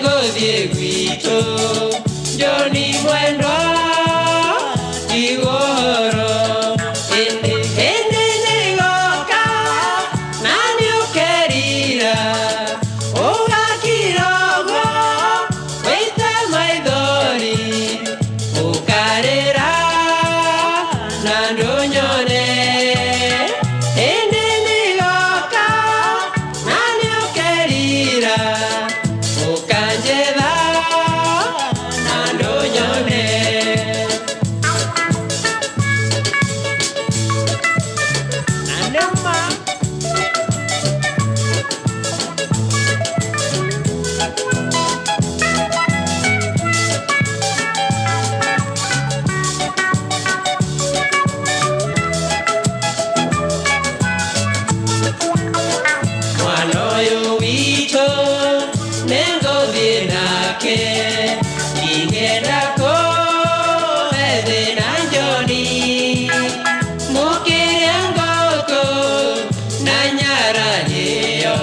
Nĩngũthiĩ gwitũ Njoni mwendwa tigũhoro ĩndĩ hĩndĩ nĩgoka na nĩũkerira ũgakira ũguo wĩite maithori ũkarĩra na ndũnyone hĩndĩ nĩgoka na nĩũkerira ũkanjetha na ndũnyone. Na nĩma. Mwana ũyũ witũ nĩngũthiĩ nake ingĩenda kũhe thĩna Njoni mũkĩrĩa ngũkũ na nyarahĩo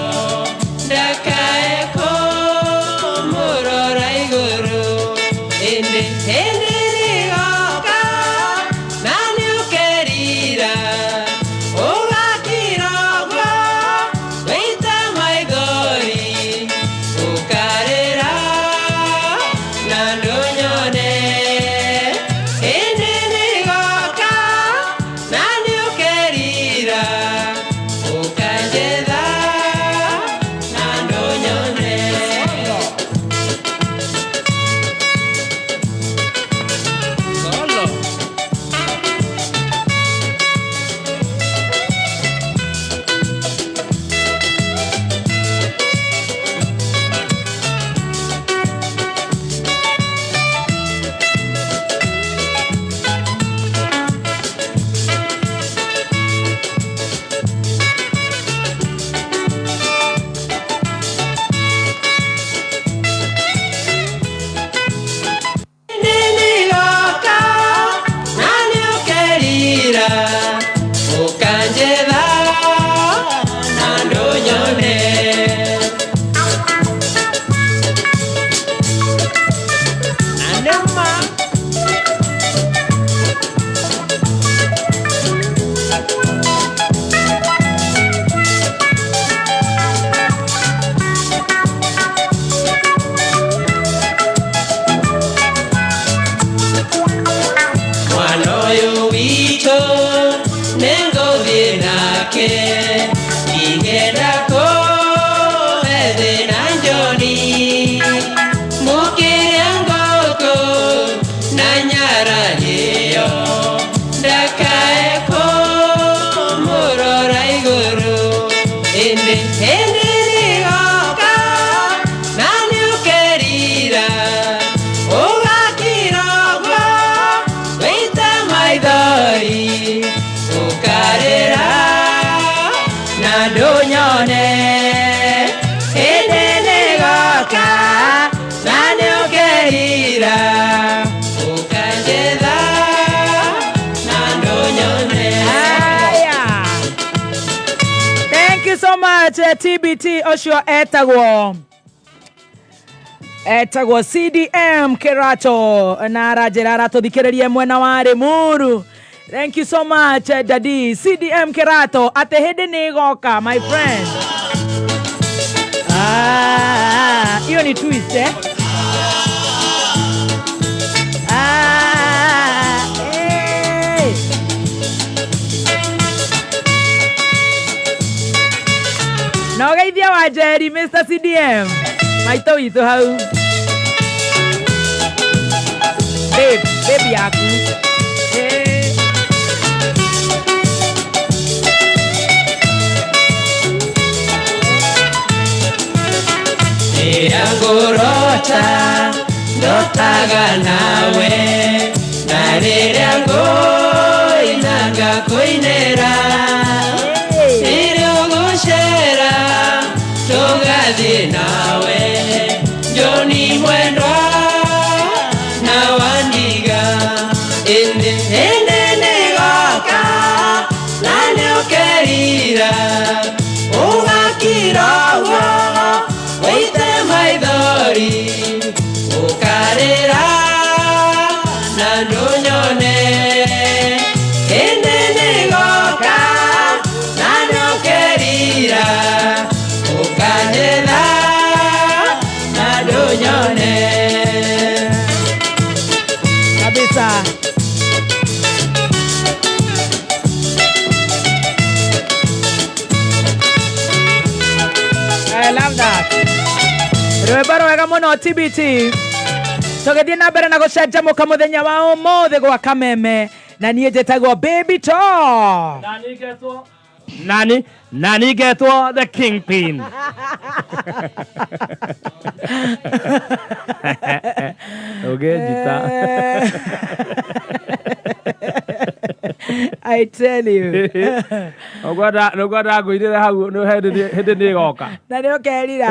ndakae kũmũrora igũrũ ĩndĩ hĩndĩ nĩgoka na nĩũkerira ũgakira ũguo wĩite maithori ũkarĩra na ndũnyone hĩndĩ nĩgoka na nĩũkerira ũkanjetha na ndũnyone. Solo. Nĩgoka na nĩũkerira ũkanjetha na ndũnyone. Na nĩma. Mwana ũyũ witũ nĩngũthiĩ nake ingĩenda kũhe thĩna Njoni mũkĩrĩa ngũkũ na nyarahĩo ndakae kũmũrora igũrũ ĩndĩ hĩndĩ nĩgoka na nĩũkerira ũgakira ũguo wĩite maithori ũkarĩra na ndũnyone hĩndĩ nĩgoka na nĩũkerira ũkanjetha na ndũnyone. Aya. Thank you so much, TBT ũcio etagwo CDM Kerato na aranjĩra aratũthikĩrĩria mwena wa Limuru. Thank you so much, Daddy CDM Kerato atĩ hĩndĩ nĩ ĩgoka, my friend. Ah, hiyo ni twist, eh? Ah, eh. Na ũgeithia wa Njeri Mr. CDM maitũ witũ hau babe, babe yaku. Eh. Rĩrĩa ngũrota ndotaga nawe na rĩrĩa ngũina ngakũinĩra rĩrĩa ũgũcera tũgathiĩ nawe Njoni mwendwa na wandiga ĩndĩ hĩndĩ nĩgoka na nĩũkerira ũgakira ũguo wĩite maithori. Ũkarĩra na ndũnyone. Hĩndĩ nĩgoka na nĩũkerira, ũkanyetha na ndũnyone. Kabisa. I love that. Rwĩmbo rwega mũno TBT. Tũgĩthiĩ na mbere na gũcanjamũka mũthenya wa ũmũthĩ gwa Kameme, na niĩ njĩtagwo Baby To. Nani nani getwo the kingpin. Ũngĩnjita. I tell you. Nĩngwenda ngũirĩre hau nĩ hĩndĩ nĩ ĩgoka. Na nĩ ũkerira.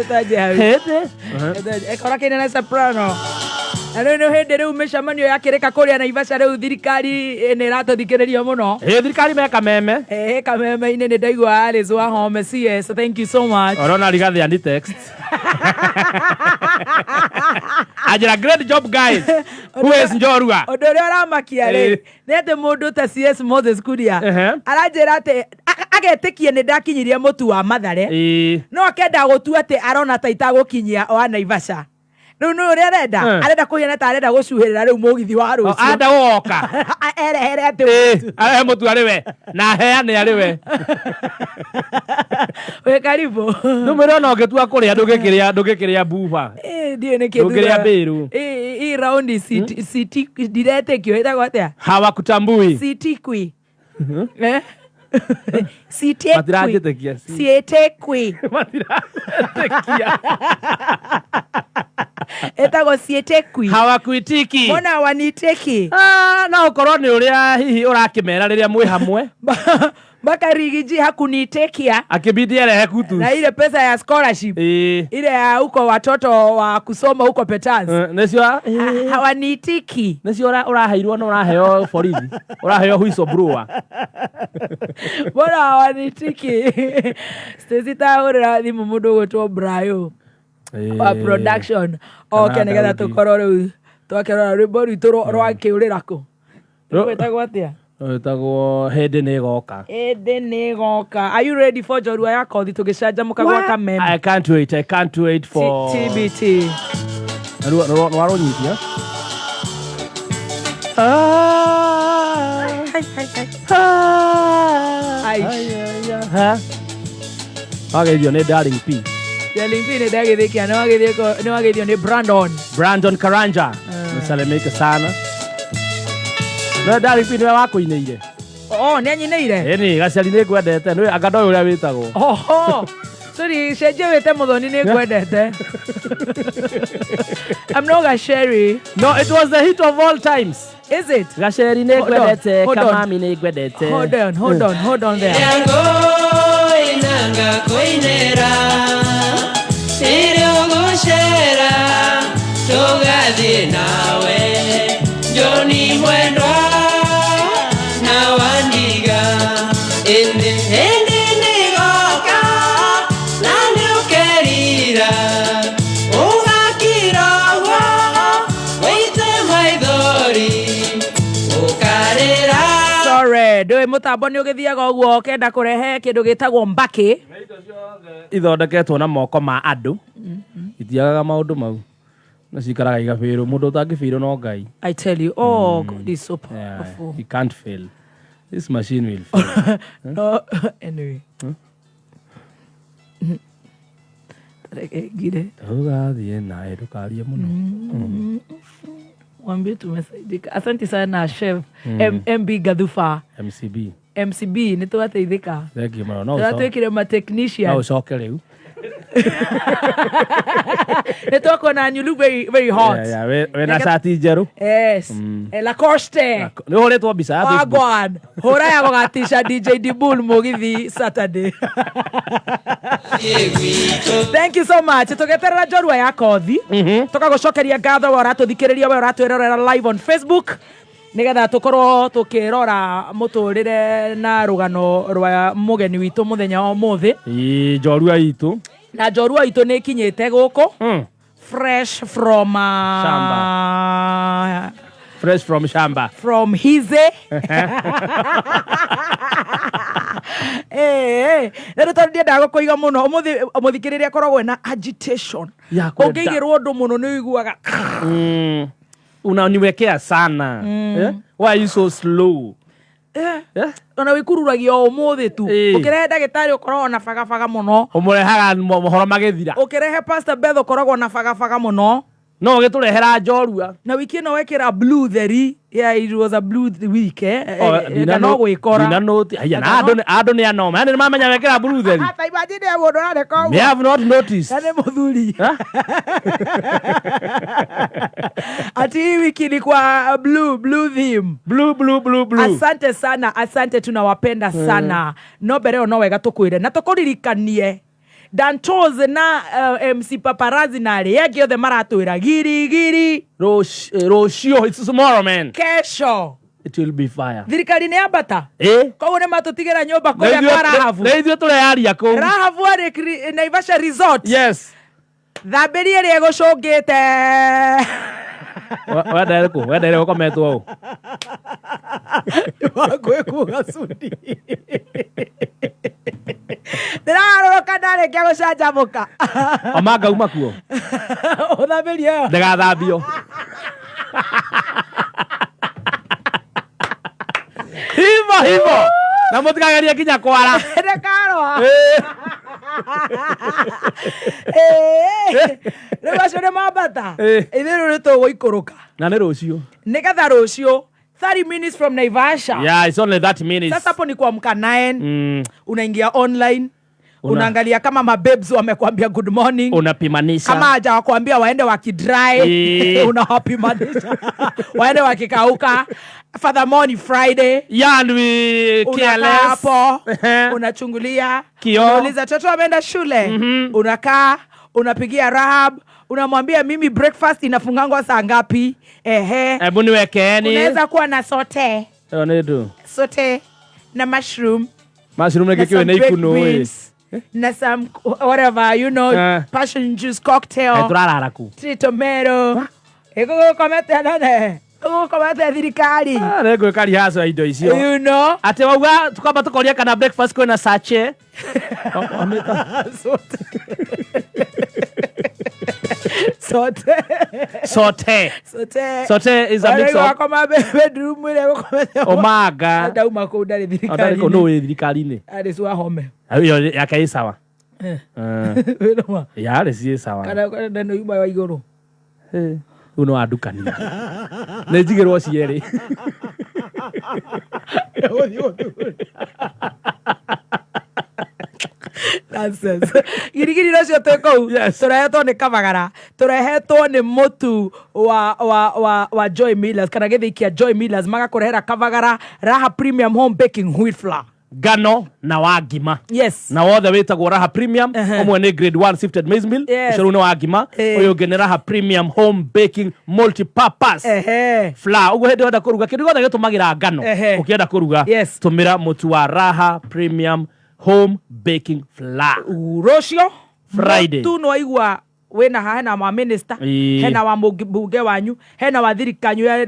Twanjie hau. Hĩndĩ. Ekora kĩine na soprano. Na rĩu nĩ hĩndĩ rĩu mĩcemanio yakĩrĩka kũrĩa Naivasha, rĩu thirikari nĩ ĩratũthikĩrĩria mũno. Ĩ, thirikari me Kameme. Kameme-inĩ nĩ ndaigua Alice Wahome CS, thank you so much. Orona Rigathi ani text. Anjĩra, "Great job, guys. Who is Njorua?" Ũndũ ũrĩa ũramakia rĩ nĩ atĩ mũndũ ta CS Moses Kuria aranjĩra atĩ agetĩkia nĩ ndakinyirie mũtu wa Mathare, no akenda gũtua atĩ arona ta itagũkinyia wa Naivasha. Rĩu nĩ ũrĩa arenda arenda kũhiana ta arenda gũcuhĩrĩra rĩu mũgithi wa rũciũ. Anda gũgoka. Erehere atĩ mũtu. Arehe mũtu arĩ we na aheane arĩ we. Wĩ karibu. Ndũmĩre ona ũngĩtua kũrĩa ndũngĩkĩrĩa buba. Ndiũĩ nĩkĩ. Ndũngĩrĩa mbĩrũ. Hii raundi siti ndiretĩkio, ĩtagwo atĩa? Hawakutambui. Sitikwi. Eh? Sitekwi. Matiranjĩtĩkia. Sietekwi. Matiranjĩtĩkia. Ĩtagwo sietekwi. Hawakuitiki. Mbona waniteki? Ah, no ũkorwo nĩ ũrĩa hihi ũrakĩmera rĩrĩa mwĩ hamwe. Mpaka Riggy G hakunitekia. Akĩbidi arehe kutu. Na ile pesa ya scholarship ile ya huko watoto wa kusoma huko Peters. Nĩcio. Hawanitiki. Nĩcio ũraheirwo na ũraheo borithi, ũraheo whistleblower. Mbona hawanitiki? Stacy, tahũrĩra thimũ mũndũ ũgwĩtwo Brayo wa production oke Kana nĩgetha Daudi. tũkorwo rĩu twakĩrora rwĩmbo rwitũ rwakĩũrĩra kũ. Rwĩtagwo atĩa? Wĩtagwo Hĩndĩ nĩ ĩgoka. Ĩndĩ nĩ ĩgoka. Are you ready for Njorua ya Kothi tũgĩcanjamũka gwa Kameme? I can't wait, I can't wait for TBT. Nĩ warũnyitia. Hai, hai, hai. Aish. Wageithio nĩ Darling P. Darling P nĩ ndagĩthĩkia, nĩ wageithio nĩ Brandon. Brandon Karanja. Nisalimike sana. No Darling P nĩwe wakũinĩire. Oh, nĩ anyinĩire. Ĩni gacari nĩ ngwendete, nĩ anga ndoĩ ũrĩa wĩtagwo. Oho, sorry, cenjia wĩte Mũthoni nĩ ngwendete. I'm not Gacheri. No, it was the hit of all times. Is it? Gaceri nĩ Hold on, ngwendete, hold on. kamami nĩ ngwendete. Hold on, hold on, hold on there. Yango ngakuinĩra rĩrĩa ũgũcera tũgathiĩ nawe Joni mwendwa na wandiga ĩndĩ hĩndĩ nĩgoka na nĩũkerira ũgakira ũguo wĩite maithori ũkarĩra. Sorry, ndũĩ mũtambo nĩ ũgĩthiaga ũguo ũkenda kũrehe kĩndũ gĩtagwo mbakĩ. Ithondeketwo na moko ma andũ, itiagaga maũndũ mau na cikaraga igabĩrwo mũndũ ũtangĩbĩrwo no Ngai. I tell you, oh, God is so Yeah, powerful. he can't fail. This machine will fail. No, anyway. Reke ngire. Tũgathiĩ nawe, ndũkarie mũno. Mwambie tumesaidika. Asante sana, chef MB Gadhufa. MCB. MCB, nĩ twateithĩka. Thank you mũno. No Tũratuĩkire ma technician. No ũcoke rĩu. Nĩ twakuona, you look very very hot. Yeah, wĩna cati njerũ. Yes. Lacoste. Nĩ ũhũrĩtwo mbica ya Facebook. Wagwan. Hũra ya gũgatisha DJ Dibul mũgithi Saturday. Thank you so much. Tũgeterera Njorua ya Kothi. Tũkagũcokeria ngatho we ũratũthikĩrĩria, we ũratwĩrorera live on Facebook, nĩgetha tũkorwo tũkĩrora mũtũrĩre na rũgano rwa mũgeni witũ mũthenya wa ũmũthĩ. Ĩĩ, njorua itũ. Na njorua itũ nĩ ĩkinyĩte gũkũ fresh from Shamba. Fresh from shamba. From hize. Eh, rĩu tondũ ndiendaga gũkũiga mũno ũmũthĩ, mũthikĩrĩria akoragwo na agitation. Ya kwenda. Ũngĩigĩrwo ũndũ mũno nĩ ũiguaga. Unaniwekea sana. Eh? Why are you so slow? Eh, Eh? ona wĩkururagia o ũmũthĩ tu. Ĩĩ. Ũkĩrehe ndagĩtarĩ ũkoragwo na bagabaga mũno. Ũmũrehaga mohoro magĩthira. Ũkĩrehe Pastor Beth ũkoragwo na bagabaga mũno. No ũgĩtũrehera njorua. Na wiki ĩno wekĩra blue theri. Yeah, it was a blue week, eh. O, Eh, eh, no gwĩkora. ndina noti. Haiya, na Anga andũ andũ nĩ anoma. Yani nĩ mamenya wekĩra blue theri. Ta imagine ya mũndũ arareka They ũguo. have not noticed. Na nĩ mũthuri. Ha? Ati hii wiki ilikuwa blue, blue theme. Blue, blue, blue, blue. Asante sana, asante, tunawapenda sana. No mbere ĩyo no wega tũkwĩre na tũkũririkanie Dantos na MC Paparazzi na arĩa angĩ othe maratwĩra giri giri. Rũciũ, it's tomorrow, man. Kesho. It will be fire. Thirikari nĩ yambata. Eh? Koguo nĩ matũtigĩra nyũmba Na kũrĩa kwa Rahabu. na ithuĩ tũrearia kũu. Rahabu arĩ Naivasha Resort. Yes. Thambĩria ĩrĩa ĩgũcũngĩte. Wendere kũ? Wendere gũkometwo ũ? Wangwĩkuga cuni. Ndĩragarũrũka ndarĩkia gũcanjamũka. Oma ngauma kuo. Ũthambĩrie ĩyo. Ndĩgathambio. Hivo hivo. Na mũtikagerie nginya kwara. Ndĩkarwa. Eh. Rĩu acio nĩ mambata. Eh. Ithuĩ rĩu nĩ tũgũikũrũka. Na nĩ rũciũ. Nĩgetha rũciũ 30 minutes from Naivasha. Yeah, it's only 30 minutes. Sasa hapo ni kuamka 9. Unaingia online. Unaangalia kama mababes wamekwambia good morning. Unapimanisha. Kama hajawakwambia waende wakidry. Eh. Unawapimanisha. Waende wakikauka. Furthermore ni Friday. Yeah, and we Unakaa careless. hapo, Ehe. unachungulia, Kioo. unauliza toto ameenda shule. Unakaa, unapigia Rahab, unamwambia mimi breakfast inafungangwa saa ngapi? Ehe. Hebu niwekeeni. Unaweza kuwa na sote. Ĩyo nĩ ndũ. Sote na mushroom. Mushroom Na nĩ kĩkĩũĩ some nĩ baked ikunũ ĩ. beans, na some whatever, you know, Eh. passion juice cocktail. Kaĩ tũrarara kũ? Tree tomato. Ĩgũgũkomete nene. Ĩgũgũkomete thirikari. Ah, nĩ ngwĩka rehearsal ya indo icio. You know? Atĩ wauga tukamba tũkoria kana breakfast kwĩna sache. Sote. Sote. Sote. Sote. Sote is a mix of Wakoma bedroom ĩrĩa ĩgũkomete. Omanga. Ndauma kũu ndarĩ Ndarĩ kũ thirikari-inĩ. nũ wĩ thirikari-inĩ? Arĩ cua home. Ĩyo yake ĩ sawa. Eh. Eh. Wĩna ma? Yarĩ ciĩ sawa. Kana nĩ yuma wa igũrũ. Rĩu no wandukania. Nĩ njigĩrwo cierĩ. Nonsense. Girigiri rũcio twĩ kũu. Yes. Tũrehetwo nĩ kabagara, tũrehetwo nĩ mũtu wa Joy Millers kana gĩthĩi kĩa Joy Millers, magakũrehera kabagara Raha Premium Home Baking Wheat Flour. Ngano na wa ngima. Yes. Na wothe wĩtagwo Raha Premium. Ehe. Ũmwe nĩ grade 1 sifted maize meal. Yes. Ũcio rĩu nĩ wa ngima. Eh. Ũyũ ũngĩ nĩ Raha Premium Home Baking Multipurpose Ehe. flour. Ũguo hĩndĩ wenda kũruga kĩndũ gĩothe gĩtũmagĩra ngano. Ehe. Ũkĩenda kũruga Yes. tũmĩra mũtu wa Raha Premium Home Baking Flour. Rũcio Friday. mũtu nĩwaigua wĩna haha, hena wa minister, Ĩĩ. hena wa mũmbunge wanyu, hena wa thirikari ya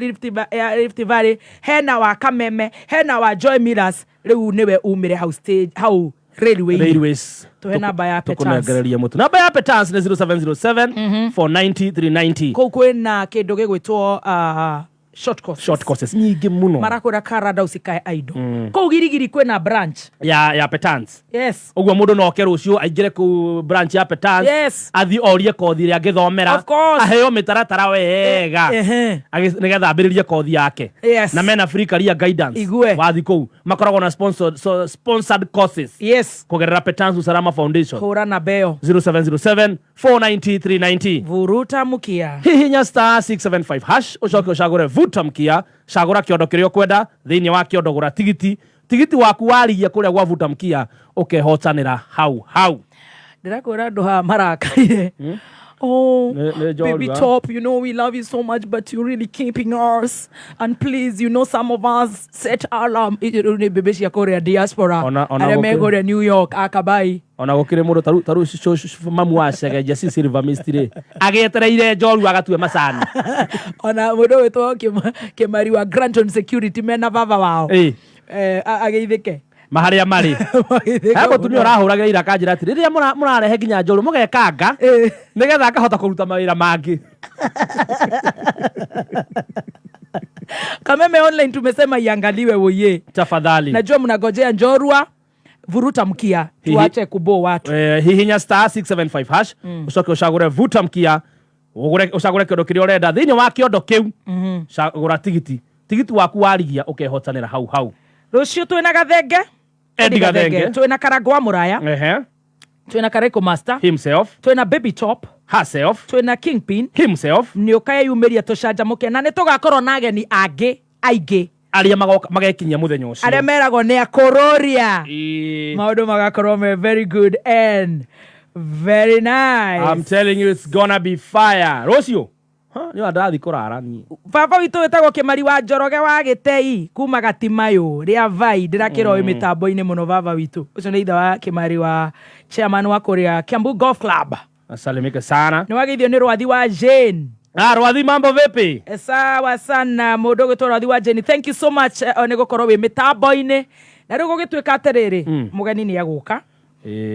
Rift Valley, hena wa Kameme, hena wa Joy Millers. Rĩu nĩwe umĩre hau stage, hau railway. Railways. Tuhe namba ya Petans. Tũkũnengereria mũtu. Namba ya Petans nĩ 0707 490 390. Kũu kwĩna kĩndũ gĩgwĩtwo short courses. Short courses nyingĩ mũno. Marakwĩra karada usikae idle. Kũu Girigiri kwĩna branch. Ya Petans. Yes. Ũguo mũndũ no oke rũciũ aingĩre kũu branch ya Petans. Yes. Athiĩ orie kothi ĩrĩa angĩthomera. Of course. Aheo mĩtaratara wega. Ehe. Nĩgetha ambĩrĩrie kothi yake. Yes. Na mena free career guidance. Igue. Wathiĩ kũu makoragwo na sponsored courses. Yes. Kũgerera Petans Usalama Foundation. Hũra namba ĩyo. 0707 490 390. Vuruta mkia. Hihinya star 675 hash ucoke ucagure vuta mkia, cagura kiondo kiria ukwenda thiini wa kiondo, gura tigiti waku warigia kuria gwa vuta mkia ukehotanira hau hau. Ndĩrakwĩra andũ haha marakarire. Oh, Nĩ njorua. Baby Top, you know we love you so much, but you're really keeping us. And please, you know some of us set alarm. Rĩu nĩ mbĩmbĩ cia kũrĩa diaspora. Ona Arĩa me kũrĩa New York, akabai. Ona gũkĩrĩ mũndũ taru mamu wa Chege Jesse Silver Mist rĩ, agĩetereire njorua agatue macani. Ona mũndũ wĩtwo Kĩmari wa Granton Security mena baba wao. Ĩ. Ageithĩke. Maharĩa marĩ. Mageithĩke He mũtumia mũno. ũrahũragĩra ira akanjĩra atĩ rĩrĩa mũrarehe nginya njorua mũgekanga nĩgetha akahota kũruta mawĩra mangĩ. Kameme Online tumesema iangaliwe woye. Tafadhali. Najua mnagojea njorua, vuruta mkia, tuache kubo watu. Hihinya star 675 hash, ucoke ũcagũre vuta mkia, ũcagũre kĩondo kĩrĩa ũrenda thĩinĩ wa kĩondo kĩu, cagũra tigiti waku warigia ũkehotanĩra hau hau. Rũciũ twĩna Gathenge. Eddie Gathenge. Twĩna Karangũ wa Mũraya. Ehe. Twĩna Kareko Master. Himself. Twĩna Baby Top. Herself. Twĩna Kingpin. Himself. Nĩ ũkeyumĩria tũcanjamũke na nĩ tũgakorwo na ageni angĩ aingĩ arĩa magoka magekinyia mũthenya ũcio arĩa meragwo nĩ akũrũria. Ĩĩ. Maũndũ magakorwo me very good and very nice. I'm telling you, it's gonna be fire rũciũ. Nĩ ndathi kũrara niĩ. Baba witũ wĩtagwo Kĩmari wa Njoroge wa Gĩtei kuma Gatimayũ rĩa vai ndĩrakĩra mm. mĩtambo-inĩ mũno. Baba witũ ũcio nĩ ithe wa Kĩmari wa chairman wa kũrĩa Kiambu Golf Club. Asalimike sana. Nĩ wageithio nĩ Rwathi wa Jane. Ah, Rwathi, mambo vipi? Sawa sana mũndũ ũgwĩtwo Rwathi wa Jane, thank you so much, nĩ gũkorwo wĩ mĩtambo-inĩ. Na rĩu gũgĩtuĩka atĩrĩrĩ, mũgeni nĩ agũka.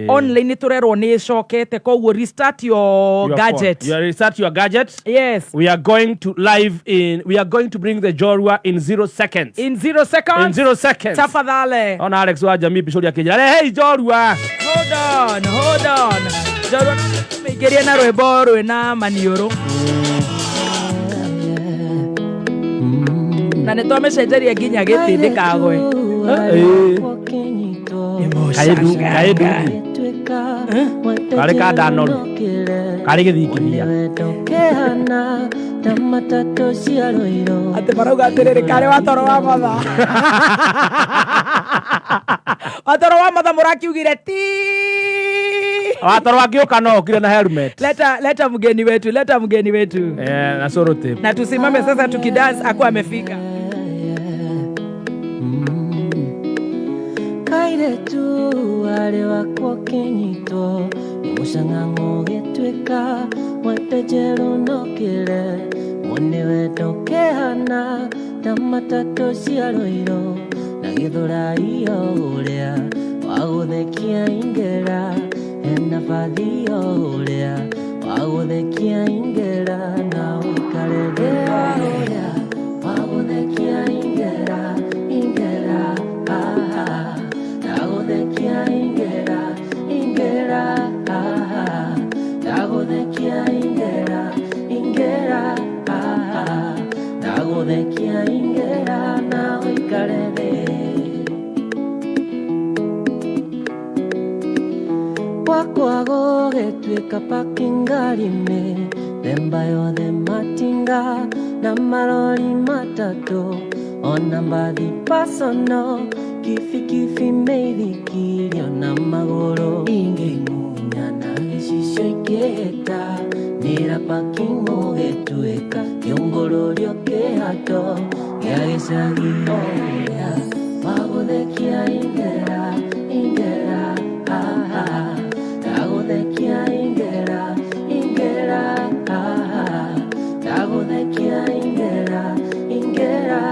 Online nĩ tũrerwo nĩ ĩcokete, koguo restart your Your gadget. phone. You restart your gadget. Yes. We are going to live in, we are going to bring the Jorua in 0 seconds. In 0 seconds. In 0 seconds. Tafadhali. Ona Alex wa Jamii Bishori akĩnjĩra, "Rehei Jorua." Hold on, hold on. Njorua mĩingĩrie na rwĩmbo rwĩna maniũrũ na nĩ twamĩcenjeria nginya gĩtĩ ndĩkagwe. Kaĩ ndugu. Karĩ ka ndanoru. Karĩ gĩthingithia. Atĩ marauga atĩrĩrĩ, karĩ watoro wa matha, watoro wa matha mũrakiugire ti. Watoro angĩũka no ũkire na helmet. Leta, leta mgeni wetu, leta mgeni wetu. Eh, na sorote. Na tusimame sasa tukidance akuwa amefika. Kairetu arĩ wakwa kĩnyitwo nĩ mũcang'ang'o gĩtuĩka wete njerũ nokĩre mwene wendo kĩhana ta matatũ cia rũirũ na gĩthũrai o ũrĩa wa gũthekia ingĩra hena bathi o ũrĩa wa gũthekia ingĩra na ũikare thĩ o ũrĩa wa gũthekia ingĩra ingĩra ah, ah. Ndagũthekia ingĩra ingĩra ah, ah. Ndagũthekia ingĩra ingĩra ah, ah. Ndagũthekia ingĩra na ũikare thĩ gwakwa gũgĩtuĩka parking ngari-inĩ themba yothe matinga na marori matatũ ona mbathi personal kibikibi mĩithikirio na magũrũ ingĩmunya na gĩcicio ikĩhĩta nĩra parking gũgĩtuĩka kĩũngũrũrio kĩhato gĩa gĩcagi ũrĩa wa gũthekia ingĩra ingĩra ah, ah. Ndagũthekia ingĩra ingĩra ah, ah. Ndagũthekia ingĩra ingĩra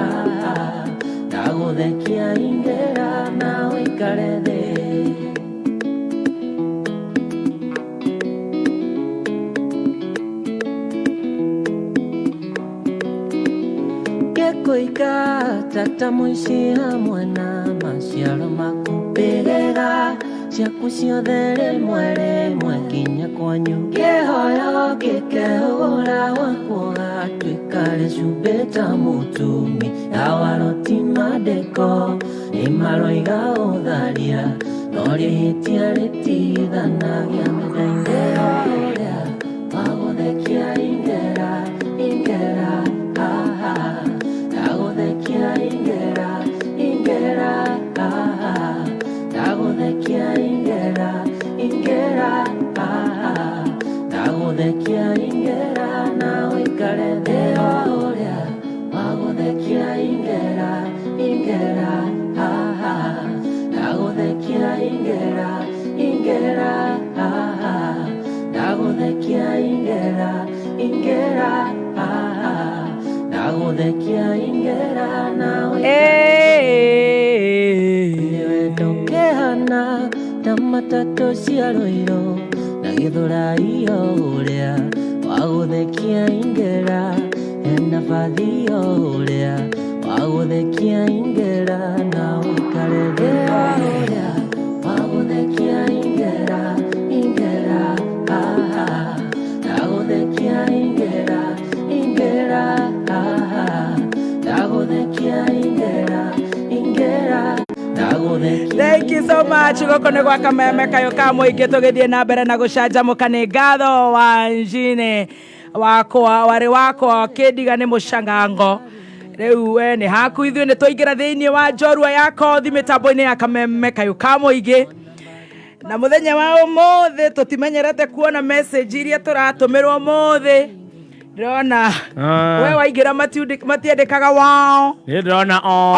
ah, ah. Ndagũthekia ingĩra na ũikare thĩ. Gĩkũika tata mũici hamwe na maciaro maku mbĩrĩra ciaku ciothe rĩmwe rĩmwe nginya kwanyu kĩhoyo gĩkehũra gwaku gatuĩka rĩcumbĩ ta mũtumi awaroti mandĩko nĩ maroiga ũtharia no rĩhĩtia rĩtigithanagia mĩthainĩ ũrĩa wa gũthekia ingĩra ingĩra ah, ah. Ndagũthekia ingĩra ingĩra ah, ah. Ndagũthekia ingĩra ingĩra Ndagũthekia ingera na ũikare thĩ o ũrĩa wagũthekia ingera ingera ha ha. Ndagũthekia ingera ingera ha ha. Ndagũthekia ingera ingera ha ha. Ndagũthekia ingera na ũikare nĩwe ndũkĩhana ta matatũ cia rũirũ na gĩthũrai o ũrĩa wagũthekia ingera hena bathi o ũrĩa wagũthekia ingera na ũikare thĩ o ũrĩa wagũthekia ingera ingera ha ha. Ndagũthekia ingera ingera ha ha. Ndagũthekia ingera ingera ndagũthekia. Thank you so much. Gũkũ nĩ gwa Kameme kayũ ka mũingĩ, tũgĩthiĩ na mbere na gũcanjamũka. Nĩ ngatho wa njine wakwa warĩ wakwa kĩndiga nĩ mũcangango. Rĩu we nĩ haku ithuĩ nĩ twaingĩra thĩinĩ wa njorua ya kothi mĩtambo-inĩ ya Kameme kayũ ka mũingĩ, na mũthenya wa ũmũthĩ tũtimenyerete kuona message iria tũratũmĩrwo ũmũthĩ. Ndĩrona we waingĩra matiandĩkaga wao. Nĩ ndĩrona o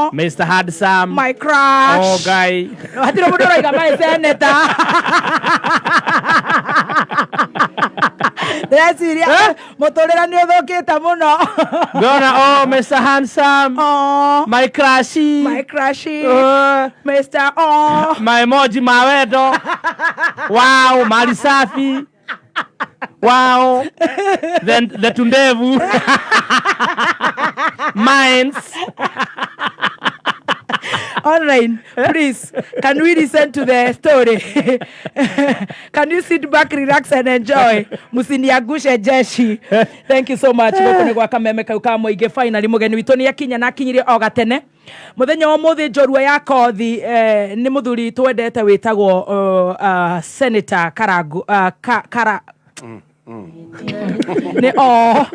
Oh. Mr Handsome. My crush. Oh guy. Hatirĩ mũndũ ũraiga my senator. Ndĩreciria mũtũrĩre nĩ ũthũkĩte mũno. Ndĩrona oh Mr Handsome. Oh, My crushy. My crushy. Oh. Mr. Oh. My emoji ma wendo. Wow, mali safi. Wow. Then the tundevu. Mines. Online, please, can we listen to the story? Can you sit back, relax and enjoy? Musiniagushe jeshi. Thank you so much. Gũkũ nĩ gwa Kameme kau ka mũingĩ. Finally mũgeni witũ nĩ akinya na akinyirie o gatene. Mũthenya wa ũmũthĩ njorua ya kothi nĩ mũthuri twendete wĩtagwo Senator Karangu Kara nĩ o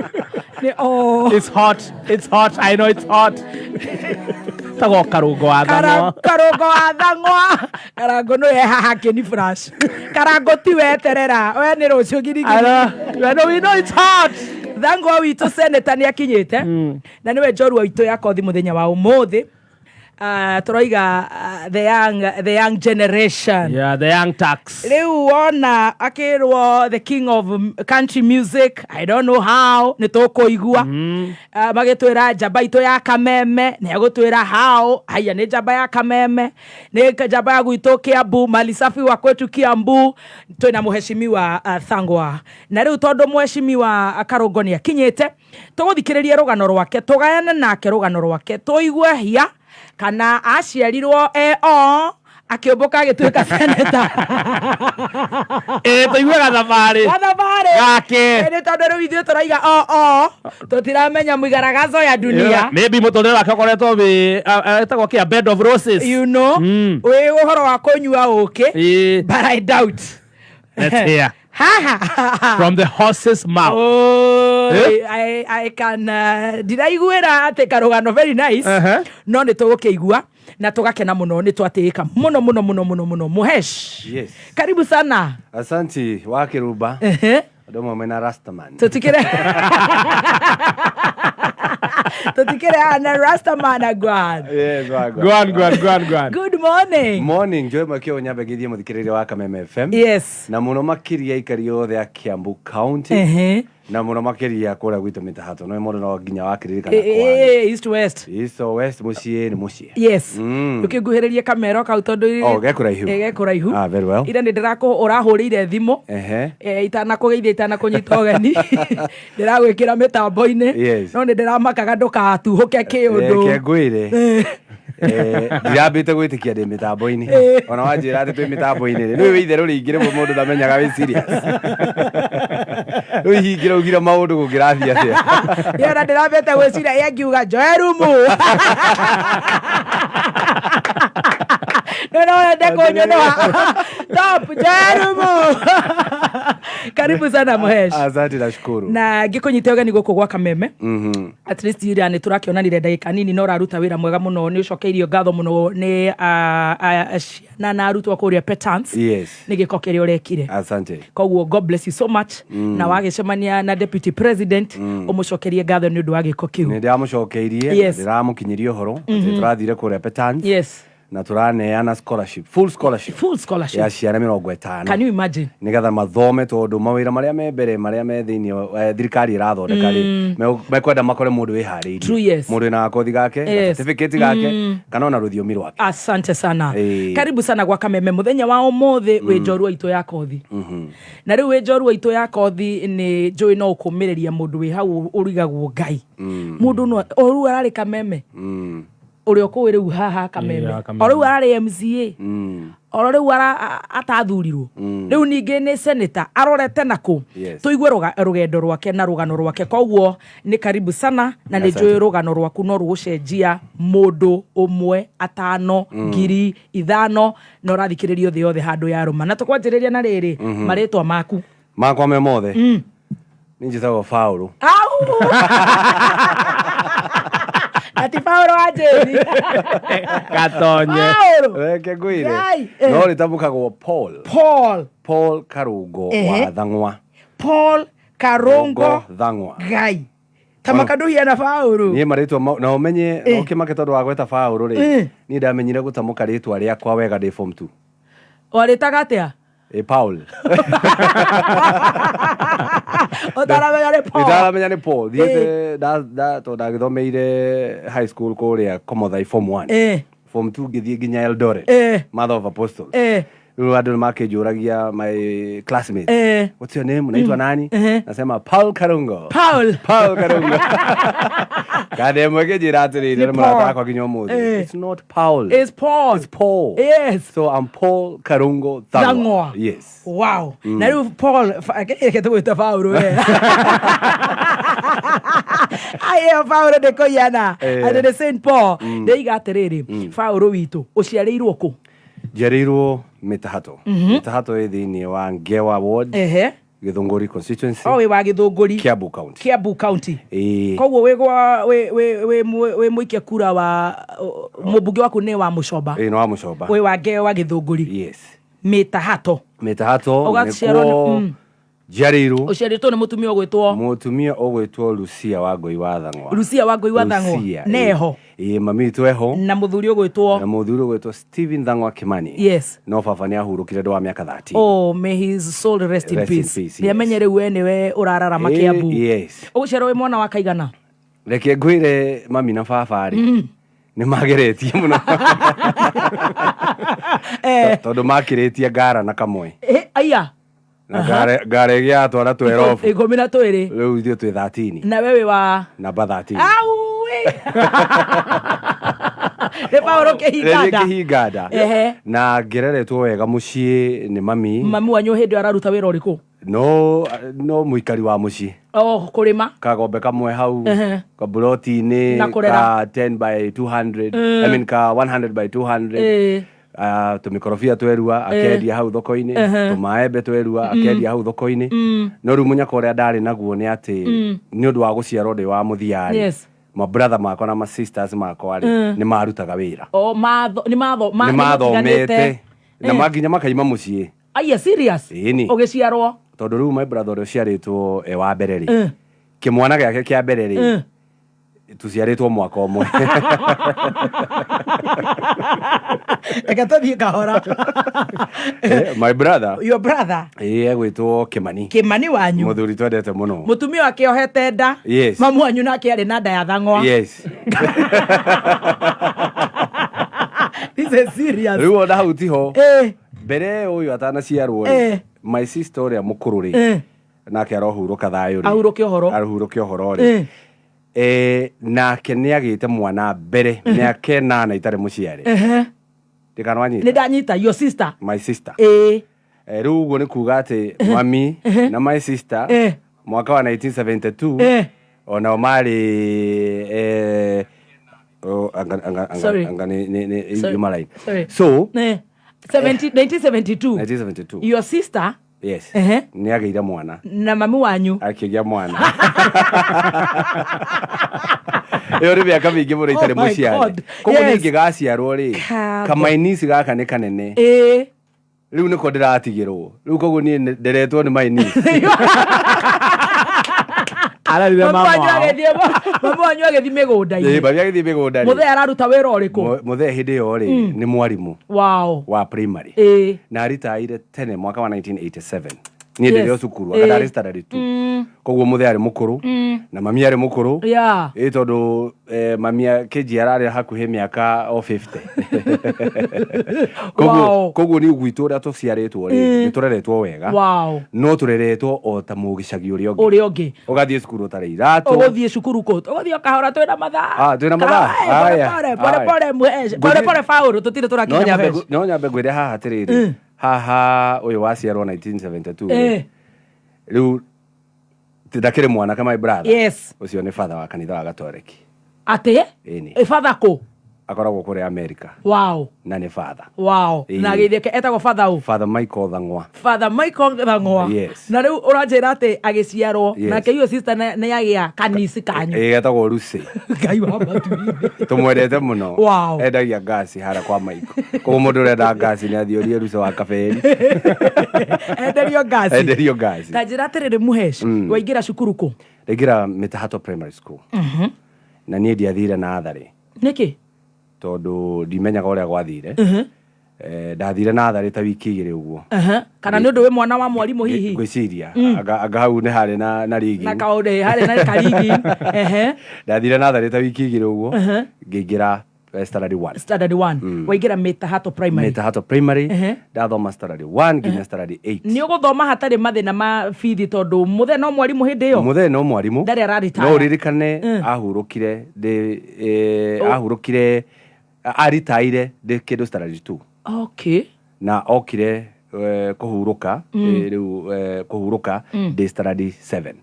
nĩ o. It's hot. It's hot. I know it's hot. Tagwo Karungo wa Thang'wa. Karungo wa Thang'wa. Karango nĩ haha kĩni flash. Karango ti weterera we nĩ rũciũ I girigiri. know. I know we know it's hot. Thang'wa witũ senator nĩ akinyĩte na nĩwe njorua witũ ya kothi mũthenya wa ũmũthĩ. Tũroiga the young generation. Yeah, the young tax. Rĩu wona akĩrwo the king of country music, I don't know how nĩ tũkũigua magĩtwĩra njamba itũ ya Kameme nĩ egũtwĩra how. Haiya, nĩ njamba ya Kameme, nĩ njamba ya gwitũ Kiambu, malisafi wa kwetu Kiambu. Twĩna mũheshimiwa Thang'wa, na rĩu tondũ mũheshimiwa Karũngo nĩ akinyĩte, tũgũthikĩrĩria rũgano rwake, tũgayane nake rũgano rwake, tũigue hia kana aciarirwo e o akĩũmbũka agĩtuĩka seneta. Ĩ tũigue gathabarĩ gathabarĩ gake. Nĩ tondũ rĩu ithuĩ tũraiga o tũtiramenya mũigaragazo ya dunia. Maybe mũtũrĩre wake ũkoretwo wĩ etagwo kĩa bed of roses. Wĩ ũhoro wa kũnyua ũkĩ. Ĩ. But I doubt. Let's hear haha from the horse's mouth. Oh, Eh? I can ndiraiguĩra atĩ karũgano very nice. No nĩ tũgũkĩigua na tũgakena mũno, nĩ twatĩĩka mũno mũno mũno mũno mũno. Mũhesh. Yes. Karibu sana. Asanti wa Kiruba. Andũ amwe mena Rastaman. Tũtikĩre ana Rastaman agwan. Yes, wagwan. Gwan, gwan, gwan, gwan. Good morning. Morning, Joy Makio nyambegithie muthikiriria wa Kameme FM. Yes. Na muno makiria aikari othe a Kiambu County. Na muno makiria kũrĩa gwitũ mĩtahato. No mũndũ no nginya wakĩririkana kwanyu. East west. East or west, mũciĩ nĩ mũciĩ. Yes. Ũkĩnguhĩrĩrie kamero kau tondũ Oh, ge kũraihu. Ge kũraihu. Ah, very well. Ira nĩ ndĩrakũ ũrahũrĩire thimũ. Itanakũgeithia, itanakũnyita ũgeni, ndĩragwĩkĩra mĩtambo-inĩ. Yes. No nĩ ndĩramakaga ndũkatuhũke kĩũndũ. Reke ngwĩre. Ndirambĩte gwĩtĩkia ndĩ mĩtambo-inĩ, ona wanjĩra atĩ twĩ mĩtambo-inĩ rĩ, nĩ wĩ itherũ rĩingĩ rĩmwe mũndũ ndamenyaga wĩ serious. Rĩu hingĩra ugira maũndũ gũkĩrathiĩ atĩa. Yona ndĩrambĩte gwĩciria yengiuga njoe rumu no no wende kũnyũnũha. Top Jerumu. Karibu sana Muhesh. Asante, nashukuru. Na ngĩkũnyite ũgeni gũkũ gwa Kameme. At least ira nĩ tũrakĩonanire ndagĩka nini no ũraruta wĩra mwega mũno, nĩ ũcokeirio ngatho mũno nĩ ciana na arutwo kũrĩa Petans nĩ gĩko kĩrĩa ũrekire. Asante. Koguo God bless you so much. Na wagĩcemania na deputy president, ũmũcokerie ngatho nĩ ũndũ wa gĩko kĩu. Nĩ ndĩramũcokeirie. Ndĩramũkinyirie ũhoro atĩ tũrathire kũrĩa Petans na tũraneana scholarship, full scholarship, full scholarship ya ciana 50. Can you imagine? Nĩgetha mathome, tondũ mawĩra marĩa me mbere, marĩa me thĩinĩ thirikari ĩrathondeka rĩ, mekwenda makore mũndũ wĩharĩirie, True, yes. mũndũ wĩna gakothi gake, certificate gake, kana ona rũthiomi rwake. Asante sana. Karibu sana gwa Kameme muthenya wa umuthi. Wĩ njorua itũ ya kothi, na rĩu wĩ njorua itũ ya kothi, nĩ njũĩ no ũkũmĩrĩria mũndũ wĩ hau ũrigagwo Ngai mũndũ no o rĩu ararĩ Kameme, ũrĩa ũkũĩ rĩu haha Kameme, Yeah, Kameme. o rĩu ararĩ MCA, oro rĩu atathurirwo, rĩu ningĩ nĩ senator, arorete nakũ? Tũigue rũgendo rwake na rũgano rwake. Koguo nĩ karibu sana, na nĩ Asante. njũĩ rũgano rwaku no rũgũcenjia mũndũ ũmwe, atano, 5,000, na ũrathikĩrĩrio thĩ yothe handũ ya rũma. Na tũkwanjĩrĩria na rĩrĩ, marĩtwa maku. Makwa me mothe, niĩ njĩtagwo Paũlũ. Au! Ati Paũlũ wa Njĩri? Gatonye. Paũlũ. Reke ngwĩre, Ngai, no rĩtamũkagwo Paul. Paul. Paul Karũngo wa Thang'wa. Paul Karũngo. Thang'wa. Ngai, ta makanduhia na Paũlũ. Niĩ marĩtwa na ũmenye na ũkĩmake tondũ wa gweta Paũlũ rĩ, niĩ ndamenyire gũtamũka rĩtwa rĩakwa wega ndĩ form 2. Warĩtaga atĩa? Ĩ Paul. Ũtaramenya nĩ Paul? Itaramenya nĩ Paul. Thiĩte tondũ ndagĩthomeire high school kũrĩa Komothai form 1, form 2 ngĩthiĩ nginya Eldoret, Mother of Apostles. Rĩu andũ nĩ makĩnjũragia, my classmates, "What's your name? Unaitwa nani?" Nasema, "Paul Karungo." Paul. Paul Karungo. Kada ĩmwe kĩnjĩra atĩrĩrĩ, Nĩ nĩ mũrata Paul. wakwa nginya ũmũthĩ, "It's not Paul." It's Paul. It's Paul. So I'm Paul Karungo Thang'wa. Thang'wa. Yes. Wow. Na rĩu Paul, reke tũgwĩte Paul we. Ayo Paul nĩ kũiyana. Atĩ nĩ Saint Paul. Ndĩiga atĩrĩrĩ, Paul witũ, ũciarĩirwo kũ? Njiarĩirwo Mĩtahato. Mĩtahato ĩ thĩinĩ wa Ngewa Ward, Gĩthũngũri constituency, O wĩ wa Gĩthũngũri. Kiambu County. Kiambu County. Ĩĩ. Koguo wĩ gwa wĩ wĩ wĩ wĩ mũikia kura wa mũmbunge waku nĩ wa Mũcoba. Ĩĩ, nĩ wa Mũcoba. Wĩ wa Ngewa Gĩthũngũri. Yes. Mĩtahato. Mĩtahato Ũgaciarwo nĩkuo njiarĩirwo. Ũciarĩtwo nĩ mũtumia ũgwĩtwo? Mũtumia ũgwĩtwo Lucia wa Ngũi wa Thang'wa. Lucia wa Ngũi wa Thang'wa. Lucia, ĩĩ. Neho? Ĩĩ, mami witũ eho. Na mũthuri ũgwĩtwo? Na mũthuri ũgwĩtwo Stephen Thang'wa Kimani. No baba nĩ ahurũkire ndĩ wa mĩaka 13. Oh, may his soul rest in Rest in peace. peace, yes. Nĩ amenye rĩu we nĩwe ũrararama Kiambu. Yes. Ũgũciarwo wĩ mwana wa kaigana? Reke ngwĩre, mami na baba rĩ, nĩ mageretie mũno, tondũ makĩrĩtie ngara na kamwe. Aya. Na ngara ĩgĩ yatwara 12. 12. Rĩu ithuĩ twĩ 13. Na we wĩ wa? Namba 13. Aui, nĩ Paũlũ kĩhinganda. Kĩhinganda. Na ngereretwo wega mũciĩ nĩ mami. Mami wanyu hĩndĩ ĩyo araruta wĩra ũrĩkũ? No mũikari wa mũciĩ. Oh, kũrĩma. Kagombe kamwe hau, kaburoti-inĩ Na kũrera. ka 10 by 200, I mean ka 100 by 200. Tũmĩkorobia twerua akendia hau thoko-inĩ, tũmaembe twerua akendia hau thoko-inĩ. No rĩu mũnyaka ũrĩa ndarĩ naguo nĩ atĩ nĩ ũndũ wa gũciarwo ndĩ wa mũthia rĩ, mabrother makwa na masisters makwa rĩ, nĩ marutaga wĩra. O matho nĩ matho Nĩ mathomete na manginya makaima mũciĩ. Aya, serious? Ĩni. Ũgĩciarwo? Tondũ rĩu my brother ũrĩa ũciarĩtwo e wa mbere rĩ, kĩmwana gĩake kĩa mbere rĩ, tũciarĩtwo mwaka ũmwe. Reke tũthiĩ kahora. My brother. Your brother. Ĩĩ, egwĩtwo Kĩmani. Kĩmani wanyu. Mũthuri twendete mũno. Mũtumia wake ohete nda. Mamu wanyu nake arĩ na nda ya Thang'wa. Yes. This is serious. Rĩu ona hau tiho, mbere ũyũ atanaciarwo rĩ, my sister ũrĩa mũkũrũ rĩ, nake arohurũka thayũ rĩ, Ahurũke ũhoro. Ahurũke ũhoro rĩ, nake nĩ agĩte mwana mbere mĩaka 8 itarĩ mũciare. Ndĩkanwanyita. Nĩ ndanyita, your sister. My sister. Rĩu ũguo nĩ kuga atĩ mami na my sister mwaka wa 1972 onao marĩ oh, anga Sorry. anga nĩ Sorry. yuma line. Sorry. So 70 1972. 1972. Your sister Yes. Ehe. Nä agä ire mwana. Na mami wanyu. Akĩgĩa mwana. Ĩyo nĩ mĩaka mĩingĩ mũno itarĩ Oh my mũciare. God. Koguo Yes. niĩ ngĩgaciarwo rĩ, Kabo. kamainisi gaka nĩ kanene. Ĩĩ. Rĩu nĩko ndĩratigĩrwo. Rĩu koguo niĩ nderetwo nĩ mainisi. Ararire Mami mama wanyu wao. Mami wanyu agĩthiĩ Ĩĩ, mĩgũnda-inĩ. mami agĩthiĩ mĩgũnda rĩ. Mũthee araruta wĩra ũrĩkũ? Mũthee hĩndĩ ĩyo rĩ nĩ mwarimũ wa primary. Na aritaire tene mwaka wa 1987. Niĩ ndĩrĩ o cukuru, anga ndarĩ standard 2. Koguo mũthee arĩ mũkũrũ na mami arĩ mũkũrũ. Ĩ tondũ mami akĩnjiara arĩ hakuhĩ mĩaka o 50. Koguo koguo niĩ gwitũ ũrĩa tũciarĩtwo rĩ, nĩ tũreretwo wega. No tũreretwo o ta mũgĩcagi ũrĩa ũngĩ. Ũrĩa ũngĩ. Ũgathiĩ cukuru ũtarĩ iratũ. Ũgũthiĩ cukuru kũ? Ũgũthiĩ o kahora twĩna mathaa. Ah, twĩna mathaa? Kahora, Aya, pole pole, aya. pole pole pole pole faulu tũtirĩ No tũrakinya nyambe mũhesh. no nyambe ngwĩre haha atĩrĩrĩ, haha ũyũ waciarwo 1972 rĩ, rĩu ndakĩrĩ mwanake my brother. Ũcio nĩ father wa kanitha wa Gatoreki. Atĩ? Ĩni. Ĩ father kũ? Akoragwo kũrĩa America. Na nĩ father. Ĩĩ. Na gĩthiĩ etagwo father ũ? Father Michael Thang'wa. Father Michael Thang'wa. Yes. Na rĩu ũranjĩra atĩ agĩciarwo Yes. nake iyo sister nĩ agĩa kanisi kanyu. Ĩĩ, getagwo Lucy. Ngai wa matu-inĩ. Tũmwendete mũno. Endagia ngasi harĩa kwa Michael. Koguo mũndũ ũrenda ngasi nĩ athiĩ orie Lucy wa Kaberi. Enderio ngasi. Enderio ngasi. Ta njĩra atĩrĩrĩ Mũhesh, waingĩra cukuru kũ? Ndaingĩra Mĩtahato Primary School. Na niĩ ndiathire natharĩ. Nĩkĩ? Tondũ ndimenyaga ũrĩa gwathire. Ndathire natharĩ ta wiki 2 ũguo. Kana nĩ ũndũ wĩ mwana wa mwarimũ hihi? Ngwĩciria anga hau nĩ harĩ na rigi. Na kaũndũ harĩ na karigi. Ndathire natharĩ ta wiki 2 ũguo. Ngĩingĩra standard 1. Standard 1. Waingĩra Mĩtahato Primary. Mĩtahato Primary. Ndathoma standard 1 nginya standard 8. Nĩ ũgũthoma hatarĩ mathĩna ma bithi tondũ mũthee no mwarimũ hĩndĩ ĩyo? Mũthee no mwarimũ. Ndarĩ araritaya. No ũririkane ahurũkire ndĩ ahurũkire aritaire ndĩ kĩndũ standard 2. Na okire kũhurũka rĩu kũhurũka ndĩ standard 7.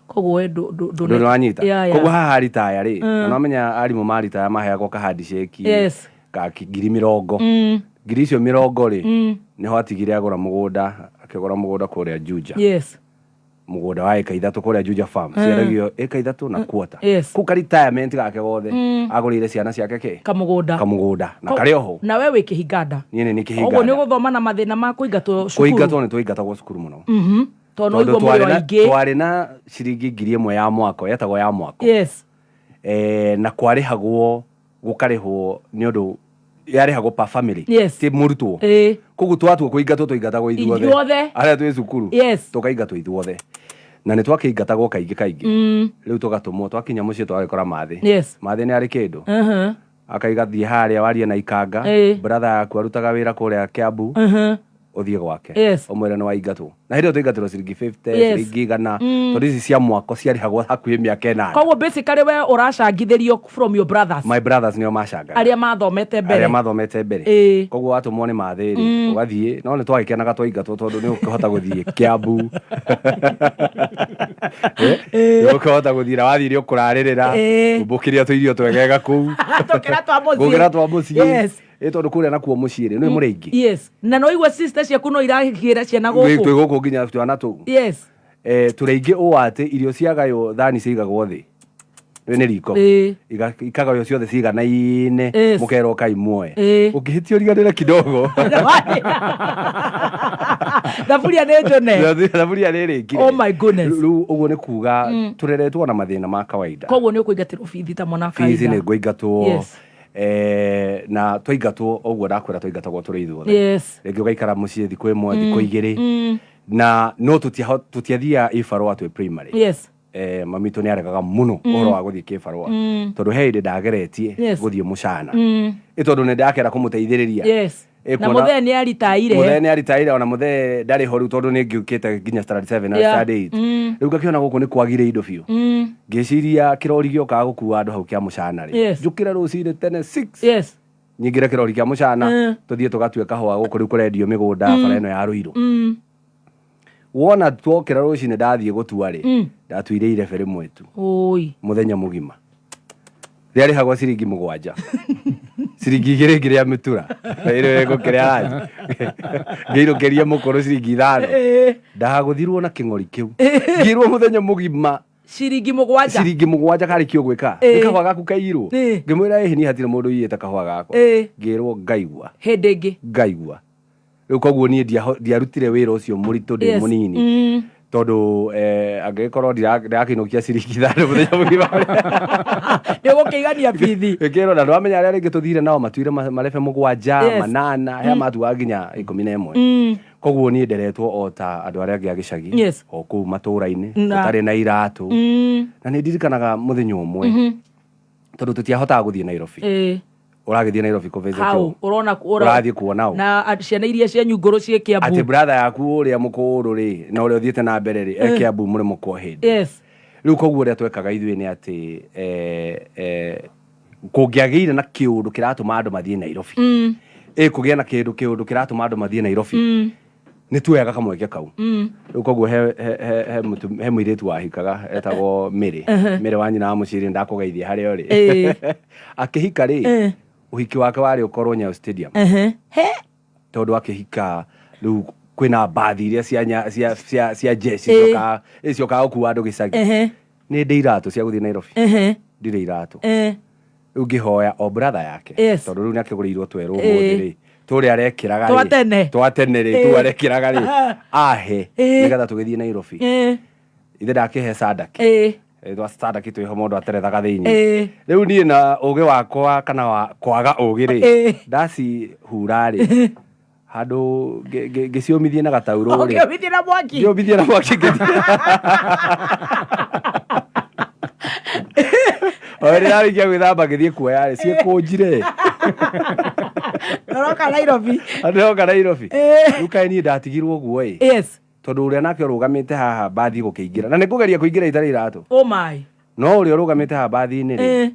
Koguo we Ndũ wanyita. Koguo haha aritaya rĩ, na nwamenya arimũ maritaya maheagwo ka handshake ka 20,000. Ngiri icio mĩrongo rĩ, nĩho atigire agũra mũgũnda, akĩgũra mũgũnda kũrĩa Juja. Mũgũnda wa ĩka 3 kũrĩa Juja Farm. Ciendagio ĩka 3 na quarter. Kũu ka retirement gake gothe agũrĩire ciana ciake kĩ? Kamũgũnda. Kamũgũnda. Na karĩ oho. Na we wĩ kĩhinganda. Niĩ nĩ Ũguo nĩ kĩhinganda. ũgũthoma na mathĩna ma kũingatwo cukuru. Kũingatwo nĩ twaingatagwo cukuru mũno. Tondũ no Tondũ igua mũrĩ aingĩ. twarĩ na ciringi 1,000 ya mwako, yetagwo ya mwako. Na kwarĩhagwo, gũkarĩhwo nĩ ũndũ yarĩhagwo per family. Ti mũrutwo. Koguo twatua kũingatwo twaingatagwo ithuothe. Ithuothe. Arĩa twĩ cukuru. Tũkaingatwo ithuothe. Na nĩ twakĩingatagwo kaingĩ kaingĩ. Rĩu tũgatũmwo, twakinya mũciĩ twagĩkora mathĩ. Mathĩ nĩ arĩ kĩndũ. Akaiga thiĩ harĩa warie na ikanga. Brother yaku arutaga wĩra kũrĩa Kiambu. Ũthiĩ gwake. Ũmwĩre nĩ waingatwo. Na hĩndĩ ĩyo twaingatĩrwo ciringi 50, ciringi 100. Tondũ ici cia mwako ciarĩhagwo hakuhĩ mĩaka 8. Koguo basically we ũracangithĩrio from your brothers. My brothers nĩo macangaga. Arĩa mathomete mbere. Arĩa mathomete mbere. Koguo watũmwo nĩ mathĩ rĩ, ũgathiĩ, no nĩ twagĩkenaga twaingatwo tondũ nĩ ũkũhota gũthiĩ Kiambu. Nĩ ũkũhota gũthiĩ na wathiĩ nĩ ũkũrarĩrĩra. Ũmbũkĩria tũirio twegega kũu. Tũkĩra twa mũciĩ. Gũkĩra twa mũciĩ. Ĩ tondũ kũrĩa nakuo mũciĩ rĩ, nĩ mũrĩ aingĩ. Na no igua sister ciaku no iragĩra ciana Twĩ gũkũ. gũkũ nginya twana tũu. Tũrĩ aingĩ ũũ atĩ irio ciagaywo thani ciigagwo thĩ. Rĩu nĩ riko. Ikagaywo ciothe ciganaine, mũkerwo kai muoe. Ũngĩhĩtia ũriganĩre kidogo. Thaburia nĩ njũne. Thaburia nĩ ĩrĩkire. Oh my goodness. Rĩu ũguo nĩ kuga tũreretwo na mathĩna ma kawaida. Koguo nĩ ũkũingatĩrwo bithi ta mwana wa Bithi kawaida. nĩ ngũingatwo. Na twaingatwo ũguo ndakwĩra twaingatagwo tũrĩ ithuothe. Rĩngĩ ũgaikara mũciĩ thikũ 1, thikũ 2. Na no tũtiathiaga ibarũa twĩ primary. Mami witũ nĩ aregaga mũno ũhoro wa gũthiĩ kĩbarũa. Tondũ he hĩndĩ ndageretie gũthiĩ mũcana. Ĩ tondũ nĩ ndakera kũmũteithĩrĩria. Na mũthee nĩ aritaire. Mũthee nĩ aritaire, ona mũthee ndarĩ ho rĩu tondũ nĩ ngĩũkĩte nginya standard 7 na standard 8. Rĩu ngakĩona gũkũ nĩ kwagire indo biũ. Ngĩciria kĩrori gĩokaga gũkua andũ hau kĩa mũcana rĩ. Njũkĩre rũcinĩ tene 6. Nyingĩre kĩrori kĩa mũcana, tũthiĩ tũgatue kahũa gũkũ rĩu kũrendio mĩgũnda bara ĩno ya Ruiru. Wona twokĩra rũcinĩ ndathiĩ gũtua rĩ, ndatuire irebe rĩmwe tu. Oi. Mũthenya mũgima. Rĩarĩhagwo ciringi 7, ciringi 2 ngĩrĩa mĩtura ĩrĩa ngũkĩrĩa ranji, ngĩinũkĩria mũkũrũ ciringi 5. Ndagũthirwo na kĩng'ori kĩu, ngĩirwo mũthenya mũgima. Ciringi 7. Ciringi 7 karĩ kĩo gwĩka nĩ kahũa gaku kairwo. Ngĩmwĩra ĩhĩ, niĩ hatirĩ mũndũ ũiyĩte kahũa gakwa. Ngĩrwo ngaigua. Hĩndĩ ĩngĩ. Ngaigua rĩu koguo niĩ ndiarutire wĩra ũcio mũritũ ndĩ mũnini, tondũ angĩgĩkorwo ndirakĩinũkia ciringi 5 mũthenya mũgima. Nĩ ũgũkĩigania bithi. Ĩkĩrwo na ndwamenya arĩa rĩngĩ tũthire nao matuire marebe 7, 8, he matuaga nginya 11. Koguo niĩ nderetwo o ta andũ arĩa angĩ a gĩcagi, o kũu matũũra-inĩ, tũtarĩ na iratũ. Na nĩ ndirikanaga mũthenya ũmwe, tondũ tũtiahotaga gũthiĩ Nairobi. Ũragĩthiĩ Nairobi kũ Hau ũrona ũrathiĩ kuona ũ? Na ciana iria cianyu ngũrũ ciĩ Atĩ Kiambu. Brother yaku ũrĩa mũkũrũ rĩ, na ũrĩa ũthiĩte na mbere rĩ, e Kiambu, mũrĩmo kwa hĩndĩ. Rĩu koguo ũrĩa twekaga ithuĩ nĩ atĩ kũngĩagĩire na kĩũndũ kĩratũma andũ mathiĩ Nairobi, kũgĩe na kĩũndũ kĩratũma andũ mathiĩ Nairobi, nĩ tuoyaga kamweke kau. Rĩu koguo he mũirĩtu wahikaga etagwo Mĩrĩ, Mĩrĩ wa nyina wa mũciri, ndakũgeithia harĩa ũrĩ. Akĩhika rĩ, ũhiki wake warĩ ũkorwo Nyayo Stadium. He. Tondũ akĩhika rĩu kwĩna mbathi iria cia jeshi ciokaga gũkua andũ gĩcagi. Nĩ ndĩ iratũ cia gũthiĩ Nairobi? Ndirĩ iratũ. Rĩu ngĩhoya o brother yake, tondũ rĩu nĩakĩgũrĩirwo twerũ ũmũthĩ rĩ, tũrĩa arekĩraga Twa rĩ, tene. Twa tene rĩ, tu arekĩraga rĩ, ahe nĩgetha tũgĩthiĩ Nairobi. Ithe ndakĩhe sandaki. Twa sandaki twĩho mũndũ aterethaga thĩinĩ. Rĩu niĩ na ũgĩ wakwa kana wa kwaga ũgĩ rĩ, ndacihura rĩ, handũ ngĩciũmithie na gataurũ rĩ. Ũkĩũmithie na mwaki. Ngĩũmithie na mwaki, ngĩthiĩ o rĩrĩa ndarĩkia gwĩthamba ngĩthiĩ kuoya rĩ, ciĩkũnjire. Ũroka Nairobi. Ndĩroka Nairobi. Rĩu kaĩ niĩ ndatigirwo ũguo ĩ, tondũ ũrĩa nake ũrũgamĩte haha mbathi gũkĩingĩra, na nĩ kũgeria kũingĩra itarĩ iratũ. Oh my. No ũrĩa ũrũgamĩte haha mbathi-inĩ rĩ,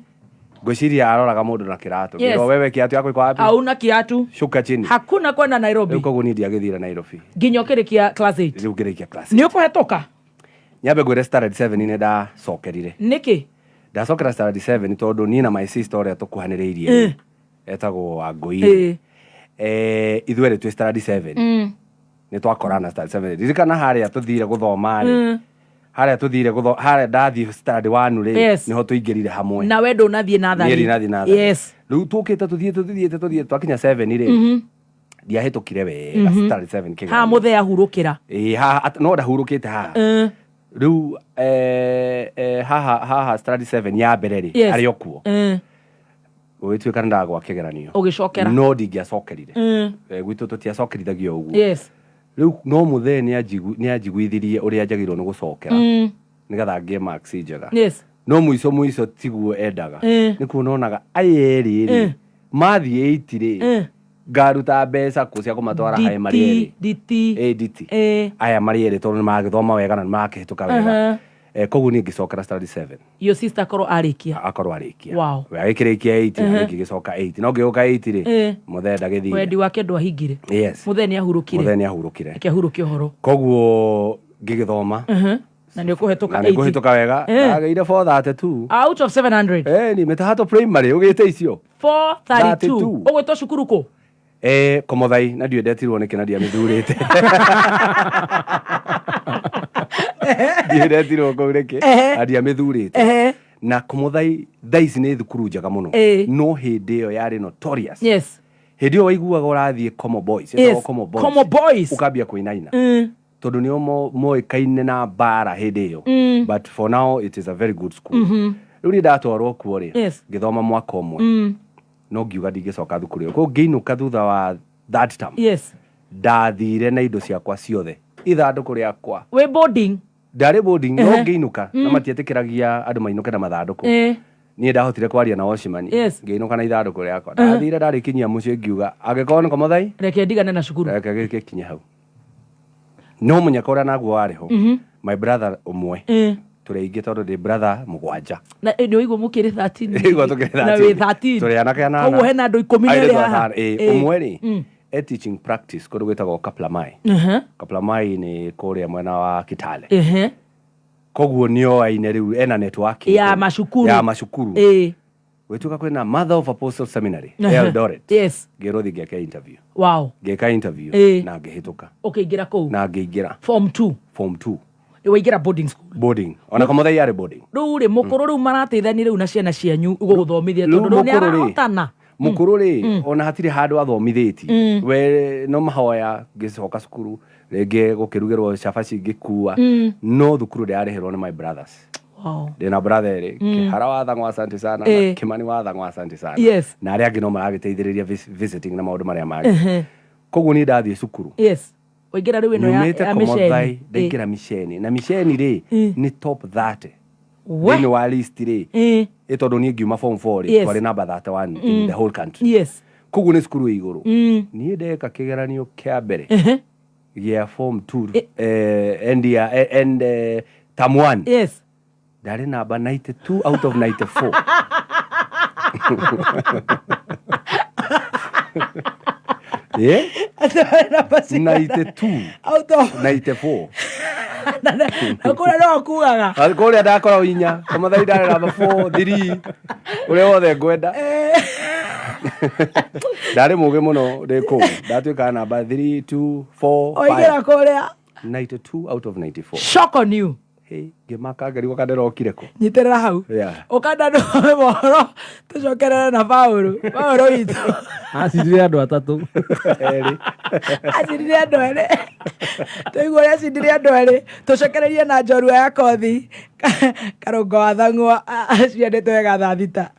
ngwĩciria aroraga mũndũ na kĩratũ. Ngĩrwo, "Wewe, kiatu yako iko wapi?" Hauna kiatu. Shuka chini. Hakuna kwenda Rĩu Nairobi. Koguo niĩ ndiagĩthire Nairobi. Nginya ũkĩrĩkia class 8. Rĩu ngĩrĩkia class. Nĩ ũkũhetũka. Nyambe ngwĩre, standard 7 nĩ ndacokerire. Nĩkĩ? Ndacokera standard 7 tondũ niĩ na my sister ũrĩa tũkuhanĩrĩirie rĩ, etagwo Wangũi, ithuerĩ twĩ standard 7, nĩ twakorana standard 7. Ririkana harĩa tũthire gũthoma rĩ, harĩa tũthire harĩa ndathiĩ standard 1 rĩ, nĩho tũingĩrire hamwe. Na we ndũnathiĩ natharĩ. Niĩ ndinathiĩ natharĩ. Rĩu tũkĩte tũthiĩte tũthiĩte tũthiĩte, twakinya 7 rĩ, ndiahĩtũkire wega standard 7 kĩgeranio. Haha mũthee ahurũkĩra. Ĩĩ, haha no ndahurũkĩte haha. Rĩu haha standard 7 ya mbere rĩ, arĩ o kuo, gũgĩtuĩka nĩ ndagwa kĩgeranio. Ũgĩcokera. No ndingĩacokerire. Gwitũ tũtiacokerithagio ũguo. Rĩu no mũthee nĩ anjiguithirie ũrĩa njagĩrĩirwo nĩ gũcokera nĩgetha ngĩe marks njega. No mũico mũico tiguo endaga. Nĩ kuona onaga aya erĩ rĩ, mathiĩ 8 rĩ, ngaruta mbeca kũ cia kũmatwara haĩ marĩ erĩ? Nditi. Ĩ, nditi. Aya marĩ erĩ, tondũ nĩ maragĩthoma wega na nĩ marakĩhĩtũka wega. Koguo niĩ ngĩcokera standard 7. Your sister akorwo arĩkia. Akorwo arĩkia. We agĩkĩrĩkia 8 na ngĩgĩcoka 8, no ngĩũka 8 rĩ, mũthee ndagĩthire. Wendi wake ndwahingire. Mũthee nĩ ahurũkire. Mũthee nĩ ahurũkire. Reke ahurũke ũhoro. Koguo ngĩgĩthoma. Na nĩ ũkũhetũka Na nĩ 80. ngũhĩtũka wega. Ndagĩire 432. Out of 700. Ni mĩtahato primary ũgĩte icio. 432. 32. Ũgwĩtwo cukuru kũ? Komothai, na ndiũ ndetirwo nĩkĩ na ndiamĩthurĩte. Ndiũ ndetirwo kũu nĩkĩ na ndiamĩthurĩte. Na Komothai thaa ici nĩ thukuru njega mũno, no hĩndĩ ĩyo yarĩ notorious. Hĩndĩ ĩyo waiguaga ũrathiĩ Como Boys, ĩtagwo Como Boys, Como Boys. Ũkambia kũinaina tondũ nĩo moĩkaine na mbara hĩndĩ ĩyo. But for now it is a very good school. Rĩu niĩ ndatwarwo kuo rĩ, ngĩthoma mwaka ũmwe, no ngiuga ndingĩcoka thukuru ĩyo. Koguo ngĩinũka thutha wa that term. Ndathire na indo ciakwa ciothe, ithandũkũ rĩakwa. Wĩ boarding. Ndarĩ boarding, no ngĩinũka na matietĩkĩragia andũ mainũke na mathandũkũ. Niĩ ndahotire kwaria na watchman. Ngĩinũka na ithandũkũ rĩakwa. Ndathire, ndarĩkinyia mũciĩ ngiuga angĩkorwo nĩ Komothai, Reke ndigane na cukuru. Reke gĩkinye hau. No mũnyaka ũrĩa naguo warĩ ho, my brother ũmwe, tũrĩ aingĩ tondũ ndĩ brother 7. Na nĩ ũigua mũkĩrĩ 13. Ĩgua tũkĩrĩ Na wĩ 13. Tũrĩ anake 8. Koguo hena andũ 12 Airĩtu haha. 5. Ũmwe rĩ, e teaching practice kũndũ gwĩtagwo Kaplamai. Kaplamai nĩ kũrĩa mwena wa Kitale. Koguo nĩoaine rĩu, ena networking Ya kũu. Macukuru. Ya macukuru. Gwĩtuĩka kwĩna Mother of Apostle Seminary, Eldoret. Ngĩrwo thiĩ ngeke interview. Ngĩka interview na ngĩhĩtũka. Ũkĩingĩra kũu? Na ngĩingĩra. Form 2? Form 2. Waingĩra boarding school? Boarding, ona Kamuthai yarĩ boarding. Rĩu rĩ, mũkũrũ, rĩu marateithania rĩu na ciana cianyu gũgũthomithia? Rĩu Tondũ rĩu nĩ mũkũrũ rĩ, arahotana. Mũkũrũ rĩ, ona hatirĩ handũ athomithĩtie we, no mahoya. Ngĩcoka cukuru rĩngĩ, gũkĩrugĩrwo cabaci ngĩkua, no thukuru ndĩrarĩhĩrwo nĩ my brothers. Ndĩna brother erĩ, Kĩhara wa Thang'wa, asante sana, na Kĩmani wa Thang'wa, asante sana. Na arĩa angĩ no maragĩteithĩrĩria visiting na maũndũ marĩa mangĩ. Koguo niĩ ndathiĩ cukuru, Waingĩra rĩu ĩno ya nyumĩte ya Komothai, mĩceni. Ndaingĩra miceni, na miceni rĩ, nĩ top 30 We. thĩinĩ wa list rĩ. Ĩ tondũ niĩ ngiuma form 4 rĩ, twarĩ number 31 in the whole country. Koguo nĩ cukuru ĩ igũrũ. Niĩ ndeka kĩgeranio kĩa mbere gĩa form 2, end ya end term 1, ndarĩ namba 92 out of 94. Yeah? 92. Out of 94. Na kũrĩa no kugaga. Kũrĩa ndakorwo inya, Kamathai ndarĩ namba 4, 3, ũrĩa wothe ngwenda. Ndarĩ mũgĩ mũno ndĩ kũu, ndatuĩkaga namba 3, 2, 4, Waingĩra 5. kũrĩa. 92 out of 94. Shock on you. Hey, ngĩmaka ngarigwo kana ndĩrokire kũ. Nyitĩrĩra hau. Ũkanda mohoro, tũcokerere na Paũlũ, Paũlũ witũ. Acindire andũ atatũ. Erĩ. Acindire andũ erĩ. Tũigua ũrĩa acindire andũ erĩ. Tũcokererie na njorua ya kothi, Karũngo wa Thang'wa, acio nĩ twega thaa 6.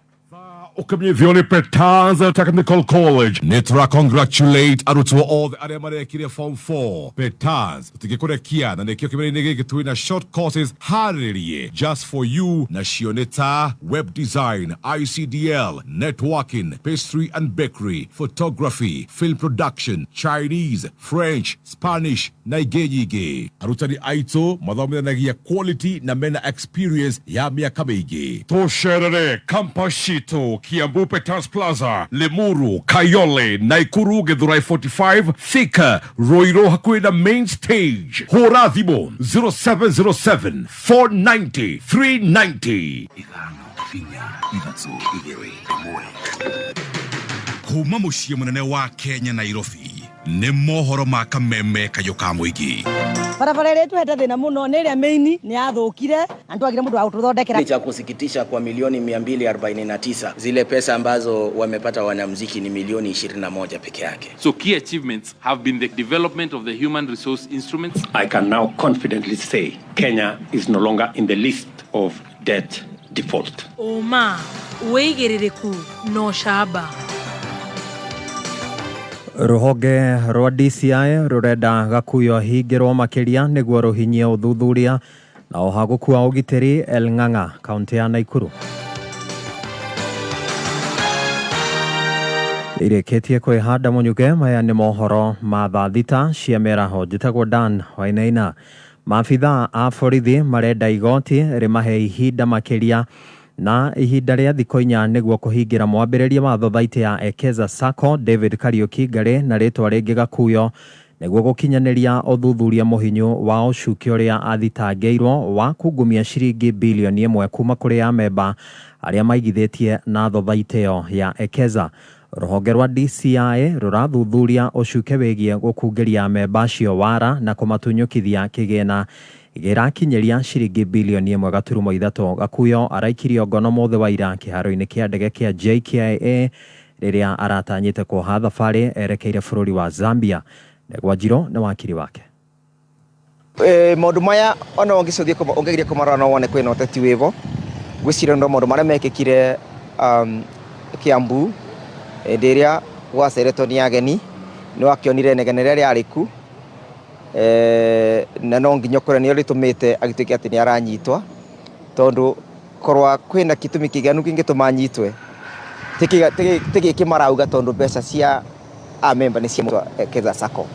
Ũkĩmenyithio nĩ Petaz Technical College. Nĩ tũra congratulate arutwo othe arĩa marekire form 4 Petaz. Tũtingĩkũrekia, na nĩkĩo kĩmera-inĩ gĩkĩ twĩna short courses harĩrĩrie just for you, nacio nĩ ta web design, ICDL, networking, pastry and bakery, photography, film production, Chinese, French, Spanish na ingĩ nyingĩ. Arutani aitũ mathomithanagia quality na mena experience ya mĩaka mĩingĩ. Tũcerere campus citũ Kiambu, Peters Plaza, Limuru, Kayole, Naikuru, Githurai 45, Thika, Ruiru hakuhĩ na main stage. Hũra thimũ 0707 490 390. 5 4 3 2 1. Kuma mũciĩ mũnene wa Kenya, Nairobi, nĩ mohoro ma kameme kayũ ka mũingĩ. Barabara ĩrĩa ĩtũhete thĩna mũno nĩ ĩrĩa main, nĩ yathũkire na nĩtwagire mũndũ wa gũtũthondekera. Ni cha kusikitisha kwa milioni 249, zile pesa ambazo wamepata wanamziki ni milioni 21 peke yake. So key achievements have been the development of the human resource instruments. I can now confidently say Kenya is no longer in the list of debt default. Ũma, wĩigĩrĩrĩku na ũcamba. Rũhonge rwa DCI rũrenda Gakuyo hingĩrwo makĩria nĩguo rũhinyie ũthuthuria na ũhagũku wa ũgitĩri El Ng'ang'a, kaũntĩ ya Naikuru. Irĩkĩtie kwĩhanda mũnyuge. Maya nĩ mohoro ma thaa 6 cia mĩaraho. Njĩtagwo Dan Wainaina. Maabithaa a borithi marenda igoti rĩmahe ihinda makĩria na ihinda rĩa thikũ 4 nĩguo kũhingĩra mwambĩrĩria wa thothaitĩ ya Ekeza Sacco, David Kariuki Ngarĩ, na rĩtwa rĩngĩ Gakuyo, nĩguo gũkinyanĩria ũthuthuria mũhinyu wa ũcuki ũrĩa athitangĩirwo wa kungumia ciringi bilioni 1 kuma kũrĩ amemba arĩa maigithĩtie na thothaitĩ ĩyo ya Ekeza. Rũhonge rwa DCI rũrathuthuria ũcuke wĩgiĩ gũkungĩria amemba acio wara na kũmatunyũkithia kĩgĩna gĩrakinyĩria ciringi bilioni 1.3. Gakuyo araikirio ngono mũthĩ wa ira kĩharo-inĩ kĩa ndege kĩa JKIA rĩrĩa aratanyĩte kuoha thabarĩ erekeire bũrũri wa Zambia. Ndegwa Njirũ nĩ wakiri wake. Maũndũ maya ona ũngĩcothie ũngĩgeria kũmarora no wone kwĩna ũteti wĩvo. Ngwĩciria no maũndũ marĩa mekĩkire Kiambu hĩndĩ ĩrĩa gwaceretwo nĩ ageni, nĩ wakĩonire inegene rĩrĩa rĩarĩ ku, na no nginya ũkore nĩo rĩtũmĩte agĩtuĩke atĩ nĩ aranyitwa, tondũ korwa kwĩna gĩtũmi kĩiganu kĩngĩtũma anyitwe, ti gĩkĩ marauga, tondũ mbeca cia amemba nĩ cia Ekeza Sacco.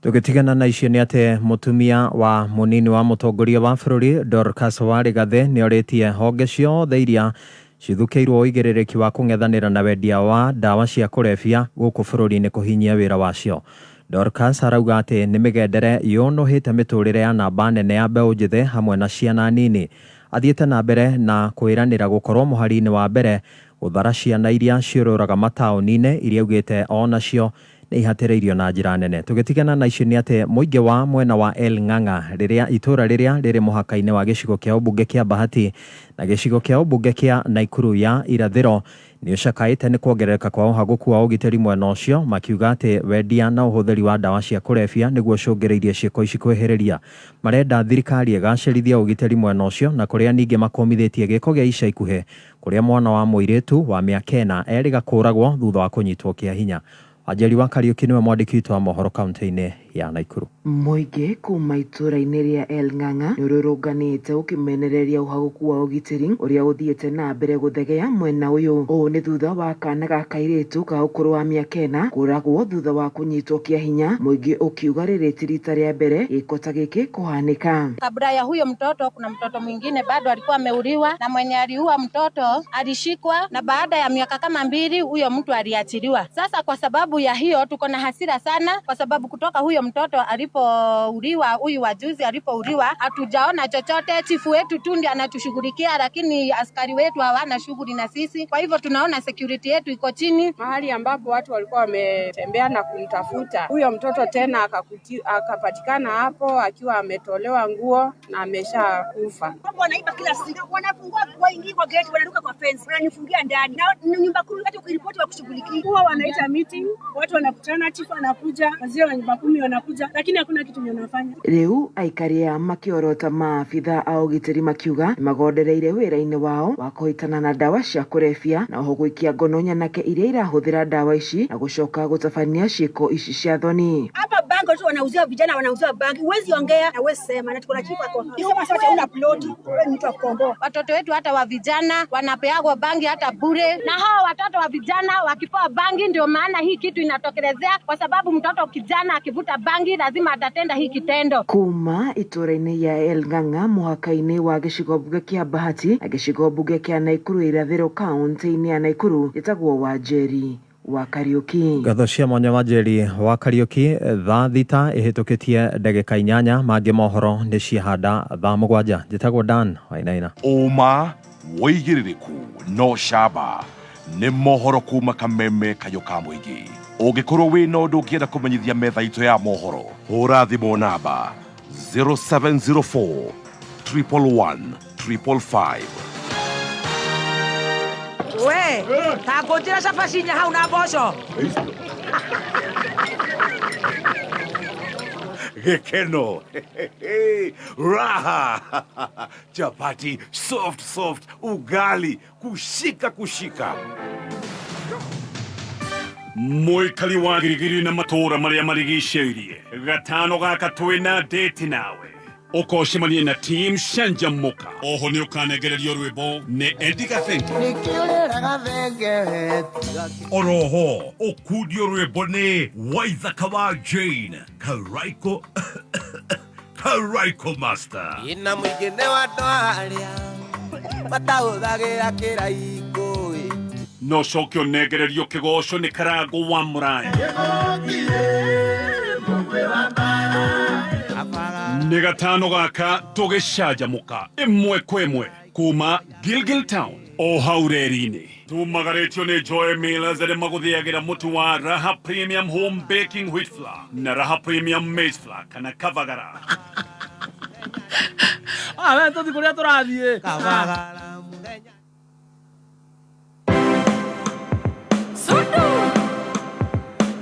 Tũgĩtigana na icio nĩ atĩ mũtumia wa mũnini wa mũtongoria wa bũrũri, Dorcas Warigathe, nĩ orĩtie honge ciothe iria cithukĩirwo ũigĩrĩrĩki wa kũng'ethanĩra na wendia wa ndawa cia kũrebia gũkũ bũrũri-inĩ kũhinyia wĩra wacio. Dorcas arauga atĩ nĩ mĩgendere yũnũhĩte mĩtũrĩre ya namba nene ya mbeũ njĩthĩ hamwe na ciana nini. Athiĩte na mbere na kwĩranĩra gũkorwo mũhari-inĩ wa mbere. Gũthara ciana iria ciũrũraga mataũni-inĩ iria augĩte onacio nĩ ihatĩrĩirio na njĩra nene. Tũgĩtigana na icio nĩ atĩ mũingĩ wa mwena wa El Ng'ang'a rĩrĩa itũra rĩrĩa rĩrĩ mũhaka-inĩ wa gĩcigo kĩa ũmbunge kĩa Bahati na gĩcigo kĩa ũmbunge kĩa Naikuru ya irathĩro nĩ ũcakaĩte nĩ kuongerereka kwa ũhagũku wa ũgitĩri mwena ũcio, makiuga atĩ wendia na ũhũthĩri wa ndawa cia kũrebia nĩguo ũcũngĩrĩirie ciĩko ici kwĩhĩrĩria. Marenda thirikari ĩgacĩrithie ũgitĩri mwena ũcio na kũrĩa ningĩ makũmithĩtie gĩko gĩa ica ikuhĩ kũrĩa mwana wa mũirĩtu wa mĩaka ĩna erĩga kũragwo thutha wa kũnyitwo kĩa hinya. Wanjeri wa Kariũki nĩwe mwandĩki witũ wa mohoro kaunti-inĩ ya Naikuru. Mũingĩ kuma itũra-inĩ rĩa El Ng'ang'a nĩũrũrũnganĩte ũkĩmenereria ũhagũku wa ũgitĩri ũrĩa ũthiĩte na mbere gũthegea mwena ũyũ. Ũũ nĩ thutha wa kana ga kairĩtu ka ũkũrũ wa mĩaka ĩna kũragwo thutha wa kũnyitwo kĩa hinya, mũingĩ ũkiuga rĩrĩ ti rita rĩa mbere gĩko ta gĩkĩ kũhanĩka. Kabla ya huyo mtoto kuna mtoto mwingine bado alikuwa ameuliwa, na mwenye aliua mtoto alishikwa, na baada ya miaka kama mbili huyo mtu aliachiliwa. Sasa kwa sababu ya hiyo tuko na hasira sana, kwa sababu kutoka huyo mtoto alipouliwa, huyu wajuzi alipouliwa, hatujaona chochote. Chifu wetu tu ndiye anatushughulikia, lakini askari wetu hawana shughuli na sisi. Kwa hivyo tunaona security yetu iko chini. Mahali ambapo watu walikuwa wametembea na kumtafuta huyo mtoto tena akapatikana hapo akiwa ametolewa nguo na ameshakufa. Wanaiba kila siku, wanafungua waingii kwa gate, wanaruka kwa fence, wananifungia ndani na nyumba kumi, hata ukiripoti wakushughulikia. Huwa wanaita meeting, watu wanakutana, chifu anakuja, wazee wa nyumba kumi wanakuja, lakini hakuna kitu yenye wanafanya. Rĩu aikari aya makĩorota maabitha a ũgitĩri makiuga nĩmagondereire wĩra-inĩ wao wa kũhĩtana na ndawa cia kũrebia na oho gũikia ngono nyanake iria irahũthĩra ndawa ici na gũcoka gũtabania ciĩko ici cia thoni. Hapa bangi watu wanauzia vijana, wanauzia bangi, huwezi ongea na huwezi sema, na tuko na chifu ako sema sasa, una ploti wewe ni mtu wa kukomboa. Watoto wetu hata wa vijana wanapeagwa bangi hata bure, na hawa watoto wa vijana wakipewa bangi, ndio maana hii kitu inatokelezea, kwa sababu mtoto kijana akivuta bangi lazima atatenda hii kitendo. Kuma itũra-inĩ ya El Ng'ang'a mũhaka-inĩ wa gĩcigo mbunge kĩa Bahati na gĩcigo mbunge kĩa Naikuru irathĩro kaunti-inĩ ya Naikuru gĩtagwo Wanjeri wa Kariũki. Ngatho cia mwanya Wanjeri wa Kariũki. Thaa 6 ĩhĩtũkĩtie ndagĩka 8, mangĩ mohoro nĩ ciahanda thaa 7. Njĩtagwo Dan Wainaina. Ũma wĩigĩrĩrĩku no camba nĩ mohoro kuma kameme kayũ ka mũingĩ. Ũngĩkorwo wĩna ũndũ ũngĩenda kũmenyithia metha itũ ya mohoro, hũra thimũ namba 0704 111 555. We ta ngũnjĩra cabaci inya hau na mboco. Gĩkeno raha chapati soft soft, ugali kushika kushika. Mũikari wa Girigiri na matũũra marĩa marigicĩirie, gatano gaka twĩna date nawe ũkocemanie na team Canjamũka. Oho nĩ ũkanengererio rwĩmbo nĩ Eddie Gathenge, oroho ũkundio rwĩmbo nĩ Waithaka wa Jane Karaiko Karaiko Master. Ina mũingĩ nĩ wa andũ arĩa matahũthagĩra kĩraikũ. No coke ũnengererio kĩgoco nĩ Karango wa Mũraya. Nĩ gatano gaka tũgĩcanjamũka ĩmwe kwa ĩmwe kuma Gilgil Town o hau reri-inĩ. Tumagarĩtio nĩ Joy Millers arĩa magũthĩagĩra mũtu wa Raha Premium Home Baking Wheat Flour na Raha Premium Maize Flour kana Kavagara. We tũthiĩ kũrĩa tũrathiĩ. Sudu.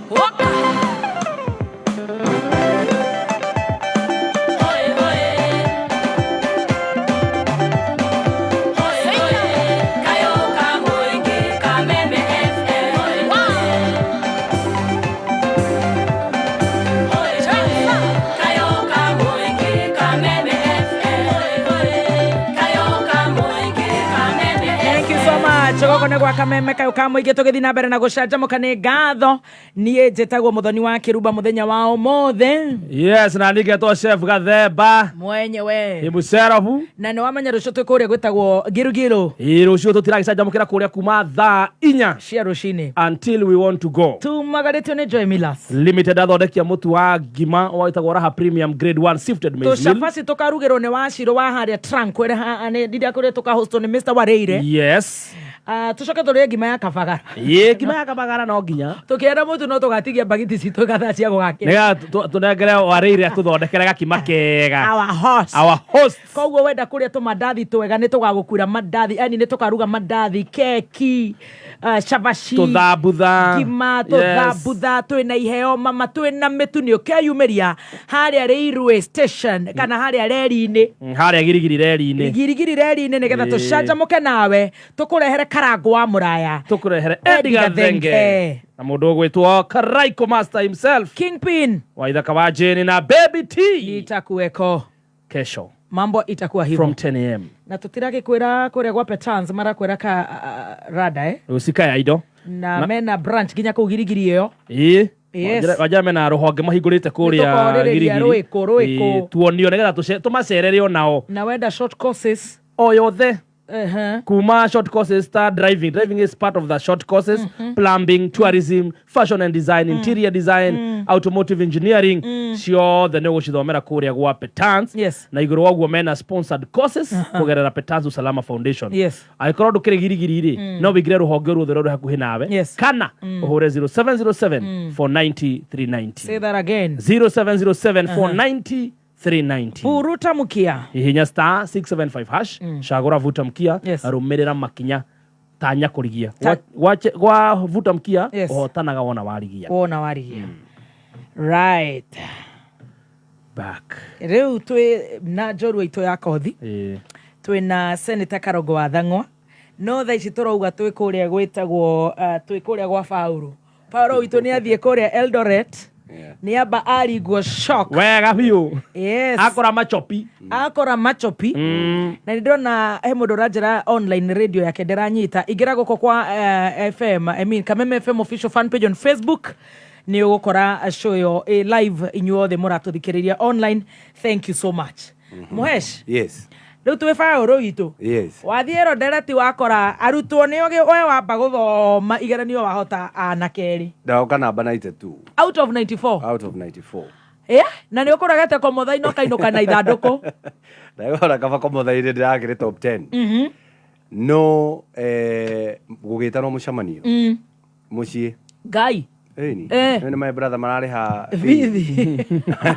Waka. Hoi hoi. Hoi hoi. Kayo ka mũingĩ Kameme FM. Hoi hoi. Kayo ka mũingĩ Kameme FM. Hoi hoi. Kayo ka mũingĩ Kameme FM. Thank you so much. Gũkũ nĩ gwa Kameme kayũ ka mũingĩ tũgĩthiĩ na mbere na gũcanjamũka. Nĩ ngatho. Niĩ njĩtagwo Mũthoni wa Kĩrumba mũthenya wa ũmũthĩ. Yes, na nigetwo Chef Gathemba mwenyewe Imucerobu. Na nĩ wamenya rũciũ twĩ kũrĩa gwĩtagwo Ngirugiru. Ĩ rũciũ tũtiragĩcanjamũkĩra kũrĩa kuma thaa 4 cia rũcinĩ until we want to go. Tumagarĩtio nĩ Joy Millers Limited athondekia mũtu wa ngima wĩtagwo Raha Premium Grade 1 sifted maize meal. Tũcabaci tũkarugĩrwo nĩ Wacirũ wa harĩa Tranquil, ndiria kũrĩa tũkahostwo nĩ Mr Wareire. Yes. Ah, tũcoke tũrĩe ngima ya kabagara. Ĩ, ngima ya kabagara no nginya. Tũkĩenda mũtu no tũgatigia mbagiti citũ gathaa cia gũgakĩra. Nĩgetha tũnengere warĩire atũthondekere gakima kega. Our host. Our host. Koguo wenda kũrĩa tũmandathi twega nĩ tũgagũkuĩra mandathi, yani nĩ tũkaruga mandathi, keki, cabaci, Tũthambutha. ngima, Yes. tũthambutha, twĩna iheo mama, twĩna mĩtu, nĩ ũkeyumĩria harĩa railway station kana harĩa reri-inĩ. Harĩa girigiri reri-inĩ. Girigiri reri-inĩ nĩgetha tũcanjamũke nawe, tũkũrehere karango wa mũraya. Tũkũrehere Eddie Eddie Gathenge. Gathenge. Na mũndũ ũgwĩtwo Karaiko Master himself. Kingpin. Waithaka wa Jane na Baby T. Itakuweko. Kesho. Mambo itakuwa hivyo. From 10 am. Na tũtiragĩkwĩra kũrĩa gwa Petans marakwĩra ka rada eh? Rũcika ya indo. Na Na- mena branch nginya kũu girigiri ĩyo. Ĩĩ. Yes. Wajaa mena rũhonge mahingũrĩte kũrĩa Nĩtũkorĩrĩria girigiri. rwĩkũ, rwĩkũ. Ĩĩ, tuonio nĩgetha tũmacerere onao. Na wenda short courses o yothe. Uh-huh. Kuma short courses ta driving. Driving is part of the short courses. Plumbing, tourism, fashion and design, interior design, automotive engineering, ciothe nĩ ũgũcithomera kũrĩa gwa Petans. Yes. Na igũrũ wa ũguo mena sponsored courses kũgerera Petans Usalama Foundation. Yes. Angĩkorwo ndũkĩrĩ girigiri rĩ, no wĩingĩre rũhonge ruothe rũrĩa rwĩ hakuhĩ nawe. Yes. Kana ũhũre 0707 490 390. Say that again. 0707 490 390. Buruta mukia. Hihinya star 675 hash, cagũra vuta mkia. Yes. Rũmĩrĩra makinya tanya kũrigia. Ta- Gwa vuta mkia. Yes. Ũhotanaga wona warigia. Wona warigia. Right. Back. Rĩu twĩ na njorua itũ ya kothi. Ĩĩ. Twĩna Senator Karongo wa Thang'wa. No thaa ici tũrauga twĩ kũrĩa gwĩtagwo twĩ kũrĩa gwa Paũrũ. Paũrũ witũ nĩ athiĩ kũrĩa Eldoret. Nĩ amba aringwo shock. Wega biũ. Yes. Akora machopi. Akora machopi. Na nĩ ndĩrona he mũndũ ũranjĩra online radio yake ndĩranyita. Ingĩra gũkũ kwa FM, I mean Kameme FM official fan page on Facebook, nĩ ũgũkora show ĩyo ĩ live inyuothe mũratũthikĩrĩria online. Thank you so much. Mũhesh. Yes. Rĩu twĩ baũrũ witũ. Yes. Wathiĩ Eldoret wakora arutwo nĩ ũgĩ we wamba gũthoma igeranio wahota anake erĩ. Ndoka namba 92. Out of 94. Out of 94. Yeah, na nĩ ũkũregete komotha-inĩ ũkainũka na ithandũkũ. Ndagora kaba komotha-inĩ ndĩrakĩrĩ top 10. No gũgĩtanwo mũcemanio mũciĩ. Ngai. Ĩni. Eh. Nĩ my brother mararĩha Bithi.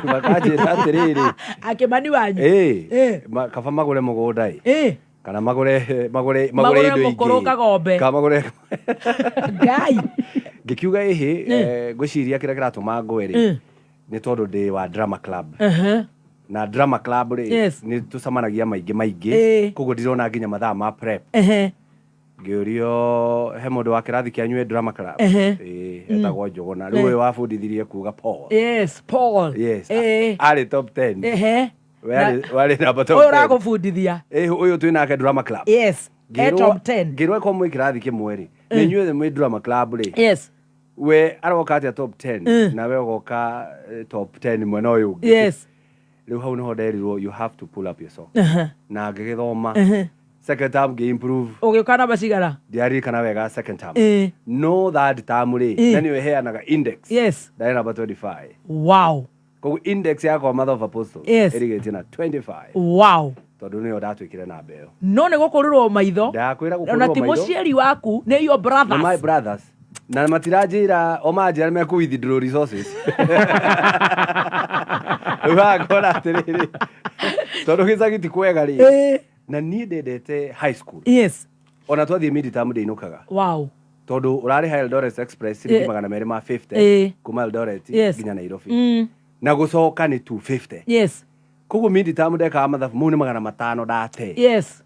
Makanjĩra atĩrĩrĩ. Akĩmani wanyu. Ĩ. Eh. Kaba magũre mũgũnda ĩ. Eh. Kana magũre magũre magũre Magũre indo ingĩ. mũkũrũ kagombe. Kana magũre Ngai. Ngĩkiuga ĩhĩ, ngwĩciria kĩrĩa kĩratũma ngwe rĩ nĩ tondũ ndĩ wa drama club. Na drama club rĩ, Yes. nĩ tũcemanagia maingĩ maingĩ. Koguo ndirona nginya mathaa ma prep. Ngĩũrio he mũndũ wa kĩrathi kĩanyu e drama club. Ĩĩ, etagwo Njũgũna. Rĩu ũyũ wabundithirie kuga Paul. Yes, Paul. Yes. Arĩ top 10. We arĩ namba top Ũyũ 10. ũragũbundithia. Ĩĩ, ũyũ twĩ nake drama club. Yes. E top 10. Ngĩrwo ĩkorwo mwĩ kĩrathi kĩmwe rĩ, nĩ inyuothe mwĩ drama club rĩ. Yes. We aroka atĩa top 10 na we ũgoka top 10 mwena ũyũ ũngĩ. Yes. Rĩu hau nĩho nderirwo you have to pull up your socks. Na ngĩgĩthoma. Second term ngĩ-improve. Ũgĩũka namba cigana? Ndiaririkana wega second term. No third term rĩ, na nĩyo ĩheanaga index. Yes. Ndarĩ namba 25. Wow. Koguo index yakwa Mother of Apostles Yes. ĩrigĩtie na 25. Wow. Tondũ nĩyo ndatuĩkire namba ĩyo. No nĩ gũkũrĩrwo maitho. Ndakwĩra gũkũrĩrwo Na ti maitho. mũciari waku, nĩ your Na brothers. my brothers. Na matiranjĩra, o manjĩra nĩ mekũ withdraw resources. Rĩu haha ngona atĩrĩrĩ, tondũ gĩcagi ti kwega rĩ. Na niĩ ndendete high school. Yes. Ona twathiĩ mid term ndĩinũkaga. Wow. Tondũ ũrarĩha Eldoret Express ciringi 250 kuma Eldoret nginya Nairobi. Na gũcoka nĩ 250. Yes. Koguo mid term ndekaga mathabu mau nĩ 500 ndate. Yes.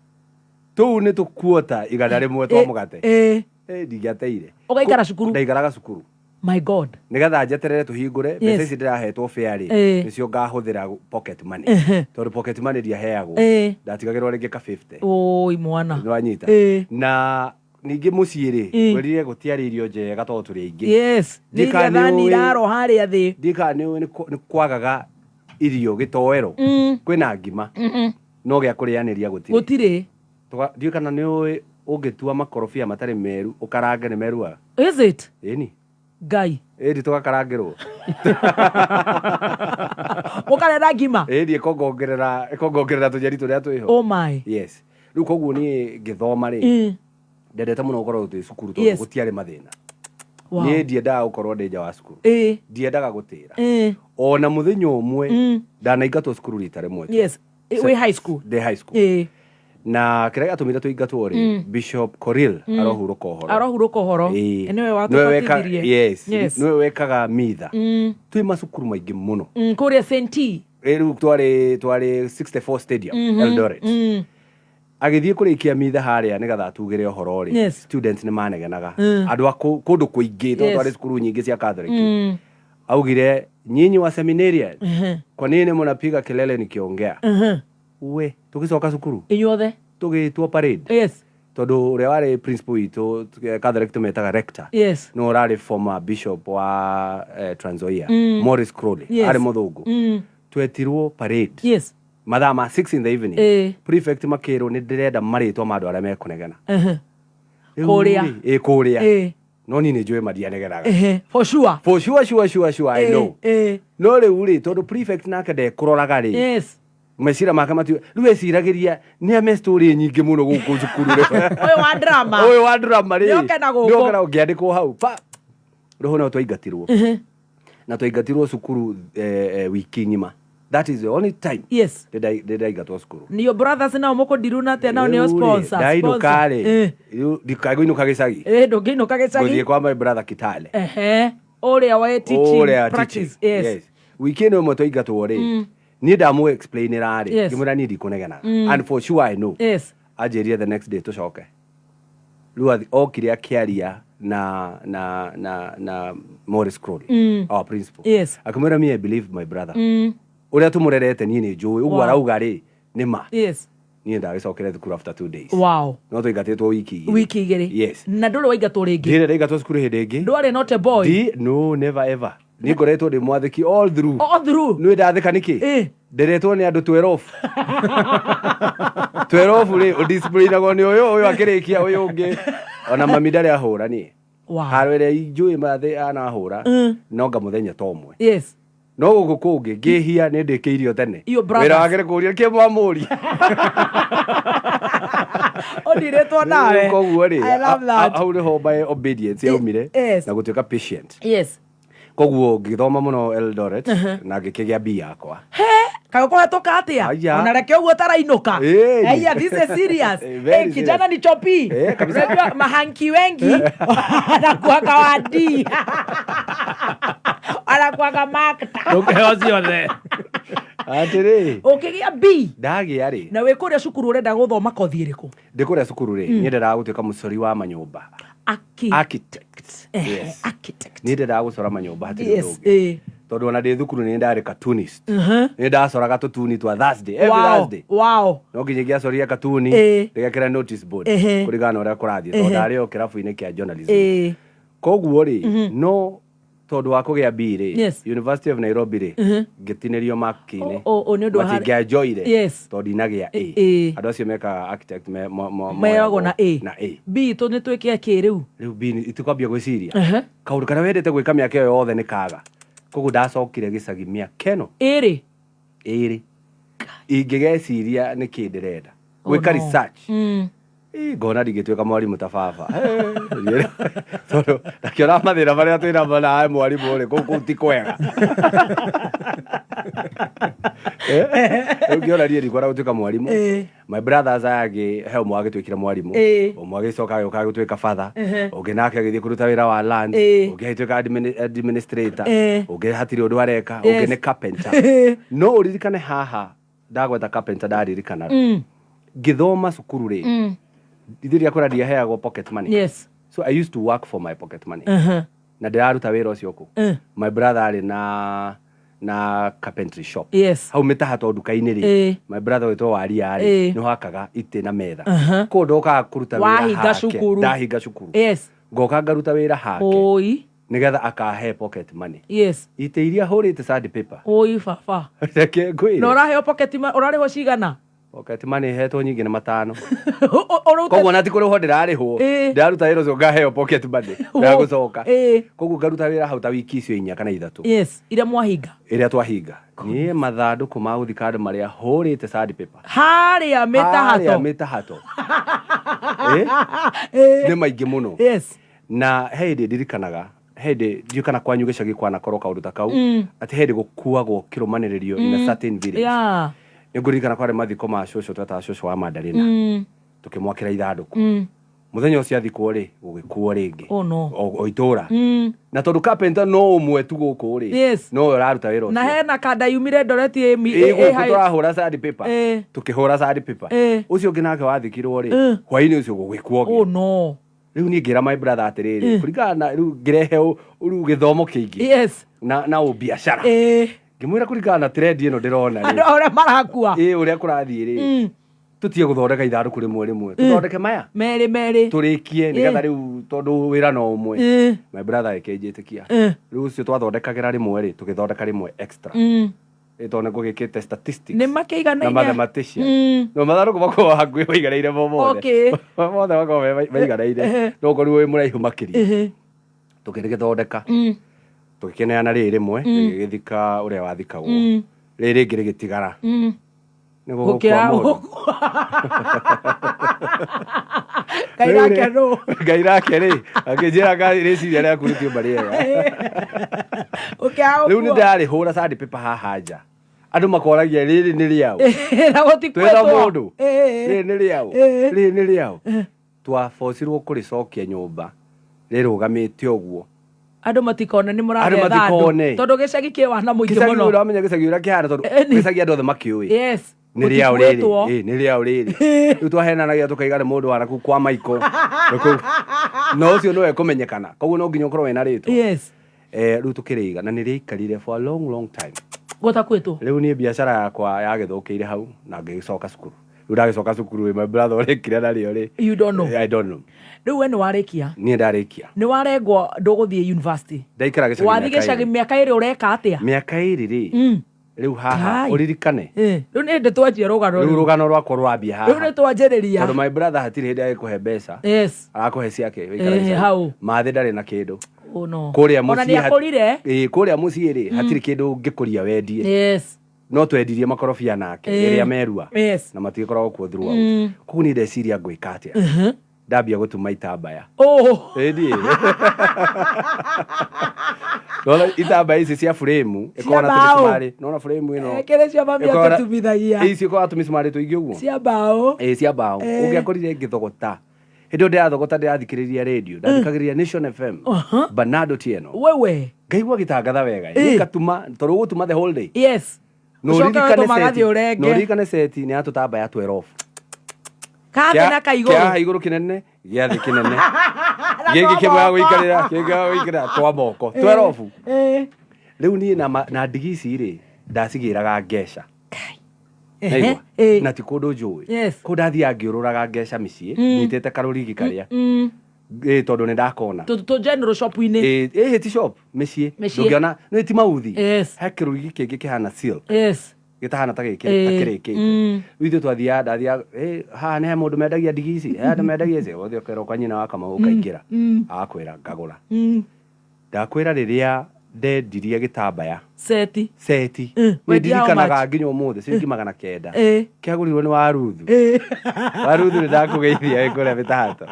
Tũu nĩ tũkuota 100 twa mũgate. Ndingĩateire. Ũgaikara cukuru? Ndaikaraga cukuru. My God. Nĩgetha njeterere tũhingũre Yes. mbeca ici ndĩrahetwo fare rĩ, nĩcio ngahũthĩra pocket money. Tondũ pocket money ndiaheagwo. Ndatigagĩrwo rĩngĩ ka 50. Oi mwana. Nĩwanyita. Na ningĩ mũciĩ rĩ, ngwĩrire gũtiarĩ irio njega tondũ tũrĩ aingĩ. Yes. Nĩ Ndiĩ kana iria thani nĩũĩ- iraro harĩa thĩ. Ndiĩ kana nĩũĩ nĩ kwagaga irio gĩtoero. Kwĩna ngima. No gĩa kũrĩanĩria gũtirĩ. Gũtirĩ. Ndiũĩ kana nĩũĩ ũngĩtua makorobia matarĩ meru ũkarange nĩ meruaga. Is it? Ĩni. Ngai. Ĩni tũgakarangĩrwo. Ũkarera ngima. Ĩni ĩkongongerera tũnyeni tũrĩa twĩho. Oh my. Yes. Rĩu koguo niĩ ngĩthoma rĩ, Ndendete mũno gũkorwo twĩ cukuru tondũ gũtiarĩ mathĩna. Niĩ ndiendaga gũkorwo ndĩ nja wa cukuru. Ndiendaga gũtĩra. Ona mũthenya ũmwe ndanaingatwo cukuru rita rĩmwe tu. Yes. Wĩ high school? Ndĩ high school. Na kĩrĩa gĩatũmire tũingatwo rĩ, Bishop Koril arohurũka ũhoro. Arohurũka ũhoro. Ĩĩ. Nĩwe Nĩwe weka- watũbatithirie. Yes. Nĩwe wekaga mitha. Twĩ macukuru maingĩ mũno. Kũrĩa St. Rĩu twarĩ 64 Stadium, Eldoret. Agĩthiĩ kũrĩkia mitha harĩa nĩgetha atugĩre ũhoro rĩ, students nĩ manegenaga. Andũ a kũndũ kũingĩ tondũ twarĩ cukuru nyingĩ cia Catholic. Augire, nyinyi wa seminarian, kwa nini mnapiga kelele nikiongea? We, tũgĩcoka cukuru. Inyuothe. Tũgĩtwo parade. Tondũ ũrĩa warĩ principal witũ, Catholic tũmetaga rector. No ũrarĩ former bishop wa Trans Nzoia, Morris Crowley, arĩ mũthũngũ. Twetirwo parade. Mathaa ma 6 in the evening. Prefect makĩrwo nĩ ndĩrenda marĩtwa ma andũ arĩa mekũnegena. Rĩu Kũrĩa. rĩ, ĩ kũrĩa. No niĩ nĩ njũĩ mandianegenaga. For sure. For sure, sure, sure, sure, I know. No rĩu rĩ, tondũ prefect nake ndekũroraga rĩ. Meciria make mati rĩu eciragĩria nĩ ame story nyingĩ mũno gũkũ cukuru rĩ. Ũyũ wa drama. Ũyũ wa drama rĩ. Nĩoke na gũkũ. Nĩoke na ngĩandĩkwo hau. Pa. Roho no twaingatirwo. Na twaingatirwo cukuru wiki ng'ima. That is the only time. Ndĩndaingatwo cukuru. Your brothers nao mũkũndiruna atĩa nao nĩo Rĩu rĩ, sponsor. ndainũka sponsor. rĩ. Rĩu ndikagũinũka gĩcagi. Ndũngĩinũka gĩcagi. Ngũthiĩ kwa my brother Kitale. Ũrĩa wa teaching Ũrĩa practice. teaching. Wiki ĩno ĩmwe twaingatwo rĩ. Niĩ ndamũ explainĩra rĩ. Ngĩmwĩra niĩ ndikũnegenaga. And for sure I know. Anjĩrire the next day tũcoke. Rĩu okire akĩaria na Morris Crowley, our principal. Akĩmwĩra me I believe my brother. Ũrĩa tũmũrerete niĩ nĩ njũĩ, ũguo arauga rĩ, nĩ ma. Niĩ ndagĩcokere thukuru after 2 days. No twaingatĩtwo wiki igĩrĩ. Wiki igĩrĩ. Na ndũrĩ waingatwo rĩngĩ. Ndirĩ ndaingatwo cukuru hĩndĩ ĩngĩ. Ndwarĩ not a boy. No, never ever. Niĩ ngoretwo ndĩ mwathĩki all through. All through. Nĩ ndathĩka nĩkĩ? Nderetwo nĩ andũ 12. 12 rĩ, ũdisciplinagwo nĩ ũyũ, ũyũ akĩrĩkia ũyũ ũngĩ. Ona mami ndarĩ ahũra niĩ. Haro ĩrĩa njũĩ mathĩ anahũra, no nga mũthenya ta ũmwe. No gũkũ kũngĩ ngĩhia nĩ ndĩkĩirio tene. Your brothers. Wĩra wake nĩ kũũria kĩ mwamũria. Ũndirĩtwo nawe. Koguo rĩ, I love that. hau nĩho my obedience yaumire na gũtuĩka patient. Koguo ngĩthoma mũno Eldoret na ngĩkĩgĩa B yakwa. Kaĩ ũkũhetũka atĩa? Aya. Ona reke ũguo ũtarainũka. Ĩĩ. Aya, this is serious. Very Eh, kijana ni chopi. Eh, kabisa. Unajua mahanki wengi wanakuanga wa D. Wanakuanga makta. Ndũkĩheo ciothe. Atĩrĩ. Ũkĩgĩa B. Ndagĩa rĩ. Na wĩ kũrĩa cukuru ũrenda gũthoma kothi ĩrĩkũ? Ndĩ kũrĩa cukuru rĩ, niĩ ndendaga gũtuĩka mũcori wa manyũmba. Architect. Yes. Architect. Niĩ ndendaga gũcora manyũmba hatirĩ ũndũ ũngĩ. Tondũ ona ndĩ thukuru nĩ ndarĩ cartoonist. Nĩ ndacoraga tũtuni twa Thursday, every Thursday. No nginya ingĩacorire katuni, ndĩgekĩra notice board kũringana na ũrĩa kũrathiĩ tondũ ndarĩ o kĩrabu-inĩ kĩa journalism. Koguo rĩ, no tondũ wa kũgĩa B rĩ, University of Nairobi rĩ, ngĩtinĩrio maki-inĩ. Nĩ ũndũ wa harĩ- Matingĩanjoire tondũ ndinagĩa A. Andũ acio mekaga architect Moyagwo na A. Na A. B tũ nĩ twĩke kĩ rĩu? Rĩu B itikwambia gwĩciria. Kaũndũ karĩa wendete gwĩka mĩaka ĩyo yothe nĩ kaga. Koguo ndacokire gĩcagi mĩaka ĩno Ĩrĩ. ĩrĩ. Ingĩgeciria nĩ kĩ ndĩrenda. Oh, Gwĩka no. research. Ĩ, ngona ndingĩtuĩka mwarimũ ta baba. Tondũ ndakĩona mathĩna marĩa twĩnamo na mwarimũ rĩ, kũu ti kwega. Rĩu ngĩona niĩ ndikwenda gũtuĩka mwarimũ. My brothers aya angĩ he ũmwe wagĩtuĩkire mwarimũ. Ũmwe agĩcoka agĩũka agĩtuĩka father. Ũngĩ nake agĩthiĩ kũruta wĩra wa land. Ũngĩ agĩtuĩka administrator. Ũngĩ hatirĩ ũndũ areka. Ũngĩ nĩ carpenter. No ũririkane haha ndagweta carpenter ndaririkana. Ngĩthoma cukuru rĩ, ithuĩ ndiakwĩra ndiaheagwo pocket money. So I used to work for my pocket money. Na ndĩraruta wĩra ũcio kũ? My brother arĩ na carpentry shop. Hau mĩtahato nduka-inĩ rĩ, my brother wĩtwo Waria rĩ, nĩho akaga itĩ na metha. Koguo ndokaga kũruta wĩra Wahinga hake. cukuru. Ndahinga cukuru. Ngoka ngaruta wĩra hake. Nĩgetha akahe pocket money. Itĩ iria hũrĩte sandpaper. Oi baba. Reke ngwĩre. Na ũraheo pocket money, ũrarĩhwo cigana? Pocket money hetwo nyingĩ nĩ matano. Ũrute- Koguo ona ti kũrĩhwo ndĩrarĩhwo. Ndĩraruta wĩra ũcio ngaheo pocket money. Ndagũcoka. Koguo ngaruta wĩra hau ta wiki icio inya kana ithatũ. Iria mwahinga. Ĩrĩa twahinga. Niĩ mathandũkũ ma gũthika andũ marĩa hũrĩte sandpaper. Harĩa Harĩa mĩtahato. mĩtahato. Eh? Nĩ maingĩ mũno. Yes. Na he hĩndĩ ndirikanaga, he hĩndĩ ndiũ kana kwanyu gĩcagi kwanakorwo kaũndũ ta kau, atĩ he hĩndĩ gũkuagwo kĩrũmanĩrĩrio in a certain village. Nĩ ngũririkana kwarĩ mathiko ma cũcũ, twetaga cũcũ wa Mandarina, tũkĩmwakĩra ithandũkũ. Mũthenya ũcio athikwo rĩ, gũgĩkuo rĩngĩ. Oh no. O itũra. Na tondũ carpenter no ũmwe tu gũkũ rĩ, nowe ũraruta wĩra Na ũcio. hena kanda yumire ndoreti Ĩ, gũkũ tũrahũra sand paper. Tũkĩhũra sand paper. Ũcio ũngĩ nake wathikirwo rĩ, hwaĩ-inĩ ũcio gũgĩkuo ũngĩ. Oh no. Rĩu niĩ ngĩra my brother atĩrĩrĩ, kũringana na rĩu ngĩrehe rĩu gĩthomo kĩingĩ na ũbiacara, ngĩmwĩra kũringana na trend ĩno ndĩrona rĩ, Andũ ũrĩa marakua. Ĩ, ũrĩa kũrathiĩ rĩ, tũtige gũthondeka ithandũkũ rĩmwe rĩmwe, tũthondeke maya Merĩ merĩ. Tũrĩkie nĩgetha rĩu tondũ wĩra no ũmwe. My brother ĩkĩnjĩtĩkia. Rĩu ũcio twathondekagĩra rĩmwe rĩ, tũgĩthondeka rĩmwe extra. Ĩ, tondũ nĩngũgĩkĩte statistics Nĩ na makĩiganaine. Mathematician. No mathandũkũ makoragwo hakuhĩ maiganaine mo mothe. Mothe makoragwo me maiganaine, no ũkorirwo wĩ mũraihu makĩria. Tũkĩrĩgĩthondeka, tũgĩkĩneana rĩrĩ rĩmwe, rĩgĩgĩthika ũrĩa wathikagwo, rĩrĩ rĩngĩ rĩgĩtigara. Nĩ gũgũkua Gũkĩra mũndũ. Ngai nake nũ? Ngai nake rĩ, akĩnjĩra rĩciria rĩaku rĩtiuma rĩega. Ũkĩaga Rĩu nĩ gũkua. ndarĩhũra sand paper haha nja, andũ makoragia rĩrĩ nĩ rĩaũ. Na Twĩna gũtikwetwo. mũndũ, rĩrĩ nĩ rĩaũ, rĩrĩ nĩ rĩaũ. Twabocirwo kũrĩcokia nyũmba rĩrũgamĩte ũguo. Andũ matikone nĩ Andũ mũragetha andũ. matikone. Tondũ gĩcagi kĩ wana mũingĩ Gĩcagi mũno. ũramenya gĩcagi ũrĩa kĩhana, tondũ gĩcagi andũ othe makĩũĩ. Nĩ rĩaũ rĩrĩ. Gũtikuĩtwo. Ĩ, nĩ rĩaũ rĩrĩ. Rĩu twahenanagia tũkaiga nĩ mũndũ wa nakũu kwa Michael. Nakũu. Na ũcio nĩwe kũmenyekana, koguo no nginya ũkorwo wĩna rĩtwa. Rĩu tũkĩrĩiga na nĩ rĩaikarire for a long, long time Gũtakwĩtwo. Rĩu niĩ biacara yakwa yagĩthũkĩire hau na ngĩgĩcoka cukuru. Rĩu ndagĩcoka cukuru ĩ, my brother ũrĩkire narĩo rĩ? You don't know. I don't know. Rĩu we nĩ warĩkia. Niĩ ndarĩkia. Nĩ warengwo ndũgũthiĩ university. Ndaikara gĩcagi Wathiĩ mĩaka gĩcagi ĩrĩ. mĩaka 2 ũreka atĩa? Mĩaka 2 rĩ, rĩu haha Kai. ũririkane. Rĩu nĩ hĩndĩ twanjia rũgano. Rĩu rũgano rwakwa rwambia Rĩu haha nĩ twanjĩrĩria. tondũ my brother hatirĩ hĩndĩ agĩkũhe mbeca. Arakũhe ciake wĩikara gĩcagi. Hau. Mathĩ ndarĩ na kĩndũ. Oh no. Kũrĩa Ona mũciĩ nĩ akũrire. Ĩ, kũrĩa mũciĩ rĩ, hatirĩ kĩndũ ũngĩkũria wendie. No twendirie makorobia nake rĩrĩa merua na matigĩkoragwo kuo throughout. Koguo niĩ ndeciria ngwĩka atĩa, ndambia gũtuma itambaya. Oh. Ĩĩ, nona itambaya ici cia frame ĩkoragwo na mbaũ. tũmĩcumarĩ, nona frame ĩno Kĩrĩ cia mami atũtumithagia. Ici ĩkoragwo na tũmĩcumarĩ tũingĩ ũguo. Cia mbaũ. Ĩ, cia mbaũ. Ũngĩakorire ngĩthogota hĩndĩ ĩyo ndĩrathogota, ndĩrathikĩrĩria radio, ndathikagĩrĩria Nation FM, Bernardo Tieno. Wewe. Ngaigua gĩtangatha wega. Ngatuma tondũ ũgũtuma the whole day. Na Ũcoke ũririkane wetũmaga seti- thiĩ ũrenge. na ũririkane seti nĩ ya tũtambaya 12. Kathĩ na Kĩa kaigũrũ. haha igũrũ kĩnene, gĩa thĩ kĩnene, gĩkĩ kĩmwe gĩa gũikarĩra, kĩngĩ gĩa gũikarĩra, twa moko 12. Rĩu niĩ na ndigi ici rĩ, ndacigĩraga ngeca. Naigua? Na ti kũndũ njũĩ. Kũu ndathiaga ngĩũrũraga ngeca mĩciĩ nyitĩte karũrigi karĩa. Ĩ, tondũ nĩ ndakona. Tũ general shop-inĩ. Ĩ, ti shop, mĩciĩ. Mĩciĩ. Ndũngĩona nĩ ti mauthi. He kĩrũrigi kĩngĩ kĩhana silk. Gĩtahana ta gĩkĩ ta kĩrĩkĩte. Rĩu ithuĩ twathiaga, ndathiaga, haha nĩ he mũndũ mendagia ndigi ici, he andũ mendagia ici, ũthiĩ ũkerwo kwa nyina wa Kamau, ũkaingĩra. Agakwĩra ngagũra. Ndakwĩra rĩrĩa ndendirie gĩtambaya Seti. Seti. Nĩ Wendia how ndirikanaga much? nginya ũmũthĩ, ciringi 900. Kĩagũrirwo nĩ Waruthu. Waruthu, nĩ ndakũgeithia wĩ kũrĩa mĩtahato.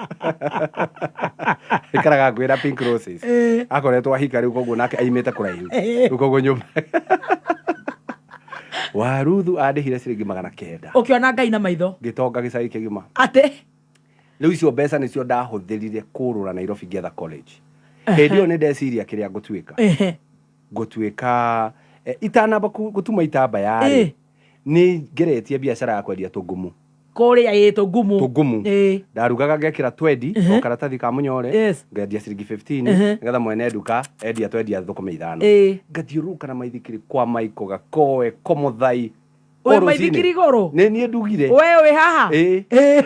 Ikaraga ngwĩra Pink Roses. Akoretwo ahika rĩu, koguo nake aimĩte kũraihu. Rĩu koguo nyũmba Waruthu andĩhire ciringi 900. Ũkĩona Ngai na maitho. Ngĩtonga gĩcagi kĩgima. Atĩ. Rĩu icio mbeca nĩcio ndahũthĩrire kũrũra Nairobi ngĩetha college. Hĩndĩ ĩyo nĩ ndeciria kĩrĩa ngũtuĩka. Ngũtuĩka itanamba gũtuma itambaya rĩ, nĩ ngeretie biacara ya kwendia tũngumu. Kũrĩa ĩ tũngumu. Tũngumu. Ndarugaga ngekĩra twendi o karatathi ka mũnyore, ngendia ciringi 15, nĩgetha mwene nduka endia twendia thũkũme 5. Ngathiũrũrũka na maithikiri kwa Maiko, Gakoe, Komothai. O Wĩ rũcinĩ. maithikiri igũrũ? Nĩ niĩ ndugire. We wĩ haha? Ĩ,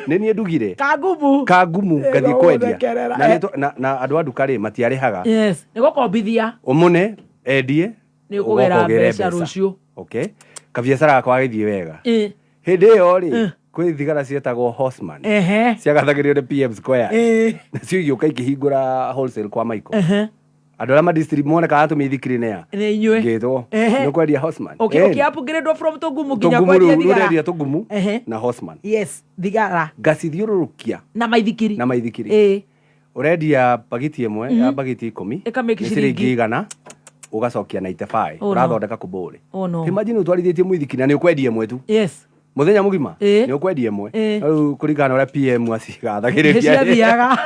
nĩ niĩ ndugire. Kangumu. Kangumu ngathiĩ kwendia. Gũthekerera. Na na andũ a nduka rĩ, matiarĩhaga. Yes. Nĩ gũkombithia. Ũmũne endie. Nĩ ũkũgera ũgoka ũgĩre mbeca rũciũ. Okay, kabiacara gakwa gagĩthiĩ wega. Hĩndĩ ĩyo rĩ, kwĩ thigara cietagwo Horseman, ciagathagĩrio nĩ PM Square. Nacio igĩũka ikĩhingũra wholesale kwa Michael. Andũ arĩa madistribute monekaga tũmĩithikiri nĩa? Nĩ inyuĩ. Ngĩtwo. Ehe. Nĩ kwendia Horseman. Okay, Ĩni. okay, upgraded from tũgumu nginya Tũgumu kwendia rĩu thigara. rũrendia tũgumu Ehe. na Horseman. Yes, thigara. Ngacithiũrũrũkia Na maithikiri. na maithikiri. Ĩĩ. Ũrendia bagiti ĩmwe ya bagiti 10 Ĩkamake nĩ ciringi. ciringi 100 ũgacokia 95 Oh, no. ũrathondeka kũbũrĩ. Oh, no. Imagine ũtwarithĩtie mũithikiri na nĩ ũkwendia ĩmwe tu. Yes. Mũthenya mũgima Ĩĩ. nĩ ũkwendia ĩmwe. Ĩĩ. Rĩu kũringana na ũrĩa PM acigathagĩrĩria. Nĩ ciathiaga.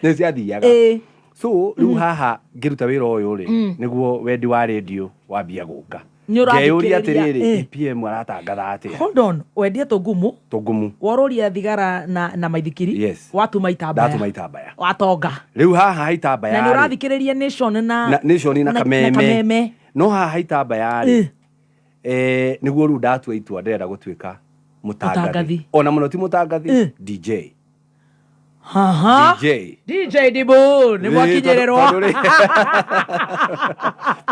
Nĩ ciathiaga. Ĩĩ. So rĩu haha ngĩruta wĩra ũyũ rĩ nĩguo wendi wa rĩndio wambia gũka. Nĩ Ngeyũria ũrathikĩrĩria. atĩrĩrĩ Ĩĩ. EPM aratangatha atĩa? Hold on, wendia tũgumu Tũgumu. worũria thigara na maithikiri. Yes. Watuma itambaya. Ndatuma itambaya. Watonga. Rĩu haha haitambaya Na nĩ rĩ, ũrathikĩrĩria Nation na Nation na Kameme. Kameme. No haha haitambaya rĩ nĩguo rĩu ndatua itua ndĩrenda gũtuĩka Mũtangathi. mũtangathi. Ona mũno ti mũtangathi, DJ. Haha. DJ. DJ Dibu nĩ Ĩĩ, mwakinyĩrĩrwo.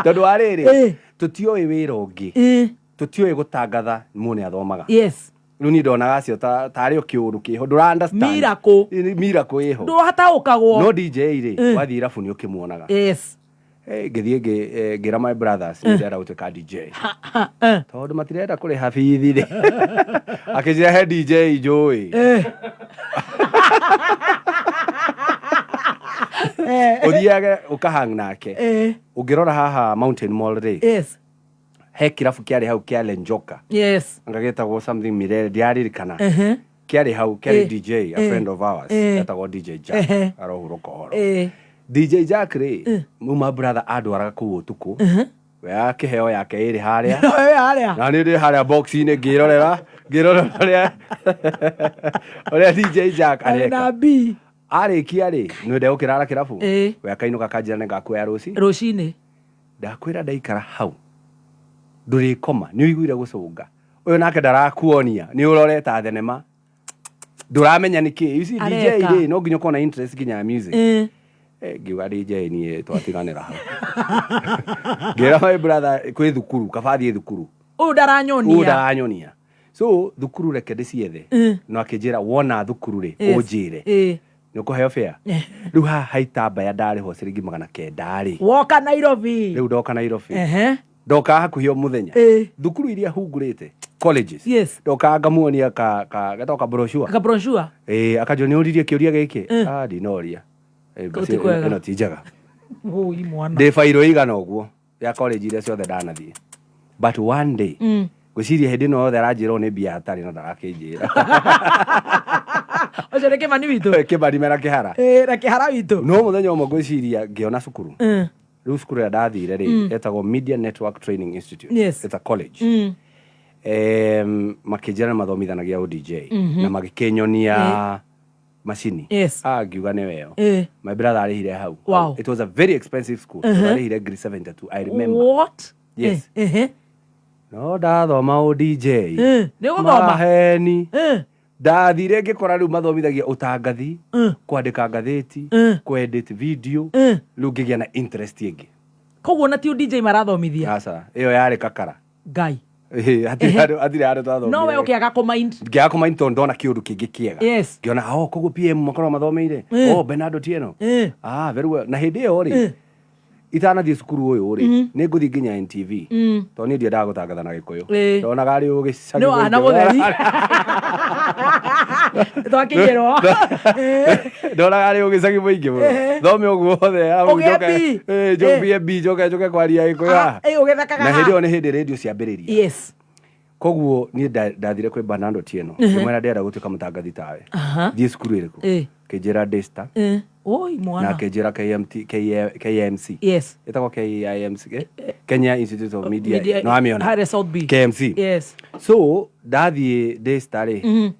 Tondũ wa rĩrĩ Ĩĩ. tũtioĩ wĩra ũngĩ Ĩĩ. tũtioĩ gũtangatha mũndũ nĩ athomaga. Yes. Rĩu niĩ ndonaga acio tarĩ o kĩũndũ kĩho ndũra understand. Miracle. Ĩĩ, miracle ĩho. Ndũhataũkagwo. No DJ rĩ Ĩĩ. wathiĩ irabu nĩ ũkĩmuonaga. Yes. Ngĩthiĩ ngĩra my brothers nĩ ndĩrenda gũtuĩka DJ. Tondũ matirenda kũrĩha bithi rĩ. Akĩnjĩra he DJ njũĩ. Ũthiage ũkahang nake. Ũngĩrora haha Mountain Mall rĩ. Yes. He kĩrabu kĩarĩ hau kĩa Lenjoka. Yes. Anga gĩtagwo something Mirere ndiaririkana. Ehe. Kĩarĩ hau kĩarĩ DJ a friend of ours etagwo DJ Jack arohurũka ũhoro. DJ Jack rĩ muma brother andwaraga kũu ũtukũ. We akĩheo yake ĩrĩ harĩa. Ĩĩ harĩa. Na niĩ ndĩ harĩa box-inĩ ngĩrorera ngĩrorera ũrĩa ũrĩa DJ Jack Arĩ areka. na B. Arĩkia rĩ nĩ ndegũkĩrara kĩrabu. Ĩĩ. We akainũka akanjĩra nĩngakuoya rũci. Rũcinĩ. Ndakwĩra ndaikara hau ndũrĩkoma nĩ ũiguire gũcũnga ũyũ nake ndarakuonia nĩ ũroreta thenema ndũramenya nĩkĩ. You see, DJ Areka. rĩ no nginya ũkorwo na interest nginya ya music. Ĩĩ. Ngiuga DJ niĩ twatiganĩra hau. Ngĩra my brother kwĩ thukuru kaba thiĩ thukuru. Ũyũ ndaranyonia. Ũyũ ndaranyonia. So thukuru reke ndĩciethe. No akĩnjĩra wona thukuru rĩ Yes. ũnjĩre. Ĩĩ. Nĩ ũkũheo fare. Rĩu haha haitambaya ndarĩhwo ciringi 900 rĩ. Woka Nairobi. Rĩu ndoka Nairobi. Ehe. Ndoka hakuhĩ o mũthenya. Ĩĩ. Thukuru iria hungurĩte colleges. Yes. Ndoka ngamuonia ka ka getagwo ka brochure. Ka brochure. Ĩĩ akanjũria nĩ ũririe kĩũria gĩkĩ? Ah ndinoria. Kũu Basi ti kwega. ĩno ti njega. Ũi mwana. Ndĩ bairũ igana ũguo ya college iria ciothe ndanathiĩ. But one day ngwĩciria hĩndĩ ĩno yothe aranjĩra ũũ nĩ mbia atarĩ na ndarakĩnjĩra. Ũcio nĩ Kĩmani witũ. Kĩmani mena kĩhara. Ĩĩ na kĩhara witũ. No mũthenya ũmwe ngwĩciria ngĩona cukuru. Rĩu cukuru ĩrĩa ndathire rĩ ĩtagwo Media Network Training Institute. Yes. It's a college. Makĩnjĩra nĩ mathomithanagia o DJ na magĩkĩnyonia macini. Yes. Ah ngiuga nĩ weyo. Ĩĩ. My brother arĩhire hau. Wow. It was a very expensive school. Arĩhire ngiri 72 I remember. What? Yes. Ehe. No ndathoma o DJ. Nĩ ũgũthoma? Maheni. Ndathire ngĩkora rĩu mathomithagia ũtangathi, kwandĩka ngathĩti, kũedit video, rĩu ngĩgĩa na interest ĩngĩ. Koguo na ti o DJ marathomithia. Aca, ĩyo yarĩ kakara. Ngai. Ĩĩ, hatirĩ handũ hatirĩ handũ twathomire. No we ũkĩaga kũmind. Ngĩaga kũmind tondũ ndona kĩũndũ kĩngĩ kĩega. Yes. Ngĩona oh koguo PM makoragwo mathomeire. Oh Bernardo Tieno. Ah very well. Na hĩndĩ ĩyo rĩ itanathiĩ cukuru ũyũ rĩ nĩ ngũthiĩ nginya NTV tondũ niĩ ndiendaga gũtangatha na Gĩkũyũ. Ĩĩ. Ndonaga arĩ ũgĩcagi Nĩ wana mũtheri. Twakinyĩrwo. Ndonaga arĩ ũgĩcagi mũingĩ mũno. Ehe. Thome ũguo wothe arabu Ũgĩe njoke B. ĩĩ, njoke B njoke njoke kwaria Gĩkũyũ haha. Ĩĩ ũgĩthekaga Na haha. hĩndĩ ĩyo nĩ hĩndĩ rĩndio ciambĩrĩria. Yes. Koguo niĩ ndathire kwĩ Bernardo Tieno ngĩmwĩra ndĩrenda gũtuĩka mũtangathi tawe. Aha. Thiĩ cukuru ĩrĩkũ? Ĩĩ. Akĩnjĩra Daystar Ĩĩ. Oi na mwana. akĩnjĩra KMT KMC. Yes. Ĩtagwo KIMC eh? Kenya Institute of Media. Media- No amĩona. Harĩa South B. KMC. Yes. So ndathiĩ Daystar rĩ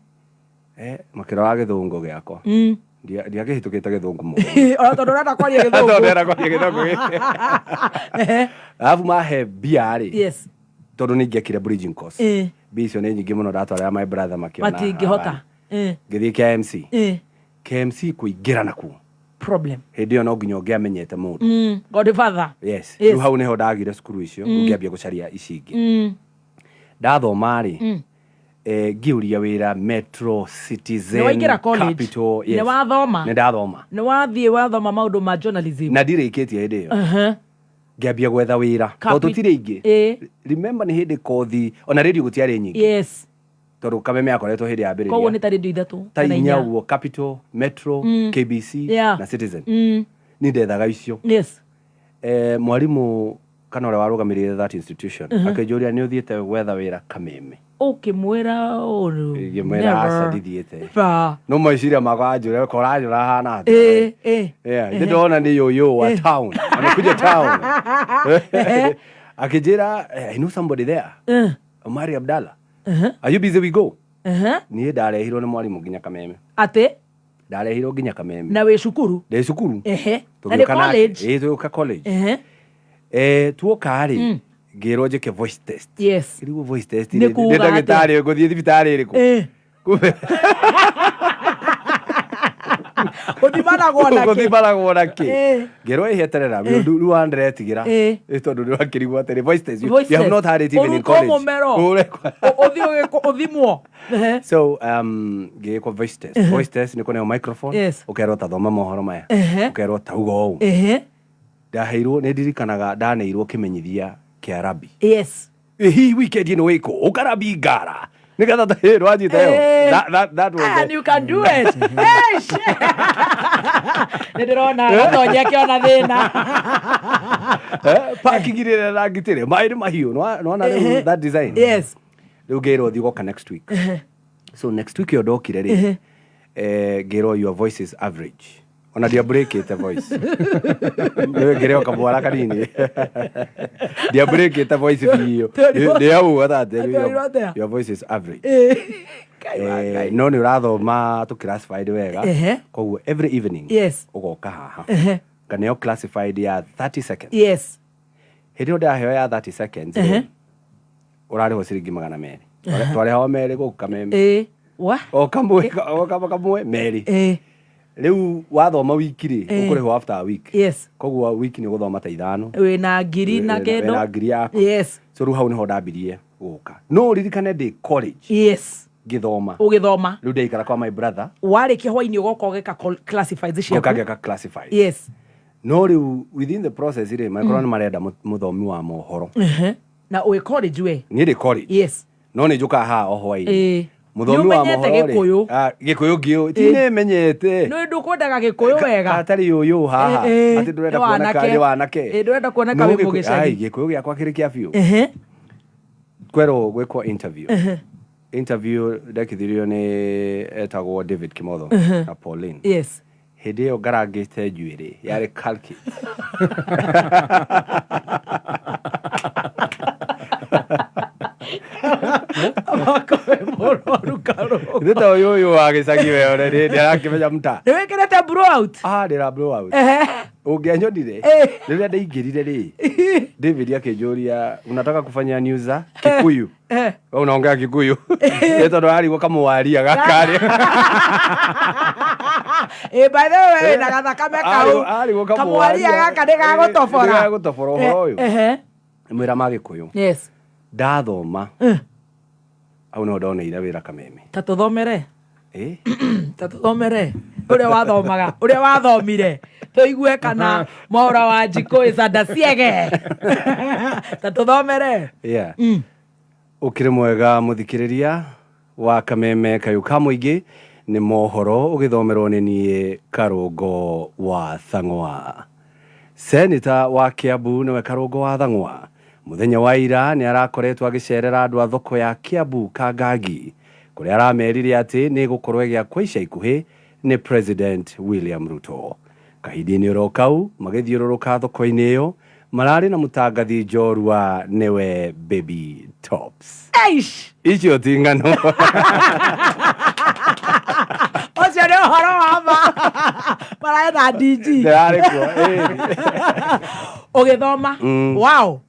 makĩrora gĩthũngũ gĩakwa. Ndiakĩhĩtũkĩte gĩthũngũ mũno. Ona tondũ ũrenda kwaria Tondũ gĩthũngũ. ndĩrenda kwaria gĩthũngũ gĩkĩ. Alafu mahe mbia rĩ Yes. tondũ nĩ ingĩekire bridging course. Ĩĩ. Mbia icio nĩ nyingĩ mũno ndatwarĩra my brother makĩona. Matingĩhota. Ĩĩ. Ngĩthiĩ KMC. Ĩĩ. KMC kũingĩra nakuo Problem. hĩndĩ ĩyo no nginya ũngĩamenyete mũndũ. Godfather. Yes. Yes. Rĩu hau nĩho ndagire cukuru icio ngĩambia gũcaria ici ingĩ. Ndathoma rĩ Ngĩũria wĩra Metro, Citizen, Nĩ waingĩra college? Capital, yes. Nĩ wathoma? Nĩ ndathoma. Nĩ wathiĩ wathoma maũndũ ma journalism? Na ndirĩkĩtie hĩndĩ ĩyo. Ngĩambia gwetha wĩra tondũ tũtirĩ aingĩ. Remember, nĩ hĩndĩ kothi ona radio gũtiarĩ nyingĩ, tondũ Kameme akoretwo hĩndĩ yambĩrĩria. Koguo nĩ ta radio ithatũ ta kana inya ũguo: Capital, Metro, KBC na Citizen. Ni ndethaga icio. Mwarimũ kana ũrĩa warũgamĩrĩire that institution akĩnjũria, "Nĩ ũthiĩte gwetha wĩra Kameme?" Ũkĩmwĩra ũru? Ngĩmwĩra, "Aca, ndithiĩte." No meciria makwa anjũra koranjũra hana atĩa. Yeah, ithe ndona nĩ yũyũ wa town amekuja town. Akĩnjĩra, "I know somebody there, Omari Abdallah. Are you busy? We go." Niĩ ndarehirwo nĩ mwarimũ nginya Kameme. Atĩ? Ndarehirwo nginya Kameme. Na wĩ cukuru? Ndĩ cukuru. Na nĩ Tũgĩũka nake. college? Ĩĩ, tũgĩũka college. Tuoka rĩ, ngĩrwo njĩke voice test. Rĩu voice test Nĩ rĩ, kuuga nĩ ndagĩtarĩ ngũthiĩ thibitarĩ ĩrĩkũ? Kumbe Gũthimanagwo na kĩ? Gũthimanagwo na kĩ? Ngĩrwo, "Ĩheterera rĩu wanderetigĩra." Tondũ nĩ wakĩrigwo atĩrĩ, voice test, Voice you have test. not had it even in Ũrutwo college. mũmero. Ũthiĩ ũthimwo. So ngĩgĩkwo voice test. Voice test nĩ kũneo microphone, ũkerwo ta thoma mohoro maya, ũkerwo tauga ũũ. Ndaheirwo, nĩ ndirikanaga ndaneirwo kĩmenyithia kĩa rabi. Hihi weekend ĩno wĩkũ ũkarabi ngara nĩgetha rwanyita ĩyo. That was And you can do it. Eish! Nĩ ndĩrona gatonye akĩona thĩna. Parking ĩrĩa rangitĩre maĩ nĩ mahiũ. Nĩwona rĩu that design? Rĩu ngĩrwo thiĩ goka next week. So next week ĩyo ndokire rĩ, ngĩrwo, "Your voice is average." Ona ndiambũrĩkĩte voice, nĩwe ngĩrĩo kamwara kanini, ndiambũrĩkĩte voice biũ. Ndĩ hau gatate. Twerirwo atĩa? "Your voice is average." No nĩ ũrathoma tũ classified wega. Koguo every evening ũgoka haha, nganeo classified ya 30 seconds. Hĩndĩ ĩyo ndaheo ya 30 seconds rĩ, ũrarĩhwo ciringi 200. Twarĩhagwo merĩ gũkũ Kameme. Wa? O kamwe kamwe merĩ. Rĩu wathoma wiki rĩ, ũkũrĩhwo after a week. Koguo wiki nĩ ũgũthoma ta ithano. Wĩna ngiri na Wĩna kĩndũ. ngiri yaku. So rĩu hau nĩho ndambirie gũka, no ũririkane ndĩ college ngĩthoma. Ũgĩthoma. Rĩu ndaikara kwa my brother. Warĩkia hwainĩ ũgoka ũgeka classifieds Ngoka ciaku. ngeka classified. No rĩu within the process rĩ, makorwo nĩ marenda mũthomi wa mohoro. Na wĩ college we? Niĩ ndĩ college. No nĩ njũkaga haha o hwainĩ. Mũthomi Nĩ wa ũmenyete mohoro rĩ, Gĩkũyũ? ah, Gĩkũyũ ngĩũĩ, ti nĩ menyete. Nĩ ndũkwendaga Gĩkũyũ wega. Katarĩ ũyũ haha atĩ ndũrenda Nĩ kuona wanake. karĩ wanake. Ndũrenda kuoneka No wĩ mũgĩcagi. Ai, Gĩkũyũ gĩakwa kĩrĩ kĩa biũ. Kwerwo gwĩkwo interview. Interview ndekithirio nĩ etagwo David Kimotho na Pauline. Hĩndĩ ĩyo ngarangĩte njuĩrĩ yarĩ kalki. Ithe ta ũyũ wa gĩcagi we ore nĩ arakĩmenya mta. Nĩ wĩkĩrĩte blowout? Ah, ndĩra blowout. Ũngĩanyonire rĩrĩa ndaingĩrire rĩ, David akĩnjũria, "Unataka kufanya news za Kikuyu? Wewe unaongea Kikuyu?" Nĩ tondũ arigwo kamũwaria gakarĩ. By the way, wĩna gathakame kau. Arigwo. Kamwaria gaka nĩ gagũtobora. Nĩ gagũtobora ũhoro ũyũ. Mwĩra ma Gĩkũyũ. Ndathoma hau no ndoneire wĩra Kameme. Ta tũthomere. Ta tũthomere ũrĩa wathomaga, ũrĩa wathomire, tũigue kana Mwaũra wa Njikũ is under siege. Ta tũthomere. Yeah. Ũkĩrĩ mwega mũthikĩrĩria wa Kameme kayũ ka mũingĩ, nĩ mohoro ũgĩthomerwo nĩ niĩ Karũngo wa Thang'wa. Seneta wa Kiambu nĩwe Karũngo wa Thang'wa mũthenya wa ira nĩ arakoretwo agĩcerera andũ a thoko ya Kiambu Kangangi, kũrĩa aramerire atĩ nĩ ĩgũkorwo ĩgĩakwo ica ikuhĩ nĩ President William Ruto. Kahinda-inĩ oro kau magĩthiũrũrũka thoko-inĩ ĩyo mararĩ na mũtangathi njorua nĩwe Baby Tops. Eish! Icio ti ng'ano. Ũcio nĩ ũhoro wa ma, maraetha DG. Ndĩrarĩ kuo. Ũgĩthoma. Wow.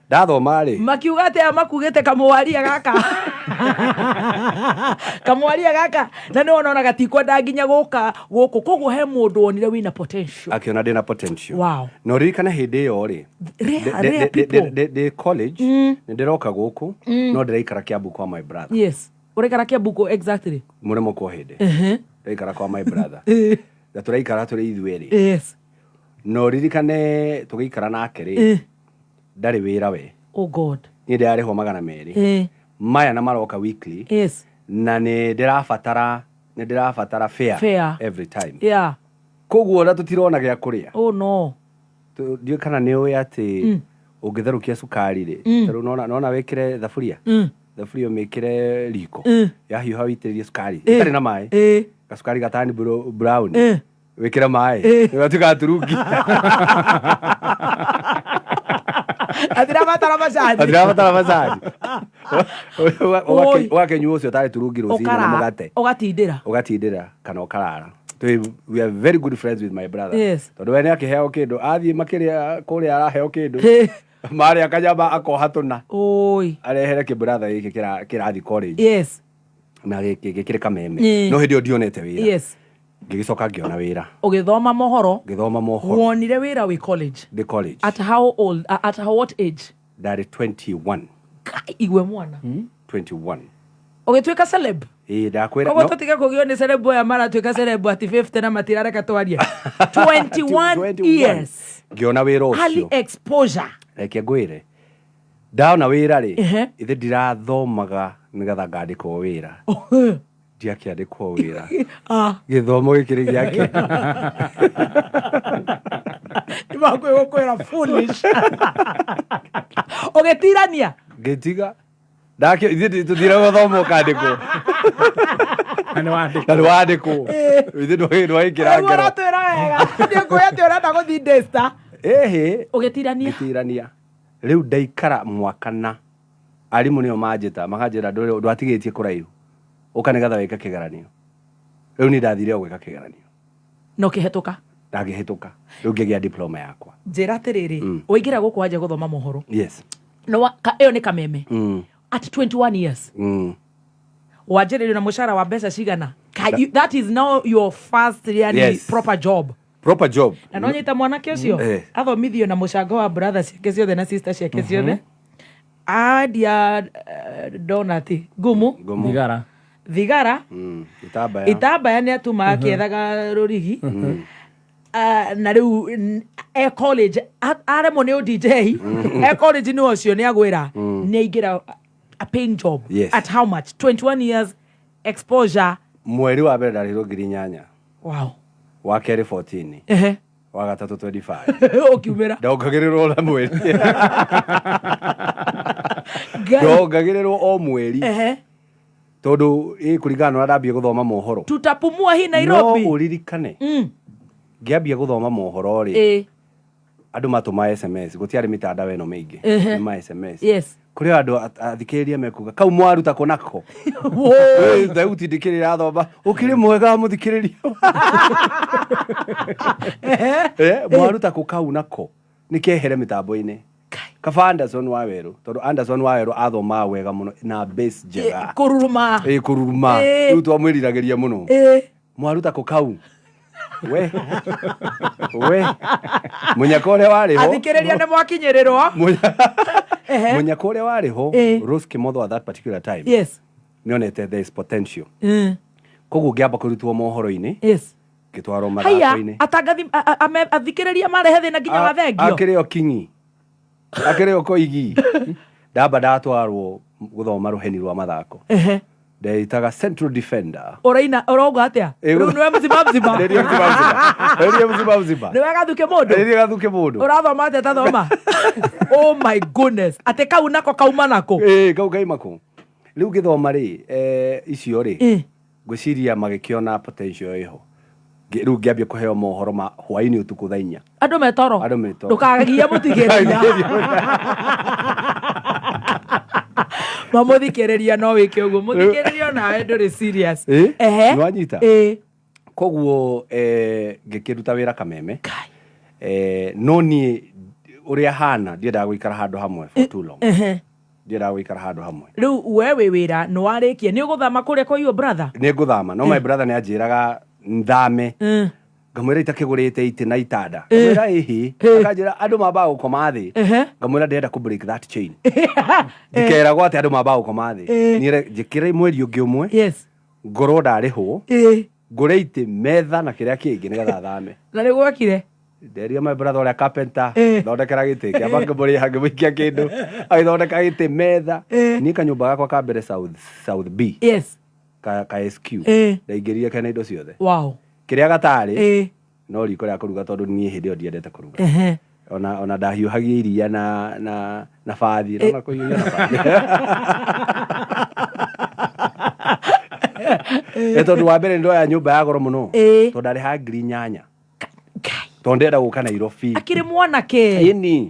Ndathoma rĩ, Makiuga atĩa makugĩte kamũwaria gaka? Kamwaria gaka na nĩ wona gatikwenda nginya gũka gũkũ, koguo he mũndũ wonire wĩna potential. Akĩona ndĩna potential. Na ũririkane hĩndĩ ĩyo rĩ, Rare, rare people. ndĩ college, nĩ ndĩroka gũkũ, no ndĩraikara Kiambu kwa my brother. Yes, ũraikara Kiambu kũ exactly? Mũrĩmo kwa hĩndĩ. Ndĩraikara kwa my brother na tũraikara tũrĩ ithuerĩ. Na ũririkane tũgĩikara nake rĩ, ndarĩ wĩra we. Oh God. Niĩ ndĩrarĩhwo 200 maya na maroka weekly. Na nĩ ndĩrabatara fare, Fare. every time. Koguo ona tũtirona gĩa kũrĩa. Oh no. Ndiũĩ kana nĩ ũĩ atĩ ũngĩtherũkia cukari rĩ, tarĩu nona wĩkĩre thaburia, thaburia ũmĩkĩre riko, yahiũha wĩitĩrĩrie cukari ĩtarĩ na maĩ, gacukari gatani brown, wĩkĩre maĩ, gatuĩka turungi. Atirabatara macani. Atirabatara macani. Oi. Ũgakĩnyua ũcio tarĩ turungi rũcinĩ na mũgate. Ũgatindĩra. Ũgatindĩra kana ũkarara. We are very good friends with my brother, tondũ we nĩ akĩheo kĩndũ, athiĩ makĩrĩa kũrĩa araheo kĩndũ, marĩa kanyama akoha tũna. Oi. Arehere kĩbratha gĩkĩ kĩrathiĩ college na gĩkĩ gĩkĩrĩ Kameme. No hĩndĩ ĩyo ndionete wĩra. Ngĩgĩcoka ngĩona wĩra. Ũgĩthoma mohoro. Ngĩthoma mohoro. Wonire wĩra wĩ college? Ndĩ college. At how old, at how what age? Ndarĩ 21. Kai, igwe mwana. 21. Ũgĩtuĩka celeb. Ĩĩ, ndakwĩra. Koguo tũtige kũgio nĩ celeb aya maratuĩka celeb ati 50 na matirareka twarie. 21 21. years. Ngĩona wĩra Early ũcio. exposure. Reke ngwĩre, ndona wĩra rĩ, ithe ndirathomaga nĩgetha ngandĩkwo wĩra, ndiakĩandĩkwo wĩra. Gĩthomo gĩkĩrĩ gĩake. Nĩmakwĩgũkwĩra foolish. Ũgĩtirania. Ngĩtiga. Ndakĩ ithuĩ tũthire gũthoma ũkandĩkwo Na nĩ wandĩkwo. Na nĩ wandĩkwo. Ithuĩ ndwagĩkĩra Rĩu ngero. ũratwĩra wega. Nĩngũĩ atĩ ũrenda gũthiĩ Daystar. Ĩhĩ. Ũgĩtirania. Ngĩtirania. Rĩu ndaikara mwaka na arimũ nĩo manjĩta makanjĩra, "Ndwatigĩtie kũraihu, ũka nĩgetha wĩke kĩgeranio." Rĩu niĩ ndathire o gwĩka kĩgeranio. Na ũkĩhetũka. Ndangĩhĩtũka. Rĩu ngĩgĩa diploma yakwa. Njĩra atĩrĩrĩ, waingĩra gũkũ wanjia gũthoma mohoro. No ĩyo nĩ Kameme. At 21 years. Wanjĩrĩirio na mũcara wa mbeca cigana? That is now your first yani proper job. Proper job. Na no nyita mwanake ũcio athomithio na mũcango wa brother ciake ciothe na sister ciake ciothe, andia donati ngumu. Ngumu. Thigara. Thigara. Itambaya. Itambaya nĩ atuma akĩethaga rũrigi. Ah, na rĩu e college aremwo nĩ ũDJ e college nĩ ũcio nĩ agwĩra nĩ aingĩra a paying job. At how much? 21 years exposure. Mweri wa mbere ndarĩhirwo 8,000. Wa kerĩ 14. Wa gatatũ 25. Ũkiumĩra. Ndongagĩrĩrwo na mweri. Ngai. Ndongagĩrĩrwo o mweri tondũ ĩ kũringana na ũrĩa ndambia gũthoma mohoro. Tutapumua hii Nairobi. No ũririkane ngĩambia gũthoma mohoro rĩ, andũ matũma SMS, gũtiarĩ mĩtandao ĩno mĩingĩ. Nĩ ma SMS. Kũrĩ andũ athikĩrĩria mekuga kau mwaruta kũ nako. Woi. Ĩ, thauti ndĩkĩrĩ ĩrathoma ũkĩrĩ mwega mũthikĩrĩria. Mwaruta kũ kau nako nĩ kehere mĩtambo-inĩ. Kaba Anderson wa Werũ, tondũ Anderson wa Werũ athomaga wega mũno na base njega. Kũruruma. Ĩ, kũruruma. Rĩu twamwĩriragĩria mũno. Mwaruta kũ kau we we mũnyaka ũrĩa warĩ ho. Athikĩrĩria nĩ mwakinyĩrĩrwo. Mũnyaka ũrĩa warĩ ho, Rose Kimotho, at that particular time nĩonete there is potential. Koguo ngĩamba kũrutwo mohoro-inĩ, ngĩtwarwo Haya. mathako-inĩ. Atangathi athikĩrĩria marehe thĩna nginya wa thengio. Akĩrĩ o kingi, akĩrĩ o koigi. Ndamba ndatwarwo gũthoma rũheni rwa mathako. Ndeitaga central defender. Ũraina ũrauga atĩa? Rĩu nĩwe mzima mzima. Nĩniĩ mzima mzima. Nĩniĩ mzima mzima. Nĩwe gathuke mũndũ. Nĩniĩ gathuke mũndũ. Ũrathoma atĩa tathoma? Oh my goodness, atĩ kau nako kauma nako. Ĩĩ, kau kaima kũ? Rĩu ngĩthoma rĩ, icio rĩ, ngwĩciria magĩkĩona potential ĩho. Rĩu ngĩambia kũheo mohoro ma hwaĩ-inĩ ũtukũ thaa 4. Andũ metoro. Andũ metoro. Ndũkagie mũtigĩrĩria mamũthikĩrĩria, no wĩke ũguo mũthikĩrĩria onawe ndũrĩ serious. Ĩ? Nĩwanyita? Ĩ. Koguo ngĩkĩruta wĩra Kameme. No niĩ ũrĩa hana ndiendaga gũikara handũ hamwe for too long. Ndiendaga gũikara handũ hamwe. Rĩu we wĩ wĩra nĩ warĩkia, nĩ ũgũthama kũrĩa kwa your brother? Nĩ ngũthama, no my brother nĩ anjĩraga thame. Ngamwĩra itakĩgũrĩte itĩ na itanda. Ngamwĩra ĩhĩ. Akanjĩra andũ mambaga gũkoma thĩ. Ngamwĩra ndĩrenda kũ break that chain. Ndikeragwo atĩ andũ mambaga gũkoma thĩ. Niĩ njĩkĩre mweri ũngĩ ũmwe. Yes. Ngorwo ndarĩhwo. Ngũre itĩ, metha na kĩrĩa kĩngĩ nĩgetha thame. Na nĩ gwekire? Nderia my brother ũrĩa carpenter, thondekera gĩtĩ. Ngĩamba ngĩmũrĩha ngĩmũikia kĩndũ. Agĩthondeka gĩtĩ, metha. Niĩ kanyũmba gakwa ka mbere South B. Yes. Ka SQ. Ndaingĩrire kena indo ciothe. Wow. Kĩrĩa gatarĩ no riko rĩa kũruga tondũ niĩ hĩndĩ ĩyo ndiendete kũruga. Ona ndahiũhagia iria na bathi. Ona kũhiũhia na bathi. Nĩ tondũ wa mbere ndoya nyũmba ya goro mũno. Tondũ ndarĩhaga 8,000. Tondũ ndĩrenda gũka Nairobi. Akĩrĩ mwanake. Ĩni.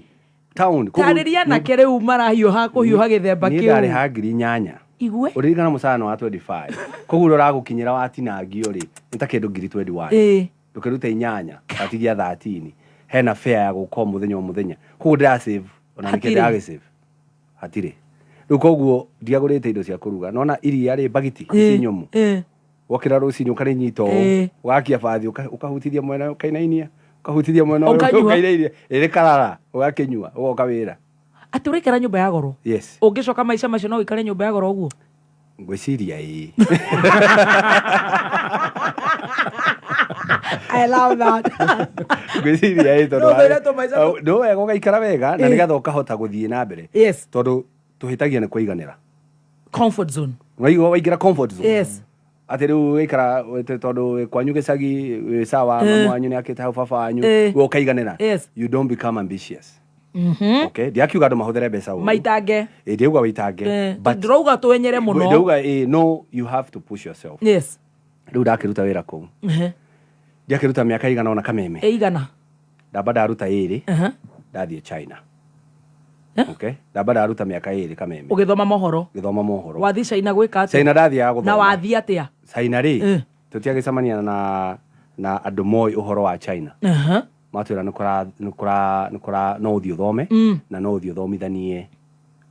Town. Tarĩria anake rĩu marahiũha kũhiũha gĩthemba Niĩ kĩu. ndarĩhaga 8,000. Igue. Ũririkana mũcara nĩ wa 25. Koguo ũrĩa ũragũkinyĩra watinangio rĩ, nĩ ta kĩndũ ngiri 21. Ndũkĩrute 8, watigia 13. Hena fare ya gũka o mũthenya o mũthenya. Koguo ndĩra save, ona nĩkĩo Hatirĩ. ndĩragĩ save. Hatirĩ. Rĩu koguo ndiagũrĩte indo cia kũruga. Nona iria rĩ, mbagiti, ici nyũmũ. Wokĩra rũcinĩ ũkarĩnyita ũũ, ũgakia bathi, ũkahutithia mwena ũyũ, ũkainainia, ũkahutithia mwena ũyũ, Ũkanyua. ũkainainia. Rĩkarara, ũgakĩnyua, ũgoka wĩra. Atĩ ũraikara nyũmba ya goro? Yes. Ũngĩcoka maica macio no ũikare nyũmba ya goro ũguo? Ngwĩciria ĩĩ. I love that. Ngwĩciria ĩĩ tondũ No ũthũire tũmaica nĩ wega ũgaikara wega na nĩgetha ũkahota gũthiĩ na mbere. Yes. Tondũ tũhĩtagia nĩ kũiganĩra. Comfort zone. Waigua waingĩra comfort zone. Yes. Atĩ rĩu waikara atĩ tondũ wĩ kwanyu gĩcagi wĩ sawa, mama wanyu nĩ akĩte hau, baba wanyu, we ũkaiganĩra. Yes. You don't become ambitious. Okay? Ndiakiuga andũ mahũthĩre mbeca ũru. Maitange. Ĩ, ndiauga wĩitange. But Ndĩrauga twenyere mũno. ndauga ĩ, no you have to push yourself. Yes. Rĩu ndakĩruta wĩra kũu. Ndiakĩruta mĩaka igana ona kameme. Ĩigana. Ndamba ndaruta ĩrĩ. Ndathiĩ China. Okay? Ndamba ndaruta mĩaka ĩrĩ kameme. Ũgĩthoma mohoro. Gĩthoma mohoro. Wathiĩ China gwĩka atĩa? China ndathiaga gũthoma. Na wathiĩ atĩa? China rĩ, tũtiagĩcemania na andũ moĩ ũhoro wa China. Matwĩra nĩ kũra no ũthiĩ ũthome na no ũthiĩ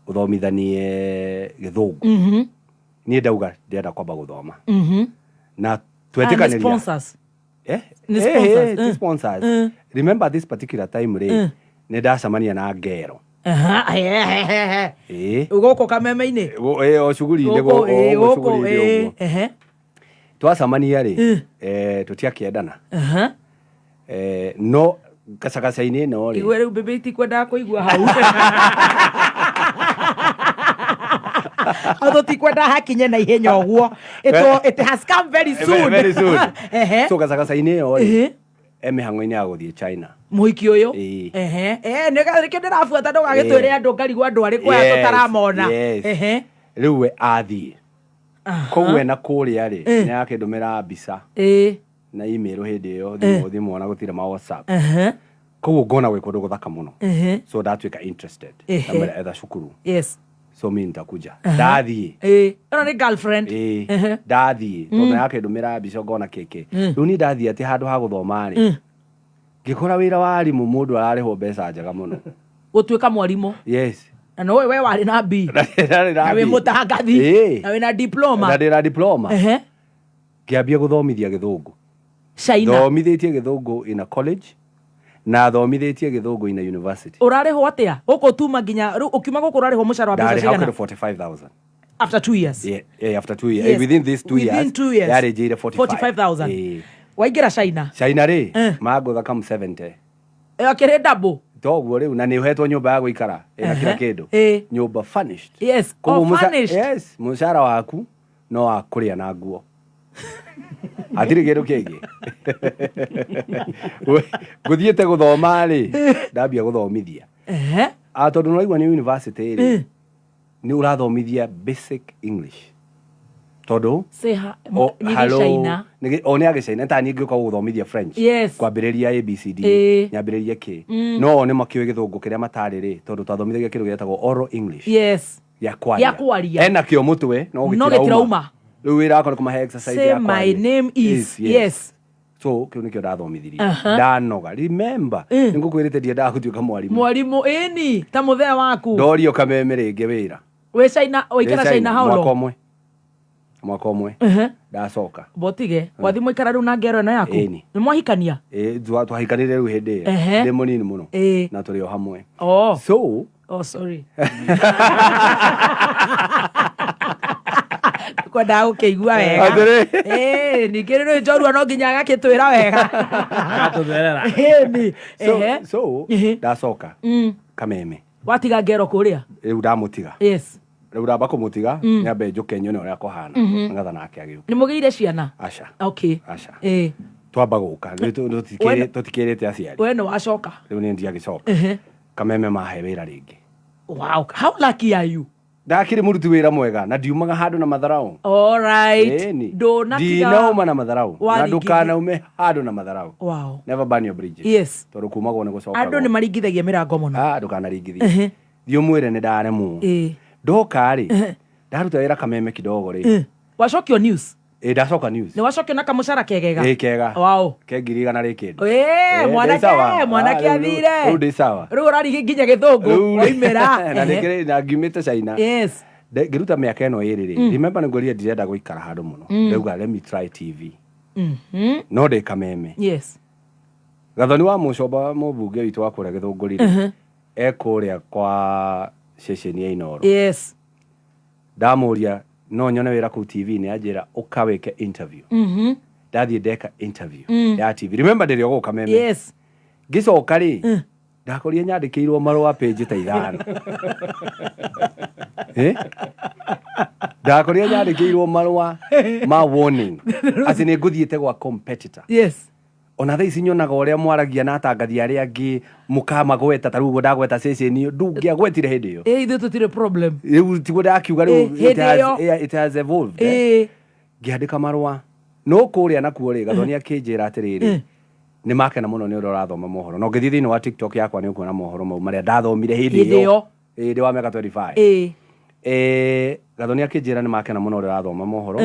ũthomithanie gĩthũngũ. Niĩ ndauga ndĩrenda kwamba gũthoma. Na Ah, nĩ twetĩkanĩria. sponsors. Eh? Nĩ sponsors, Ti sponsors. Remember this particular time rĩ, nĩ ndacemania na ngero. Ĩĩ. Gũkũ kameme-inĩ. O cuguri-inĩ Gũkũ, gũkũ gũkũ, cuguri-inĩ ũguo. Twacemania rĩ, tũtiakĩendana. No gacagaca-inĩ ĩno rĩ. Igue rĩu mbĩmbĩ itikwendaga kũigua hau. Tũtikwendaga hakinye na ihenya ũguo. It has come very soon. Very soon. So gacagaca-inĩ ĩyo rĩ, e mĩhang'o-inĩ ya gũthiĩ China. Mũhiki ũyũ. Ĩĩ. Nĩkĩo ndĩrabuata ndũgagĩtwĩre andũ ngarigwo andũ arĩkũ aya tũtaramona. Yes. Rĩu we athiĩ. Koguo ena kũrĩa rĩ, nĩ akĩndũmĩra mbica na email hĩndĩ ĩyo, thimũ ona gũtirĩ ma WhatsApp. Koguo ngona gwĩ kũndũ gũthaka mũno. So ndatuĩka interested. Ndamwĩra etha cukuru. Yes. So mi nitakuja. Ndathiĩ. Ĩno nĩ girlfriend. Ĩĩ. Ndathiĩ. Tondũ nĩ akĩndũmĩra mbica ngona kĩkĩ. Rĩu niĩ ndathiĩ atĩ handũ ha gũthoma rĩ, ngĩkora wĩra wa arimũ mũndũ ararĩhwo mbeca njega mũno. Gũtuĩka mwarimũ. Yes. Na no we warĩ na B. Ndarĩ Na wĩ B. mũtangathi. Ĩĩ. Na wĩna diploma. Na ndĩna diploma. Ngĩambia gũthomithia gĩthũngũ. China. Thomithĩtie gĩthũngũ in a college na thomithĩtie gĩthũngũ in a university. Ũrarĩhwo atĩa? Gũkũ tuma nginya rĩu ũkiuma gũkũ ũrarĩhwo mũcara wa mbeca Ndarĩ cigana? kĩndũ 45,000. After 2 years. Yeah, yeah, after 2 years. Yes. Within these 2 Within years. 2 years. Yarĩ njĩire 45. 45,000. Ĩĩ. Waingĩra China. China rĩ, mangũtha kam 70. Akĩrĩ double. Toguo rĩu na nĩ ũhetwo nyũmba ya gũikara ĩna kila kĩndũ. Nyũmba furnished. Yes. Koguo Oh, furnished. Yes, mũcara waku no wa kũrĩa na nguo. Hatirĩ kĩndũ kĩngĩ. Ngũthiĩte gũthoma rĩ, ndambia gũthomithia. Ah, tondũ nĩwaigua nĩ university rĩ, nĩ ũrathomithia basic English. Tondũ Say ha, o, nĩ hello, Gĩcaina. o nĩ agĩcaina ta niĩ ngĩũka gũthomithia French. Yes. Kwambĩrĩria ABCD, nyambĩrĩrie kĩ. No o nĩ makĩũĩ gĩthũngũ kĩrĩa matarĩ rĩ, tondũ twathomithagia kĩndũ gĩetagwo oral English. Yes. Gĩa kwaria. Gĩa kwaria. Ena kĩo mũtwe, no No gĩtirauma. Rĩu wĩra wakwa nĩ kũmahe exercise Say ya my kwaria. name is. Yes. So kĩu nĩkĩo ndathomithirie. Ndanoga. Remember, nĩngũkwĩrĩte ndiendaga gũtuĩka mwarimũ. Mwarimũ ĩni ta mũthee waku. Ndorio kameme rĩngĩ wĩra. Wĩ China, waikara Ndĩ China how mwaka long? ũmwe, mwaka ũmwe. Ndacoka. Botige wathi mũikara rĩu na ngero ĩno yaku? Ĩni. Nĩ mwahikania? Ĩ, twahikanire rĩu hĩndĩ ĩyo ndĩ mũnini mũno na tũrĩ o hamwe. Oh. So Oh, sorry, kwendaga gũkĩigua wega. Atĩrĩ. Ĩĩ, ningĩ rĩu njorua no nginya agakĩtwĩra wega. Agatũtherera. Ĩni. So, so ndacoka Kameme. Watiga ngero kũrĩa? Rĩu ndamũtiga. Rĩu ndamba kũmũtiga, nyambe njũke nyone ũrĩa kũhana, nĩgetha nake agĩũke. Nĩ mũgĩire ciana? Aca. Okay. Aca. Twamba gũka. Rĩu tũtikĩrĩte aciari. We nĩ wacoka? Rĩu nĩ ndiagĩcoka. Kameme mahe wĩra rĩngĩ. Wow, how lucky are you? Ndakĩrĩ mũruti wĩra mwega na ndiumaga handũ na matharau. All right. Ĩni. Ndũnatiga. Ndinauma na matharau na Waringithia. ndũkanaume handũ na matharau. Never burn your bridges. Tondũ kumagwo nĩ gũcokagwo. Andũ nĩ maringithagia mĩrango mũno. Ah, ndũkanaringithie. Thiĩ ũmwĩre nĩ ndaremwo. Ndoka rĩ, ndaruta wĩra Kameme kidogo rĩ. Wacokio news? Ĩ, ndacoka news. Nĩ wacokio na kamũcara kegega? Ĩ, kega. Ke 100,000 rĩ kĩndũ. Ĩĩ, Ĩ, mwanake, ndĩ sawa. mwanake Ah, athire. rĩu ndĩ sawa. Rĩu ũrarigia nginya gĩthũngũ Rĩu- waimĩra. Na na ngiumĩte China. Ngĩruta mĩaka ĩno ĩrĩ rĩ, remember nĩ ngwĩrire ndirenda gũikara handũ mũno. Ndauga let me try TV. No ndĩ Kameme. Gathoni wa Mũcomba, mũmbunge witũ wa kũrĩa Gĩthũngũri rĩ, e kũrĩa kwa ceceni ya Inooro. Ndamũria no nyone wĩra kũu TV, nĩ anjĩra ũka wĩke interview. Ndathiĩ ndeka interview ya TV. Remember ndĩrĩ o gũkũ Kameme. Ngĩcoka rĩ, ndakorire nyandĩkĩirwo marũa page ta 5. Eh? Ndakorire nyandĩkĩirwo marũa ma warning atĩ nĩ ngũthiĩte gwa competitor. Ona thaa ici nyonaga ũrĩa mwaragia na atangathi arĩa angĩ mũkamagweta, ta rĩu ũguo ndagweta ceceni ĩyo ndũngĩagwetire hĩndĩ ĩyo. Ĩ, ithuĩ tũtirĩ problem. Rĩu tiguo ndakiuga rĩu. Ĩ, hĩndĩ ĩyo. It has evolved, eh. Ngĩandĩka marũa no kũrĩa nakuo rĩ, Gathoni akĩnjĩra atĩrĩrĩ, nĩ makena mũno nĩ ũrĩa ũrathoma mohoro, na ũngĩthiĩ thĩinĩ wa TikTok yakwa nĩ ũkuona mohoro mau marĩa ndathomire hĩndĩ Hĩndĩ ĩyo. ĩyo. Ĩ, ndĩ wa mĩaka 25. Gathoni akĩnjĩra nĩ makena mũno ũrĩa ũrathoma mohoro,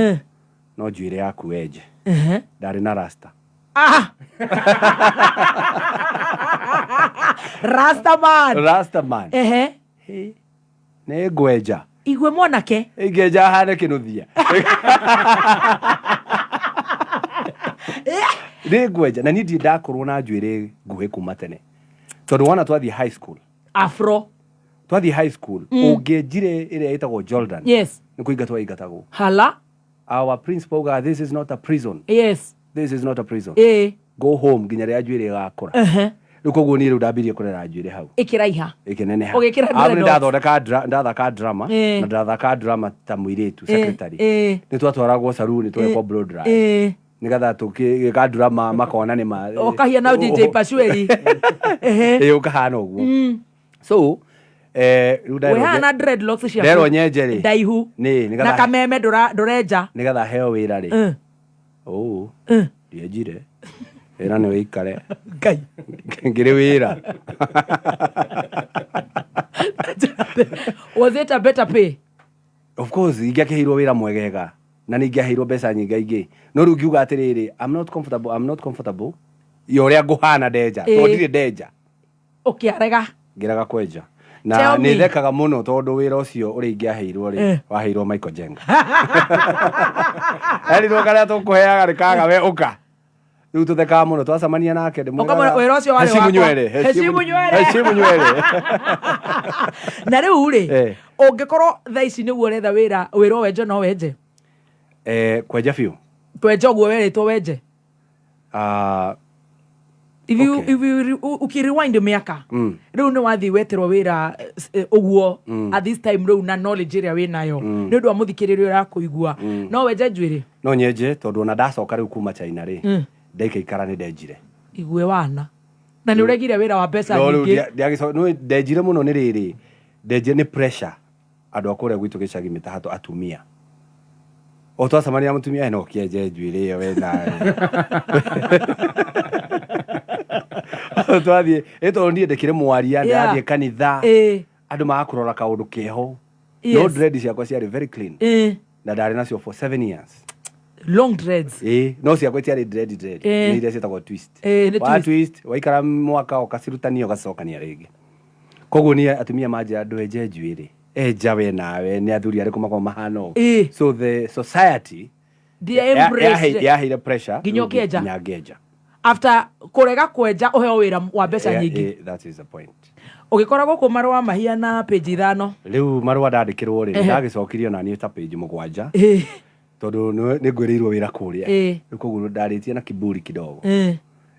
no njuĩrĩ yaku wenje. Ndarĩ na rasta. Ah! Rastaman. Rastaman. Nĩ ngwenja. Igwe mwanake. Ingĩenja hane kĩnuthia, nĩ ngwenja. Na niĩ ndirĩ ndakorwo na njuĩrĩ nguhĩ kuma tene, tondũ wona twathiĩ high school, Afro. Twathiĩ high school, ũngĩenjire ĩrĩa ĩtagwo Jordan, nĩ kũingatwo waingatagwo. Hala. Our principal augaga, "This is not a prison. This is not a prison. Go home nginya rĩrĩa njuĩrĩ ĩgakũra." Rĩu koguo niĩ rĩu ndambirie kũrera njuĩrĩ hau. Ĩkĩraiha. Ĩkĩneneha. Ũgĩkĩra Arabu nĩ dreadlocks. ndathondeka ndathaka drama, na ndathaka drama ta mũirĩtu secretary. Nĩ twatwaragwo saruni tũgekwo blow dry, nĩgetha tũgĩka drama makona nĩ ma Ũkahiana DJ Pashueli. Ĩ, ũkahana ũguo. So rĩu Wĩhana dreadlocks ciaku. Nderwo nyenje rĩ. Ndaihu. Nĩ Na nĩgetha Kameme ndũrenja. Nĩgetha heo wĩra rĩ, ũũ ndienjire, wĩra nĩ wĩikare. Ngai. Ngĩrĩ wĩra. Was it a better pay? Of course ingĩakĩheirwo wĩra mwegega na nĩ ingĩaheirwo mbeca nyingaingĩ, no rĩu ngiuga atĩrĩrĩ, I'm not comfortable, I'm not comfortable ya ũrĩa ngũhana ndenja, tondũ ndirĩ ndenja. Ũkĩarega. Ngĩrega kwenja na Tell me. Nĩ thekaga mũno tondũ wĩra ũcio ũrĩa ingĩaheirwo rĩ, waheirwo Michael Jenga, erirwo karĩa tũkũheaga nĩ kaga, we ũka. Rĩu tũthekaga mũno twacemania nake. Ũkamwĩra, "Wĩra ũcio warĩ Heshimu wakwa." nywele. Heshimu nywele. Heshimu nywele. Na rĩu rĩ, ũngĩkorwo thaa ici nĩguo ũretha wĩra, wĩra wenje no wenje? Kwenja biũ? Kwenja ũguo werĩtwo wenje. Ah, If you ukirewind mĩaka, rĩu nĩ wathiĩ weterwo wĩra, ũguo, at this time rĩu na knowledge ĩrĩa wĩ nayo, nĩ ũndũ wa mũthikĩrĩria ũrakũigua, no wenje njuĩrĩ? No nyenje, tondũ ona ndacoka rĩu kuma China rĩ, ndaikaikara nĩ ndenjire. Igue wana na nĩ ũregire wĩra wa mbeca No rĩu nyingĩ. Nĩ ndenjire mũno, nĩ rĩrĩ ndenjire nĩ pressure andũ a kũrĩa gwitũ gĩcagi mĩtahatũ, atumia o twacemania na mũtumia, "No kĩenje njuĩrĩ ĩyo we nawe." Twathiĩ ĩ, tondũ niĩ ndĩkĩrĩ mwaria, ndĩrathiĩ kanitha, andũ magakũrora kaũndũ keho. No dread ciakwa ciarĩ very clean na ndarĩ nacio for 7 years. Long dreads. Ĩ, no ciakwa itiarĩ dread dread, nĩ iria ciĩtagwo twist. Ĩ, nĩ Wa twist. Twist waikara mwaka ũkacirutania ũgacokania rĩngĩ. Koguo niĩ atumia manjĩra ndwenje njuĩrĩ. Enja we nawe nĩ athuri arĩkũ makoragwo mahana ũguo. Ĩĩ. So the society Ndiaembrace- yaheire pressure Nginya ũkĩenja? nginya ngĩenja. After kũrega kwenja ũheo wĩra wa mbeca Yeah, nyingĩ. that is the point. Ũgĩkora gũkũ marũa mahiana page 5. Rĩu marũa ndandĩkĩrwo rĩ, Ehe. ndagĩcokirio naniĩ ta page 7 Ĩĩ. tondũ nĩ ngwĩrĩirwo wĩra kũrĩa. Ĩĩ. Rĩu koguo ndarĩtie na kiburi kidogo. Ĩĩ.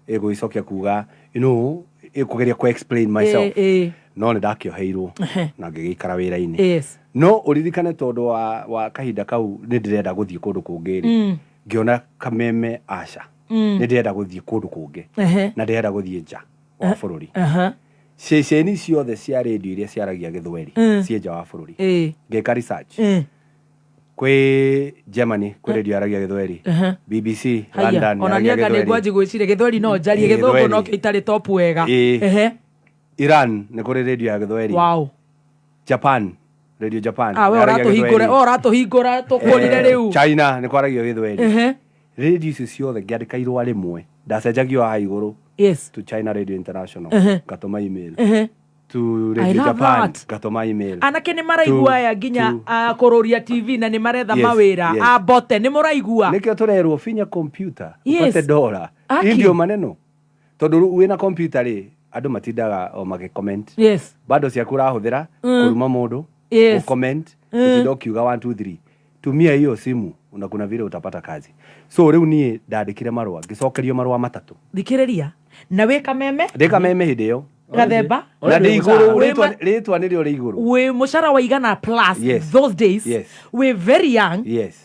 Ĩgũgĩcokia kuga you know ĩkũgeria kũ explain myself. Ĩĩ. No nĩ ndakĩoheirwo Ehe. na ngĩgĩikara wĩra-inĩ. Yes. No ũririkane tondũ wa kahinda kau nĩ ndĩrenda gũthiĩ kũndũ kũngĩ rĩ, ngĩona Kameme aca. Nĩ ndĩrenda gũthiĩ kũndũ kũngĩ. Ehe. Na ndĩrenda gũthiĩ nja wa bũrũri. Aha. Ceceni ciothe cia redio iria ciaragia gĩthweri ciĩ nja wa bũrũri. Ngĩka research. Kwĩ Germany kwĩ redio yaragia gĩthweri. Ehe. BBC Haya, London ona yaragia niĩ anga nĩ gĩthweri. ngwanji gwĩciria gĩthweri no njarie, Ĩĩ, gĩthũngũ gĩthweri. no kĩo itarĩ top wega. Ĩĩ. Ehe. Iran nĩ kũrĩ redio ya gĩthweri. Wow. Japan, Radio Japan Ah, we yaragia ũratũhingũra, gĩthweri. we ũratũhingũra tũkũrire rĩu. China nĩ kwaragio gĩthweri. Ehe. Radio icio ciothe ngĩandĩka irũa rĩmwe ndacenjagio haha igũrũ Yes. to China Radio International Ehe. ngatũma email Ehe. to I Radio love Japan that. ngatũma email Anake nĩ maraigua aya nginya kũrũria TV na nĩ maretha Yes, mawĩra yes. a bote nĩ mũraigua. Nĩkĩo tũrerwo finya computer Yes. upate dola. Aki. Hii ndio maneno tondũ rĩu wĩna computer rĩ andũ matindaga o magĩ comment. Yes. Bado ciaku ũrahũthĩra kũruma mũndũ, Yes. gũ comment, gũtinda ũkiuga 1 2 3. Tumia hiyo simu na kuna vile utapata kazi. So rĩu niĩ ndandĩkire marũa ngĩcokerio marũa 3. Thikĩrĩria na wĩ Kameme. Ndĩ Kameme hĩndĩ ĩyo. Gathemba. Na ndĩ igũrũ, Wĩ rĩtwa nĩrĩo rĩ igũrũ. Wĩ mũcara wa igana plus Yes. those days. Yes. Wĩ very young. Yes.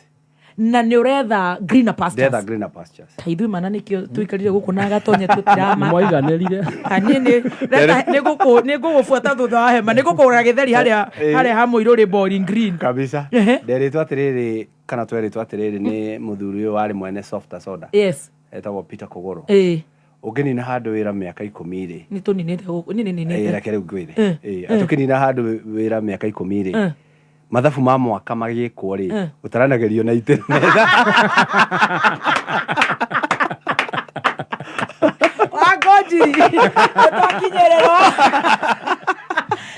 Na nĩ ũretha greener pastures. Ndetha greener pastures. Ta ithuĩ mana nĩkĩo tũikarire gũkũ na gatonye tũtiramaka. Mwaiganĩrire. Niĩ nĩ ngũgũbuata thutha wa hema, nĩ ngũkũgũra gĩtheri harĩa harĩa ha mũirũ rĩ Bowling Green. Kabisa. Ehe. Nderĩtwo atĩrĩrĩ kana twerĩtwo atĩrĩrĩ nĩ mũthuri ũyũ warĩ mwene Softer Soda. Yes. Etagwo Peter Kogoro. Ĩĩ. Ũngĩnina handũ wĩra mĩaka 10 rĩ. Nĩ tũninĩte gũkũ, niĩ nĩ ninĩte. Reke rĩu ngwĩre. Eh, Ĩĩ, eh. atũkĩnina handũ wĩra mĩaka 10 rĩ. Eh. Mathabu ma mwaka magĩkwo rĩ, Eh. ũtaranagĩrio na itĩ metha. Wangonjiri, nĩtwakinyĩrĩrwo.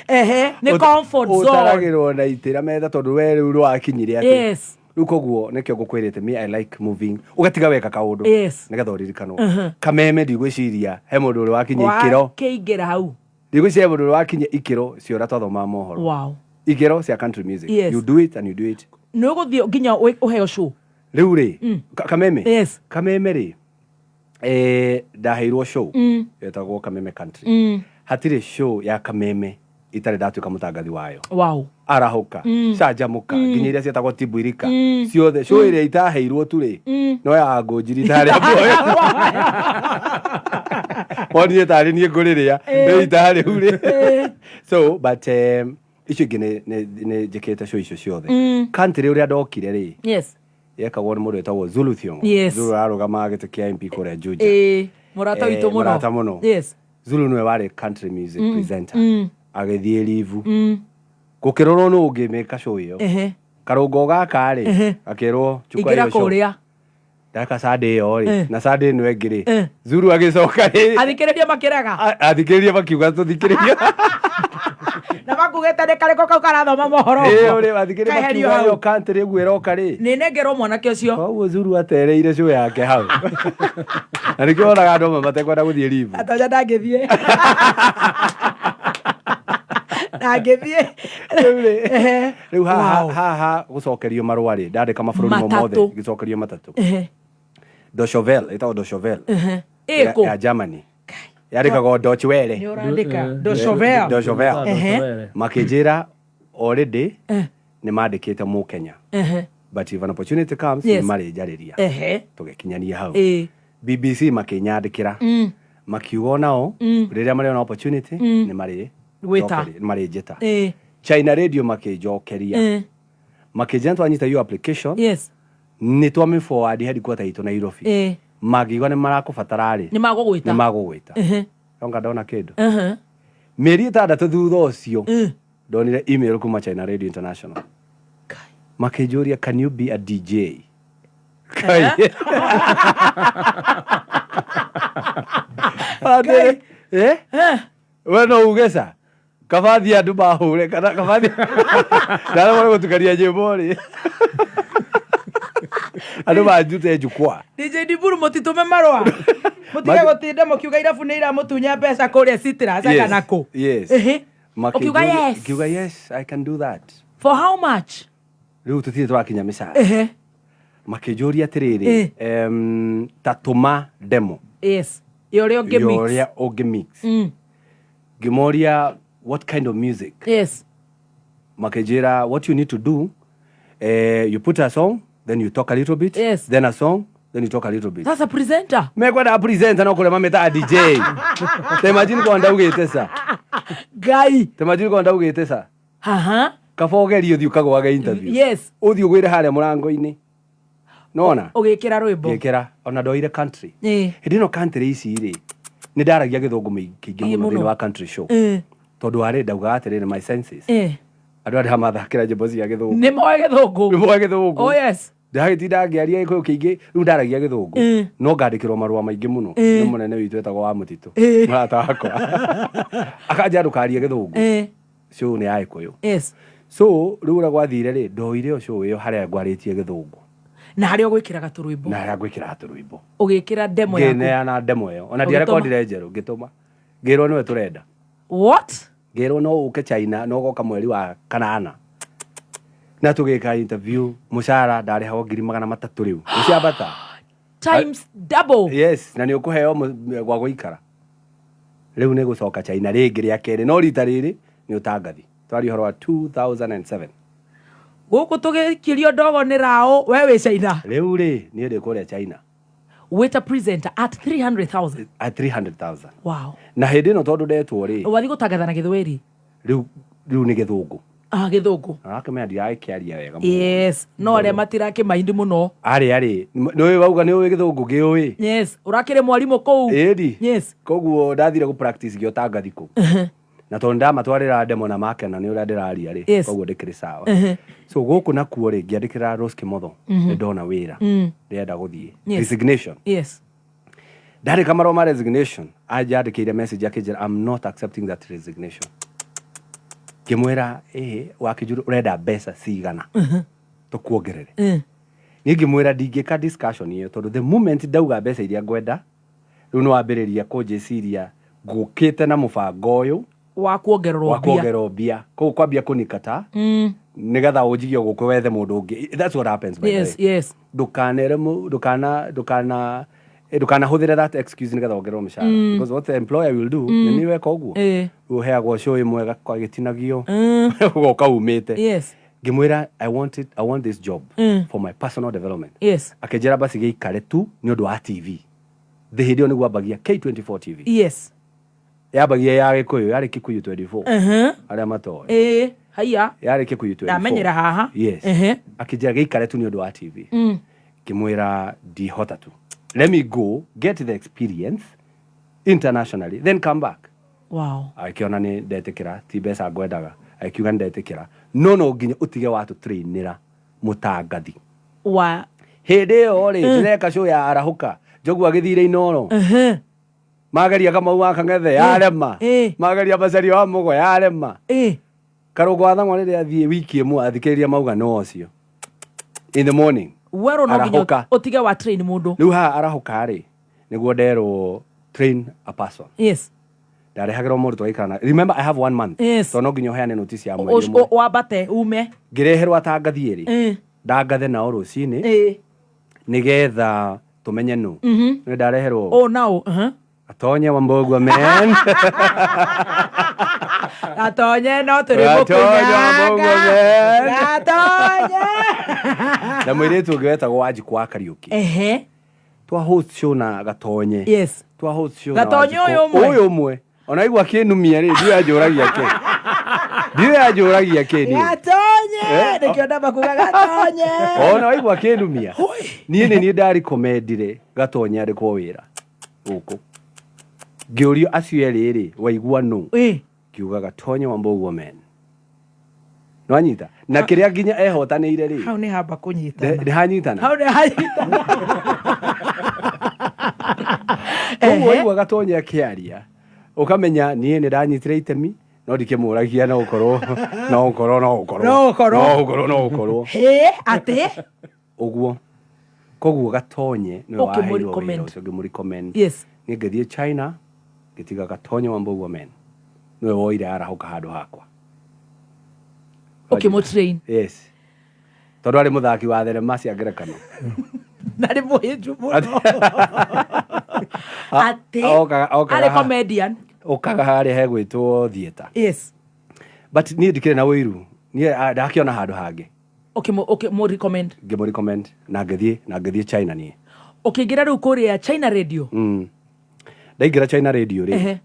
Ehe, nĩ comfort zone. Ũtaragĩrwo na itĩ na metha tondũ we rĩu rwakinyire atĩ. Yes. Rĩu koguo nĩkĩo ngũkwĩrĩte me I like moving. Ũgatiga weka kaũndũ. Yes. Nĩgetha ũririkanwo. Mhm. Kameme ndigwĩciria he mũndũ ũrĩ wakinya ikĩro. Wakĩingĩra hau. Ndigwĩciria he mũndũ ũrĩ wakinya ikĩro cia ũrĩa twathomaga mohoro. Wow. Ikĩro cia country music. Yes. You do it and you do it. Nĩ ũgũthiĩ nginya ũheo show. Rĩu rĩ, Kameme. Yes. Kameme rĩ, ndaheirwo show yetagwo Kameme Country. Hatirĩ show ya Kameme itarĩ ndatuĩka mũtangathi wayo. Wow. Arahũka, canjamũka, nginya iria cietagwo Timbwirika. Ciothe show ĩrĩa itaheirwo tu rĩ, no ya Ngũnjiri itarĩ muoyo. Monire tarĩ niĩ ngũrĩrĩa, rĩu itarĩ rĩu rĩ. So, but icio ingĩ nĩ njĩkĩte show icio ciothe. Country ũrĩa ndokire rĩ, Yes. yekagwo nĩ mũndũ wĩtagwo Zulu Thiong'o. Yes. Zulu ararũgamaga gĩtĩ kĩa MP kũrĩa Juja. Ĩĩ, mũrata witũ mũno. Mũrata mũno. Yes. Zulu nĩwe warĩ country music presenter. Agĩthiĩ live. Gũkĩrorwo nũ ũngĩmĩka show ĩyo. Ehe. Karũngo gaka rĩ, Ehe. gakĩrwo chukua Ingĩra hiyo show. kũrĩa. Ndaka Sunday ĩyo rĩ, Eh. na Sunday ĩno ĩngĩ rĩ, Eh. Zulu agĩcoka rĩ, Athikĩrĩria makĩrega. athikĩrĩria makiuga tũthikĩrĩria. Na makugĩte nĩ karĩkũ kau karathoma mohoro. Ĩĩ, ũrĩ athikĩrĩria Keherio makiuga hau. ĩyo country ũguo ĩroka rĩ. Nĩ nengerwo mwanake ũcio. Koguo Zulu atereire show yake hau. Na nĩkĩo wonaga andũ amwe matekwenda gũthiĩ live. Atonya ndangĩthiĩ. Ndangĩthiĩ. Rĩu rĩ, rĩu haha Wow. haha gũcokerio marũa rĩ, ndandĩka mabũrũri mo mothe Matatũ. ngĩcokerio matatũ. Ehe. Deutsche Welle, ĩtagwo Deutsche Welle. Ehe. Ya Ĩkũ. ya Germany. Yandĩkagwo Deutsche Welle. Nĩ ũrandĩka. Deutsche Welle. Deutsche Welle. Ehe. Makĩnjĩra already Eh. nĩ mandĩkĩte Mũkenya. Ehe. But if an opportunity comes, Yes. nĩ marĩnjarĩria. Ehe. Tũgĩkinyania hau. Ĩĩ. BBC makĩnyandĩkĩra. Makiuga onao rĩrĩa marĩona opportunity nĩ marĩ Gwĩta. nĩ marĩnjĩta. Ĩĩ. China Radio makĩnjokeria. Ĩĩ. Makĩnjĩra twanyita your application Yes. nĩ twamĩ forward headquarter itũ Nairobi. Ĩĩ. Mangĩigua nĩ marakũbatara rĩ, Nĩ magũgwĩta. nĩ magũgwĩta. Ehe. Onga ndona kĩndũ. Ehe. Mĩeri 6 thutha ũcio ndonire email kuma China Radio International. Makĩnjũria can you be a DJ? Kai. Atĩrĩ, eh? We no uge ca? Kabathi andũ mahũre kana kabathi ndaremwo nĩ gũtukania nyĩmbo rĩ andũ manjute njukwa. DJ Diburu mũtitũme marũa mũtige gũtinda mũkiuga irabu nĩ iramũtunya mbeca kũrĩa Citrus kana kũ. Yes. Ehe. Makĩnjũria- Ũkiuga yes. Ngiuga yes, I can do that. For how much? Rĩu tũtirĩ tũrakinya mĩcara. Ehe. Makĩnjũria atĩrĩrĩ, ta tũma demo Yes, ya ũrĩa ũngĩ ya mix. ũrĩa ũngĩ mix. Ngĩmoria what kind of music. Yes. Makĩnjĩra what you need to do, you put a song, then you talk a little bit. Yes. Then a song, then you talk a little bit. Sasa presenter. Mekwenda presenter no kũrĩa mamĩtaga DJ. Ta imagine korwo ndaugĩte ca. Ngai. Ta imagine korwo ndaugĩte ca. Aha. Kaba ũgerie ũthiĩ ũkagwage interview. Yes. Ũthiĩ ũgwĩre harĩa mũrango-inĩ. Nona? Ũgĩkĩra rwĩmbo. Ngĩkĩra ona ndoire country. Ĩĩ. Hĩndĩ ĩno country ici rĩ nĩ ndaragia gĩthũngũ kĩingĩ Ĩĩ, mũno thĩinĩ mũno. wa country show. Ĩĩ. Tondũ warĩ ndaugaga atĩrĩrĩ, my senses. Ĩĩ. Andũ arĩa mathakĩra nyĩmbo cia gĩthũngũ. Nĩ moĩ gĩthũngũ. Nĩ moĩ gĩthũngũ. Oh yes. Ndagĩtinda ngĩaria gĩkũyũ kĩingĩ rĩu ndaragia gĩthũngũ Ĩĩ. no ngandĩkĩrwo marũa maingĩ mũno Ĩĩ. nĩ mũnene witũ etagwo wa mũtitũ Ĩĩ. mũrata wakwa akanja ndũkarie gĩthũngũ. Ĩĩ. Show nĩ ya gĩkũyũ. Yes. So rĩu ũrĩa gwathire rĩ, ndoire o show ĩyo harĩa ngwarĩtie gĩthũngũ Na harĩa ũgwĩkĩraga tũrwĩmbo. na harĩa ngwĩkĩraga tũrwĩmbo. Ũgĩkĩra demo yaku. Ngĩneana demo ĩyo ona Ũgĩtũma? ndiarekondire njerũ, ngĩtũma, ngĩrwo nĩwe tũrenda. What? Ngĩrwo no ũke China no ũgoka mweri wa kanana na tũgĩka interview. Mũcara ndarĩhagwo 300,000 rĩu ũciambata. Times double. Yes, na nĩ ũkũheo gwa gũikara. Rĩu nĩ gũcoka China rĩngĩ rĩa kerĩ, no rita rĩrĩ nĩ ũtangathi twaria ũhoro wa 2007. Gũkũ tũgĩkirio ndogo nĩ raũ we wĩ China. Rĩu rĩ niĩ ndĩ kũrĩa China. Wĩta presenter at 300,000. At 300,000. Wow. Na hĩndĩ ĩno tondũ ndetwo rĩ, Wathiĩ gũtangatha na gĩthweri. Rĩu nĩ gĩthũngũ. Ah, gĩthũngũ. Arakĩmenya ndiragĩkĩaria wega mũno. Yes, no arĩa matirakĩmaindi mũno. Arĩ nĩũĩ wauga nĩũĩ gĩthũngũ kĩũĩ. Yes, ũrakĩrĩ mwarimũ kũu. Ĩni. Yes. Koguo ndathire gũ practice gĩotangathi kũu na tondũ ndamatwarĩra demo na makena nĩ ũrĩa ndĩraria rĩ, Yes. koguo ndĩkĩrĩ sawa. So gũkũ nakuo rĩ, ngĩandĩkĩra Rose Kimotho, nĩ ndona wĩra, ndĩrenda gũthiĩ. Yes. Resignation. Yes. Ndandĩka marũa ma resignation, anjandĩkĩire message akĩnjĩra, "I'm not accepting that resignation." Ngĩmwĩra, ĩhĩ wakĩnjũria ũrenda mbeca cigana tũkuongerere. Niĩ ngĩmwĩra ndingĩka discussion ĩyo tondũ the moment ndauga mbeca iria ngwenda rĩu nĩ wambĩrĩria kũnjĩciria ngũkĩte na mũbango ũyũ Wa kuongererwo wa mbia. kuongererwo mbia, koguo kwambia kũnikata nĩgetha ũnjigie gũkũ wethe mũndũ ũngĩ. That's what happens, by the Yes, way. yes. Ndũkanere ndũkana ndũkana ndũkanahũthĩre that excuse nĩgetha wongererwo mũcara, because what the employer will do, nĩ niĩ weka ũguo, ũheagwo show ĩmwe gagĩtinagio ũgoka umĩte. Yes. Ngĩmwĩra I want it, I want this job for my personal development. Yes. Akĩnjĩra basi gĩikare tu nĩ ũndũ wa TV. Thĩ hĩndĩ ĩyo nĩguo ambagia K24 TV. Yes. Yambagia ya gĩkũyũ, yarĩ Kikuyu 24, arĩa matoĩ. Ĩĩ, haiya. Yarĩ Kikuyu 24. Ndamenyera haha. Yes. Akĩnjĩra gĩikare tu nĩ ũndũ wa TV. Ngĩmwĩra ndihota tu, let me go get the experience internationally, then come back. Wow. Agĩkĩona nĩ ndetĩkĩra, ti mbeca ngwendaga, agĩkiuga nĩ ndetĩkĩra no no nginya ũtige watũtrainĩra mũtangathi. Wa Hĩndĩ ĩyo rĩ, ndĩreka show ya arahũka njogu agĩthire Inoro, mageria Kamau wa Kang'ethe yarema, mageria Macaria wa Mũgo yarema, Karũngo wa Thang'wa rĩrĩa athiĩ wiki ĩmwe athikĩrĩria mauga no ũcio in the morning. Werwo no nginya Arahũka. ũtige wa train mũndũ. Rĩu haha arahũka rĩ, nĩguo nderwo train a person. Yes. Ndarehagĩrwo mũndũ tũgaikara na, remember I have one month. Yes. Tondũ no nginya ũheane notice ya mweri ũmwe. Wambate ume. Ngĩreherwo atangathi erĩ, ndangathe nao rũcinĩ nĩgetha tũmenye nũ. Nĩ ndareherwo Oh now. Atonye wa Mbogua man. Gatonye no tũrĩ Gatonye wa Mbogua mũkũnyanga. man. Gatonye. Na mũirĩtu ũngĩ wetagwo Wanjikũ wa Kariũki. Ehe. Twa host show na Gatonye. Yes. Twa host show na Gatonye Wanjikũ. ũyũ ũmwe? Ũyũ ũmwe ona igua akĩnumia rĩ, ndiũĩ anjũragia kĩ, ndiũĩ anjũragia kĩ niĩ. Gatonye. Eh, Nĩkĩo ndamba kuga Gatonye. Ona waigua akĩnumia, niĩ nĩ niĩ ndarĩkomendire Gatonye andĩkwo wĩra gũkũ. Ngĩũrio acio erĩ rĩ, waigua nũ? Ngiuga Gatonye wa Mbogua man. Nĩwanyita na kĩrĩa nginya ehotanĩire rĩ. Hau nĩ hamba kũnyitana. Nĩ hanyitana. Hau nĩ hanyitana. Koguo waigua Gatonye akĩaria ũkamenya niĩ nĩ ndanyitire itemi No ndikĩmũragia no ũkorwo no ũkorwo no ũkorwo No ũkorwo. no ũkorwo no ũkorwo Hĩ, atĩ ũguo koguo Gatonye nĩwe Ũkĩmũ waheirwo wĩra recommend. ũcio ngĩmũ-recommend. Yes. Niĩ ngĩthiĩ China ngĩtiga Gatonye wa Mbugua Men nĩwe woire arahũka handũ hakwa. Ũkĩmũ train. Yes, tondũ arĩ mũthaki wa thenema cia ngerekano. Na nĩ mũhĩnju mũno atĩ Okaga arĩ comedian. Okaga harĩa hegwĩtwo theatre. Yes. But niĩ ndikĩrĩ na ũiru, niĩ ndakĩona handũ hangĩ. Ũkĩmũ recommend. Ngĩmũ recommend na ngĩthiĩ China niĩ. Ũkĩingĩra rĩu kũrĩa China Radio. Ndaingĩra China Radio rĩ,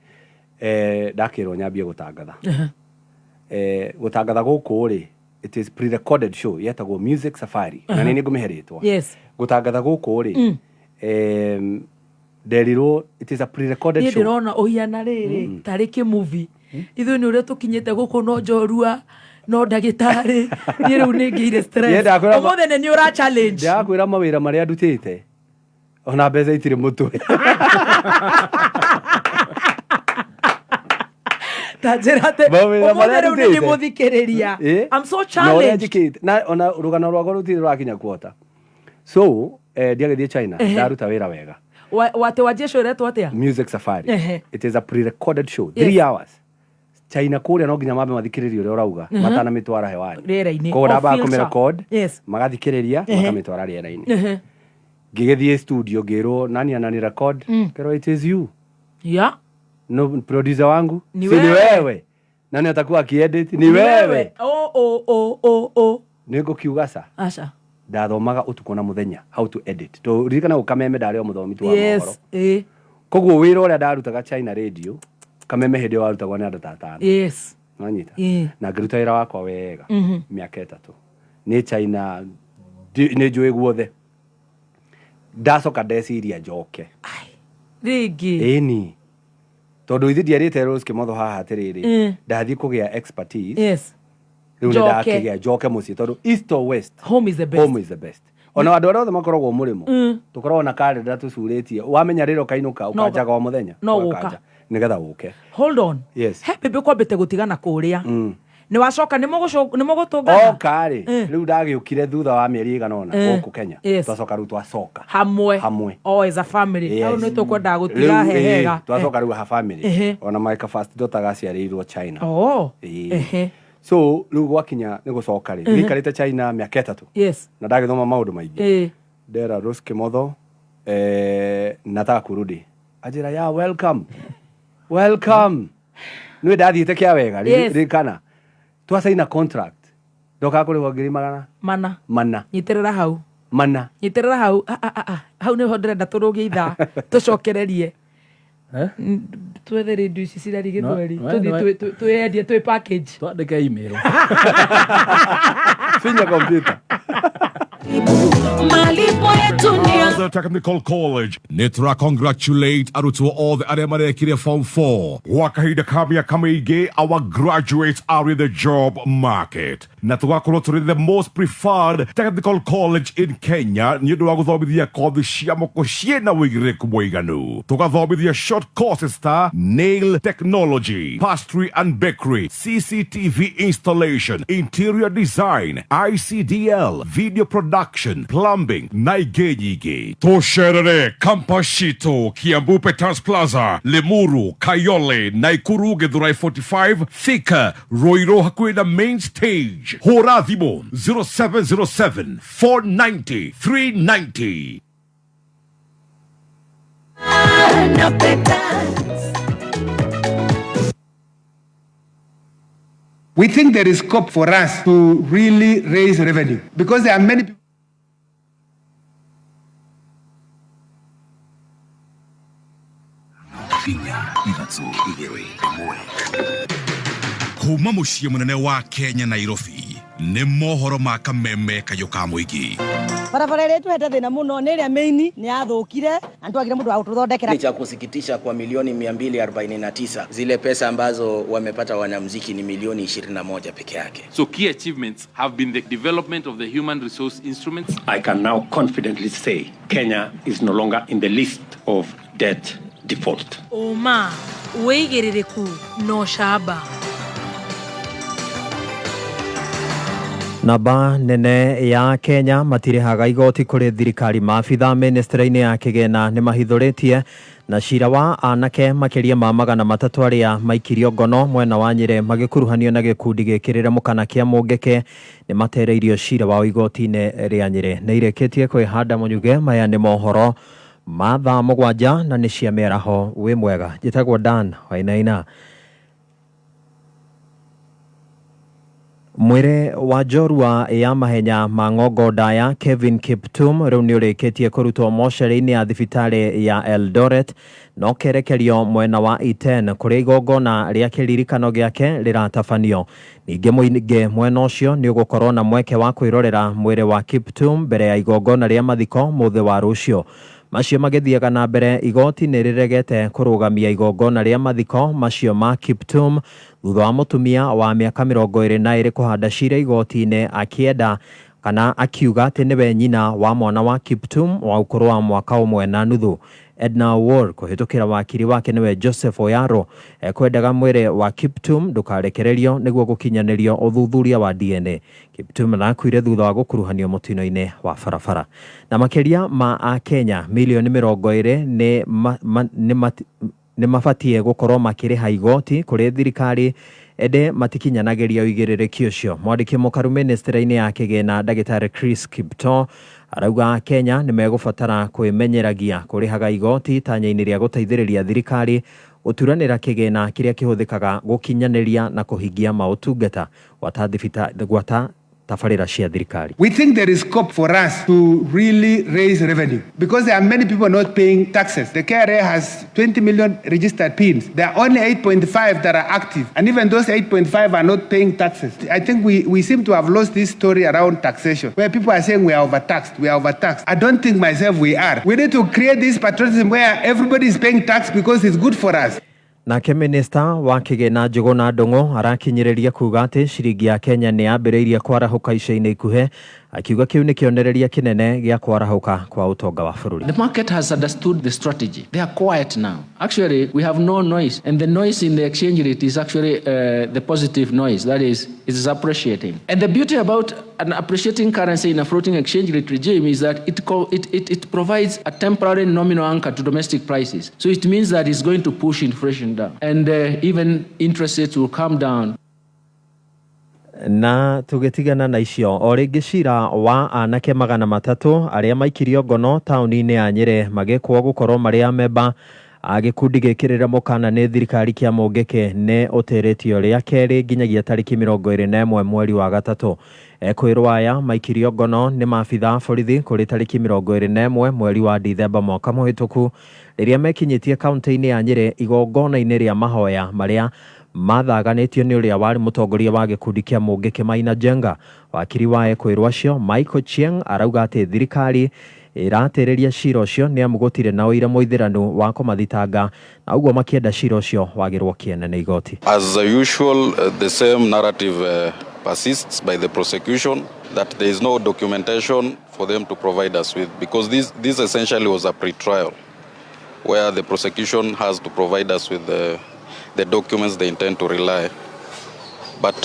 ndakĩrwo nyambie gũtangatha. Gũtangatha gũkũ rĩ, it is pre-recorded show yetagwo Music Safari na nĩ ngũmĩhe rĩtwa. Gũtangatha gũkũ rĩ, nderirwo it is a pre-recorded Niĩ show. ndĩrona ũhiana rĩrĩ tarĩ kĩmuvi ithuĩ nĩ ũrĩa tũkinyĩte gũkũ, no njorua no ndagĩtarĩ, niĩ rĩu nĩ ngĩire Niĩ stress. Ũmũthĩ nĩ nĩ ũra challenge. Ndakwĩra mawĩra marĩa ndutĩte ona mbeca itirĩ mũtwe. Ta njĩra atĩ Mawĩra ũmũthĩ marĩa rĩu nĩ ndutĩte. mũthikĩrĩria. I'm so Na ũrĩa challenged. njĩkĩte na ona rũgano rwakwa rũtirĩ rũrakinya kuota, so ndiagĩthiĩ China. Ndaruta wĩra wega. Watĩ wanjie show ĩretwo atĩa? Music Safari. It is a pre-recorded show, 3 hours. China kũrĩa no nginya mambe mathikĩrĩrie ũrĩa ũrauga matanamĩtwara hewani. Rĩera-inĩ. Koguo O ndambaga filter. kũmĩrecord, magathikĩrĩria, makamĩtwara rĩera-inĩ. Ngĩgĩthiĩ studio, ngĩrwo nani anani record? Ngĩrwo it is you. No producer wangu Ni si ni wewe. wewe, nani atakuwa akiedit? Ni wewe. O o o o o. Nĩ ngũkiuga ca. Aca. Ndathomaga ũtukũ na mũthenya how to edit, to ririkana gũkameme ndarĩ o mũthomi tu wa mohoro. Koguo wĩra ũrĩa ndarutaga China Radio, kameme hĩndĩ ĩyo warutagwo nĩ andũ ta atano. Nanyita. Na ngĩruta wĩra wakwa wega. Mĩaka 3 nĩ China, nĩ njũĩ guothe. Ndacoka ndeciria njoke Rĩngĩ. Ĩni, tondũ ithe ndiarĩte Rose Kĩmotho haha atĩrĩrĩ, ndathiĩ kũgĩa expertise. Rĩu nĩ Njoke. ndakĩgĩa, njoke mũciĩ, tondũ east or west, home is the best. Home is the best. Ona andũ arĩa othe makoragwo mũrĩmo, tũkoragwo na karenda tũcurĩtie, wamenya rĩrĩa ũkainũka ũkanjaga o mũthenya. No ũgakanja, gũka. nĩgetha ũke. Hold on. Yes. He bĩbĩ kwambĩte gũtigana kũrĩa nĩ wacoka nĩ mũgũtũngana. Oka rĩ, rĩu ndagĩũkire thutha wa mĩeri ĩigana ũna gũkũ Kenya. Twacoka rĩu twacoka hamwe. Hamwe. Oh, as a family. Yes. Hau nĩ tũkwendaga gũtiga Rĩu, hehega. twacoka rĩu ha family. Ona my first daughter gaciarĩirwo China. So rĩu gwakinya nĩ gũcoka rĩ, gĩikarĩte China mĩaka 3 na ndagĩthoma maũndũ maingĩ. Ndera Rose Kimotho, nataka kurudi. Anjĩra ya welcome, welcome, nĩ ndathiĩte kĩa wega. Ririkana twacaina contract, ndokaga kũrĩhwo ngiri magana 4. 4. Nyitĩrĩra hau. 4. Nyitĩrĩra hau. Ah, ah, ah, ah. Hau nĩho ndĩrenda tũrũgie ithaa tũcokererie. Twethe rĩndiũ ici cirari gĩthweri. Tũthiĩ twĩyendie twĩ package. Twandĩke email. Finya computer. Malipo yetu ni The Technical College nĩ tũra congratulate arutwo othe arĩa marekire form 4 gwa kahinda ka mĩaka mĩingĩ. Our graduates are in the job market na tũgakorwo tũrĩ the most preferred technical college in Kenya nĩ ũndũ wa gũthomithia kothi cia moko ciĩna wĩigĩrĩrĩku mũiganu. Tũgathomithia short courses ta nail technology, pastry and bakery, CCTV installation, interior design, ICDL, video production, plumbing na ingĩ nyingĩ. Tũcerere campus citũ Kiambu Peters Plaza, Limuru, Kayole, Naikuru, Githurai 45, Thika, Ruiru hakuhĩ na main stage. Hũra thimũ 0707 490 390. Na Peters. We think there is scope for us to really raise revenue because there are many people. 4 3 1. Kuma mũciĩ mũnene wa Kenya, Nairobi, nĩ mohoro ma kameme kayũ ka mũingĩ. Barabara ĩrĩa ĩtũhete thĩna mũno nĩ ĩrĩa main nĩ yathũkire na nĩtwagire mũndũ wa gũtũthondekera. Ni cha kusikitisha kwa milioni 249, zile pesa ambazo wamepata wanamziki ni milioni 21 peke yake. So key achievements have been the development of the human resource instruments. I can now confidently say Kenya is no longer in the list of debt default. Ũma, wĩigĩrĩrĩku na ũcamba. Namba nene ya Kenya matirĩhaga igoti kũrĩ thirikari. Maabitha ministry-inĩ ya kĩgĩna nĩ mahithũrĩtie na cira wa anake makĩria ma 300 arĩa maikirio ngono mwena wa Nyĩrĩ magĩkuruhanio na gĩkundi gĩkĩrĩre mũkana kĩa Mũngĩkĩ nĩ matereirio cira wao igoti-inĩ rĩa Nyĩrĩ. Nĩ irĩkĩtie kwĩhanda Mũnyuge. Maya nĩ mohoro ma thaa 7 na nĩ cia mĩaraho. Wĩ mwega, njĩtagwo Dan Wainaina. Mwĩrĩ wa njorua ya mahenya ma ng'ongo ndaya Kevin Kiptum rĩu nĩ ũrĩkĩtie kũrutwo mocarĩ-inĩ ya thibitarĩ ya Eldoret no kerekerio mwena wa Iten kũrĩa igongona rĩa kĩririkano gĩake rĩratabanio. Ningĩ mũingĩ mwena ũcio nĩ ũgũkorwo na mweke wa kwĩrorera mwĩrĩ wa Kiptum mbere ya igongona rĩa mathiko mũthĩ wa rũciũ. Macio magĩthiaga na mbere, igoti nĩ rĩregete kũrũgamia igongona rĩa mathiko macio ma Kiptum thutha wa mũtumia wa mĩaka 22 kũhanda cira igoti-inĩ akĩenda kana akiuga atĩ nĩwe nyina wa mwana wa Kiptum wa ũkũrũ wa mwaka 1.5. Edna Owuor kũhĩtũkĩra wakiri wake nĩwe Joseph Oyaro ekwendaga mwĩrĩ wa Kiptum ndũkarekererio nĩguo gũkinyanĩrio ũthuthuria wa DNA. Kiptum arakuire thutha wa gũkuruhanio mũtino-inĩ wa barabara. Na makĩria ma Akenya milioni 20 nĩ nĩ mabatiĩ gũkorwo makĩrĩha igoti kũrĩ thirikari ĩndĩ matikinyanagĩria ũigĩrĩrĩki ũcio. Mwandĩki mũkaru ministry-inĩ ya kĩgĩna ndagĩtarĩ Chris Kiptoo arauga Kenya nĩ megũbatara kwĩmenyeragia kũrĩhaga igoti itanya-inĩ rĩa gũteithĩrĩria thirikari gũturanĩra kĩgĩna kĩrĩa kĩhũthĩkaga gũkinyanĩria na kũhingia maũtungata gwata tabarĩra cia thirikari. We think there is scope for us to really raise revenue because there are many people not paying taxes. The KRA has 20 million registered PINs. There are only 8.5 that are active, and even those 8.5 are not paying taxes. I think we seem to have lost this story around taxation, where people are saying we are overtaxed, we are overtaxed. I don't think myself we are. We need to create this patriotism where everybody is paying tax because it's good for us. Nake minista wa kĩgĩna Njũgũna Ndung'u arakinyĩrĩria kuga atĩ ciringi ya Kenya nĩ yambĩrĩirie kwarahũka ica-inĩ ikuhĩ, akiuga kĩu nĩ kĩonereria kĩnene gĩa kwarahũka kwa ũtonga wa bũrũri. The market has understood the strategy. They are quiet now. Actually, we have no noise, and the noise in the exchange rate is actually the positive noise. That is, it is appreciating. And the beauty about an appreciating currency in a floating exchange rate regime is that it provides a temporary nominal anchor to domestic prices. So it means that it's going to push inflation down, and even interest rates will come down. Na tũgĩtigana na icio o rĩngĩ, cira wa anake 300 arĩa maikirio ngono taũni-inĩ ya Nyĩrĩ magĩkwo gũkorwo marĩ amemba a gĩkundi gĩkĩrĩre mũkana nĩ thirikari kĩa Mũngĩkĩ nĩ ũtĩrĩtio rĩa kerĩ nginyagia tarĩki 21 mweri wa gatatũ. Ekwĩrwo aya maikirio ngono nĩ maabitha a borithi kũrĩ tarĩki 21 mweri wa Dithemba mwaka mũhĩtũku rĩrĩa mekinyĩtie kaunti-inĩ ya Nyĩrĩ igongona-inĩ rĩa mahoya marĩa mathaganĩtio nĩ ũrĩa warĩ mũtongoria wa gĩkundi kĩa Mũngĩkĩ Maina Njenga. Wakiri wa ekwĩrwo acio Michael Chieng arauga atĩ thirikari ĩratĩrĩria cira ũcio nĩ amu gũtirĩ na ũira mũithĩranu wa kũmathitanga na ũguo makĩenda cira ũcio wagĩrwo kĩene nĩ igoti. As usual, the same narrative persists by the prosecution that there is no documentation for them to provide us with, because this essentially was a pre-trial where the prosecution has to provide us with the documents they intend to rely. But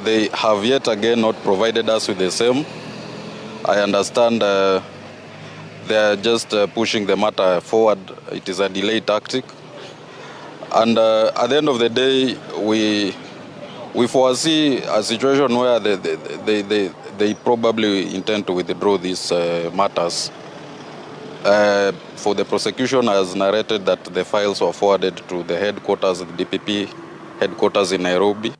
they have yet again not provided us with the same. I understand they are just pushing the matter forward. It is a delay tactic. And at the end of the day, we foresee a situation where they probably intend to withdraw these matters. For the prosecution has narrated that the files were forwarded to the headquarters, the DPP headquarters in Nairobi.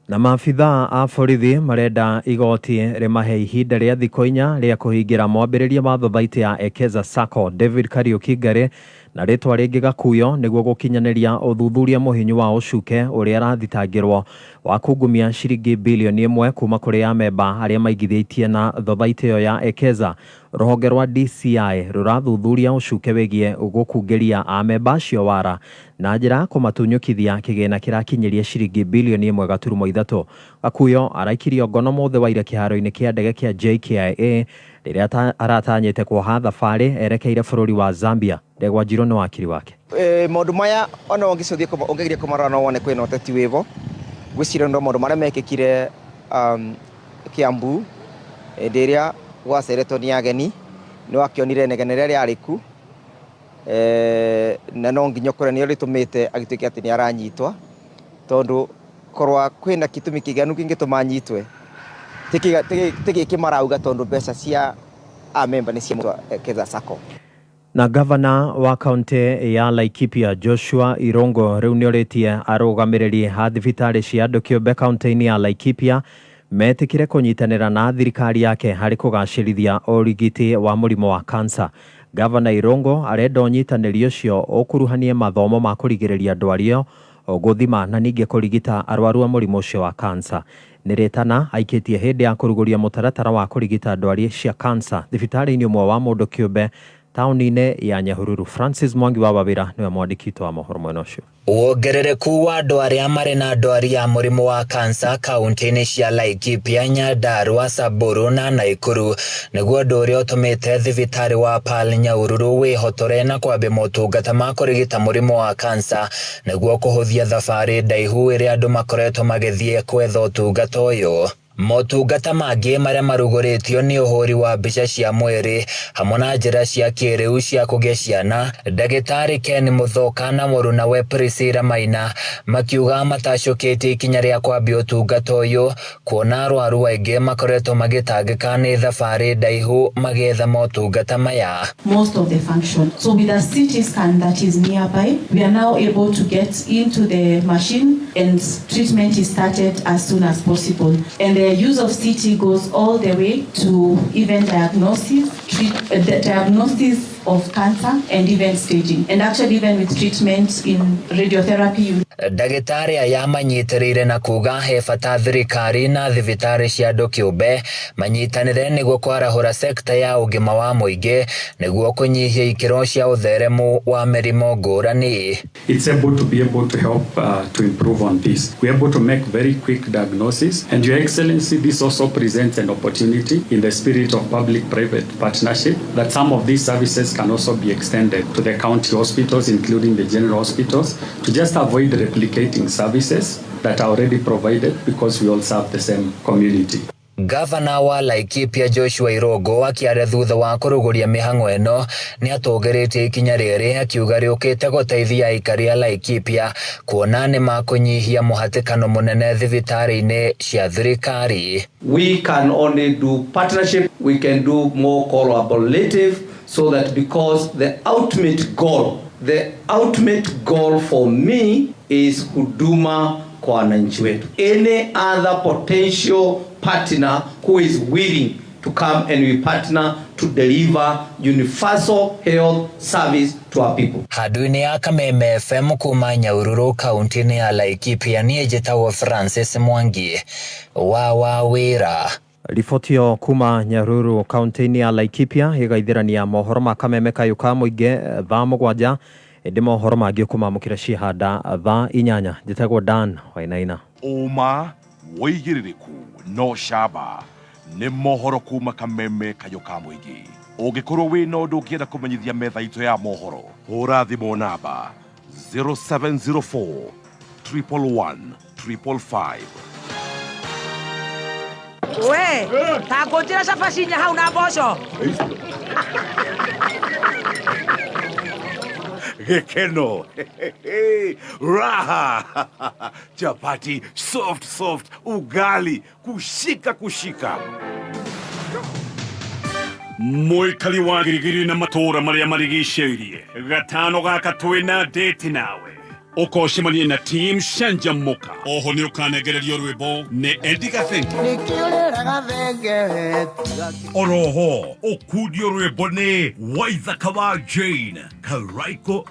Na maabitha a borithi marenda igoti rĩmahe ihinda rĩa thikũ 4 rĩa kũhingĩra mwambĩrĩria wa thothaitĩ ya Ekeza Sacco David Kariuki Ngari na rĩtwa rĩngĩ Gakuyo nĩguo gũkinyanĩria ũthuthuria mũhinyu wa ũcuke ũrĩa arathitangĩrwo wa kungumia ciringi bilioni 1 kuma kũrĩ amemba arĩa maigithĩtie na thothaitĩ ĩyo ya Ekeza. Rũhonge rwa DCI rũrathuthuria ũcuke wĩgiĩ gũkungĩria amemba acio wara na njĩra ya kũmatunyũkithia kĩgĩna kĩrakinyĩria ciringi bilioni 1.3. Gakuyo araikirio ngono mũthĩ wa ira kĩharo-inĩ kĩa ndege kĩa JKIA rĩrĩa aratanyĩte kuoha thabarĩ erekeire bũrũri wa Zambia. Ndegwa Njirũ nĩ wakiri wake. Maũndũ maya ona ũngĩcũthia ũngĩgeria kũmarora no wone kwĩna ũteti wĩvo. Ngwĩciria no maũndũ marĩa mekĩkire Kiambu hĩndĩ ĩrĩa gwaceretwo nĩ ageni nĩ wakĩonire inegene rĩrĩa rĩarĩ ku, na no nginya ũkore nĩo rĩtũmĩte agĩtuĩke atĩ nĩ aranyitwa, tondũ korwa kwĩna gĩtũmi kĩiganu kĩngĩtũma anyitwe ti gĩkĩ marauga, tondũ mbeca cia amemba nĩ cia Keza Sacco. Na gavana wa kaunti ya Laikipia Joshua Irongo rĩu nĩorĩtie arũgamĩrĩri a thibitarĩ cia andũ kĩũmbe kaunti-inĩ ya Laikipia metĩkĩre kũnyitanĩra na thirikari yake harĩ kũgacĩrithia ũrigiti wa mũrimũ wa kansa. Gavana Irongo arenda ũnyitanĩri ũcio ũkuruhanie mathomo ma kũrigĩrĩria ndwari ĩyo, gũthima na ningĩ kũrigita arwaru a mũrimũ ũcio wa kansa. Nĩ rĩtana aikĩtie hĩndĩ ya kũrugũria mũtaratara wa kũrigita ndwari cia kansa thibitarĩ-inĩ ũmwe wa mũndũ kĩũmbe taũni-inĩ ya Nyahururu. Francis Mwangi wa Wawĩra nĩwe mwandĩki witũ wa mohoro mwena ũcio. Wongerereku wa andũ arĩa marĩ na ndwari ya mũrimũ wa kansa kaunti-inĩ cia Laikipia, Nyandarua, Samburu na Naikuru nĩguo ũndũ ũrĩa ũtũmĩte thibitarĩ wa Pearl Nyahururu wĩhotore na kwambia motungata ma kũrigita mũrimũ wa kansa nĩguo kũhũthia thabarĩ ndaihu ĩrĩa andũ makoretwo magĩthiĩ kwetha ũtungata ũyũ. Motungata mangĩ marĩa marugũrĩtio nĩ ũhũri wa mbica cia mwĩrĩ hamwe na njĩra cia kĩrĩu cia kũgĩa ciana. Ndagĩtarĩ Ken Mũthoka na mũrunawe Priscilla Maina makiuga matacũkĩtie ikinya rĩa kwambia ũtungata ũyũ kuona arwaru aingĩ makoretwo magĩtangĩka nĩ thabarĩ ndaihu magĩetha motungata maya. Most of the function. So with a CT scan that is nearby, we are now able to get into the machine and treatment is started as soon as possible. And the use of CT goes all the way to even diagnosis, the diagnosis of cancer and even staging. And actually even with treatment in radiotherapy. Ndagĩtarĩ aya manyitĩrĩire na kuga he bata thirikari na thibitarĩ cia andũ kĩũmbe manyitanĩre nĩguo kwarahũra sekta ya ũgima wa mũingĩ nĩguo kũnyihia ikĩro cia ũtheremu wa mĩrimũ ngũrani. It's able to be able to help to improve on this. We're able to make very quick diagnosis, and Your Excellency, this also presents an opportunity in the spirit of public-private partnership that some of these services can also be extended to the county hospitals, including the general hospitals, to just avoid replicating services that are already provided because we all serve the same community. Gavana wa Laikipia Joshua Irogo akĩaria thutha wa kũrugũria mĩhang'o ĩno nĩ atũgĩrĩtie ikinya rĩrĩ akiuga rĩũkĩte gũteithia aikari a Laikipia kuona nĩ makũnyihia mũhatĩkano mũnene thibitarĩ-inĩ cia thirikari. We can only do partnership, we can do more collaborative, so that because the ultimate goal for me is huduma kwa wananchi wetu. Any other potential partner who is willing to come and we partner to deliver universal health service to our people. Handũ-inĩ ya Kameme FM kuma Nyahururu kaunti-inĩ ya Laikipia niĩ njĩtagwo Francis Mwangi wa Wawĩra. Riboti ĩyo kuma Nyahururu kaunti-inĩ ya Laikipia ĩgaithĩrania mohoro ma Kameme kayũ ka mũingĩ thaa 7 ĩndĩ mohoro mangĩ ũkũmamũkĩra ciehanda thaa 8. Njĩtagwo Dan Wainaina. Ũma wĩigĩrĩrĩku no camba nĩ mohoro kuma Kameme kayũ ka mũingĩ. Ũngĩkorwo wĩna ũndũ ũngĩenda kũmenyithia metha itũ ya mohoro, hũra thimũ namba 0704 111 555. We, ta ngũnjĩra cabaci inya hau na mboco. Gĩkeno, raha, chapati soft soft, ugali kushika kushika. Mũikari wa Girigiri na matũũra marĩa marigicĩirie gatano gaka twĩna date nawe ũkocemanie na team Canjamũka. Oho nĩ ũkanengererio rwĩmbo nĩ Eddie Gathenge. Oroho ũkundio rwĩmbo nĩ Waithaka wa Jane Karaiko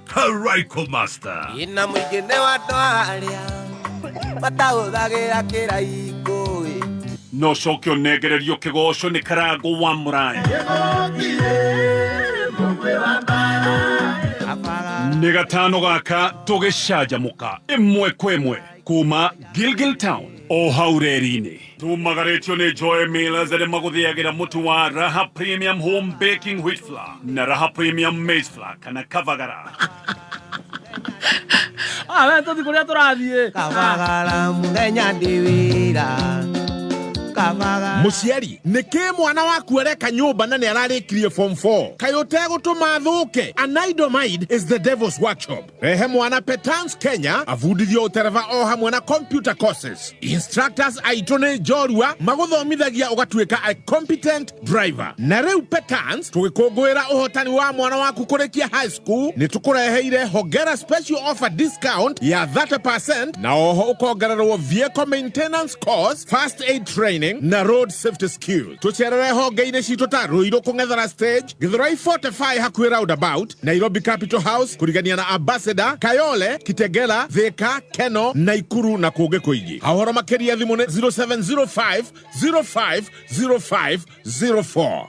Karaiko Master. Ina mũingĩ nĩ wa andũ arĩa matahũthagĩra kĩraikũ. No coke ũnengererio kĩgoco nĩ Karango wa Mũraya. Nĩ gatano gaka tũgĩcanjamũka ĩmwe kwa ĩmwe kuma Gilgil Town o hau reri-inĩ. Tumagarĩtio nĩ Joy Millers arĩa magũthĩagĩra mũtu wa Raha Premium Home Baking Wheat Flour na Raha Premium Maize Flour kana Kavagara. We tũthiĩ kũrĩa tũrathiĩ. Kavagara mũthenya ndĩ wĩra. Mũciari nĩ kĩ mwana waku areka nyũmba na nĩ ararĩkirie form 4 kaĩ ũtegũtũma thũke? An idle mind is the devil's workshop. Rehe mwana Petans Kenya abundithio ũtereba o hamwe na computer courses. Instructors aitũ nĩ njorua magũthomithagia ũgatuĩka a competent driver. Na rĩu Petans tũgĩkũngũĩra ũhotani wa mwana waku kũrĩkia high school nĩ tũkũreheire hongera special offer discount ya 30% na oho ũkongererwo vehicle maintenance course, first aid training na road safety skills. Tũcerere honge-inĩ citũ ta Ruiru kũng'ethera stage, Githurai 45 hakuhĩ roundabout, Nairobi Capital House kũrigania na Ambassador, Kayole, Kitegela, Thika, Keno, Naikuru na kũngĩ kũingĩ. Ha ũhoro makĩria thimũ nĩ 0705 05 05 04.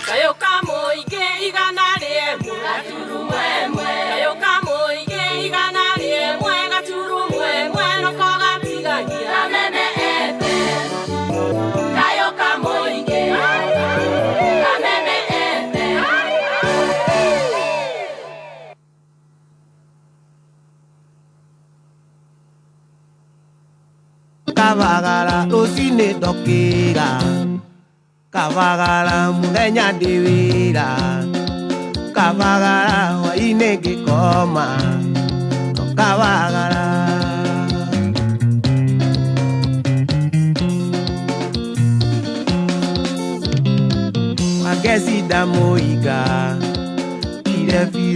Kayo ka mũingĩ igana rĩmwe gaturumo ĩmwe. Kayo ka mũingĩ igana rĩmwe gaturumo ĩmwe noko gatigagia Kameme FM. Kayo ka mũingĩ Kameme FM. Kabagara rũcinĩ ndokĩra kabagara mũthenya ndĩ wĩra kabagara hwainĩ ngĩkoma no kabagara. Wangeci ndamũiga.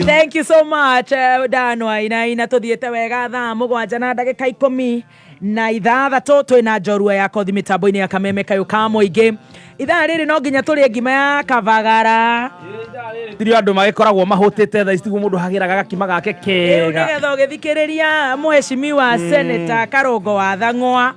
Thank you so much, Dan Wainaina. Tuthiĩte wega thaa mũgwanja na ndagĩka 16 twĩna njorua ya kothi mĩtambo-inĩ ya Kameme kayũ ka mũingĩ. Ithaa rĩrĩ no nginya tũrĩe ngima ya kabagara. Tirio andũ magĩkoragwo mahũtĩte thaa ici tiguo mũndũ hagĩraga gakima gake Rĩu kega. nĩgetha ũgĩthikĩrĩria mũheshimiwa Senator Karũngo wa Thang'wa,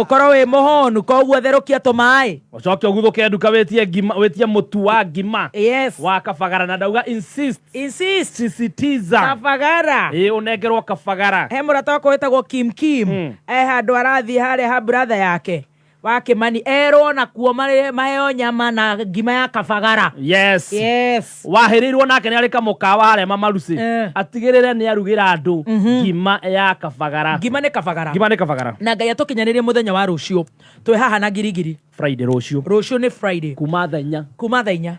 ũkorwo wĩ mũhũnu, koguo therũkia tũmaĩ. Ũcoke ũguthũke nduka wĩtie ngima, wĩtie mũtu wa ngima. Yes. Wa kabagara na ndauga insist. Insist. Sisitiza. Kabagara. Ũnengerwo kabagara. He mũrata wakwa wĩtagwo Kim Kim. E handũ arathiĩ harĩa ha brother yake wa Kimani erwo nakuo maheo nyama na ngima ya kabagara. Yes. Yes. Wahĩrĩirwo nake nĩ arĩ kamũkawa harĩa Mamarusi. Atigĩrĩre nĩ arugĩra andũ ngima ya kabagara. Ngima nĩ kabagara. Ngima nĩ kabagara. Na Ngai atũkinyanĩrie mũthenya wa rũciũ. Twĩ haha na ngirigiri. Friday rũciũ. Rũciũ nĩ Friday. Kuma thaa inya. Kuma thaa inya.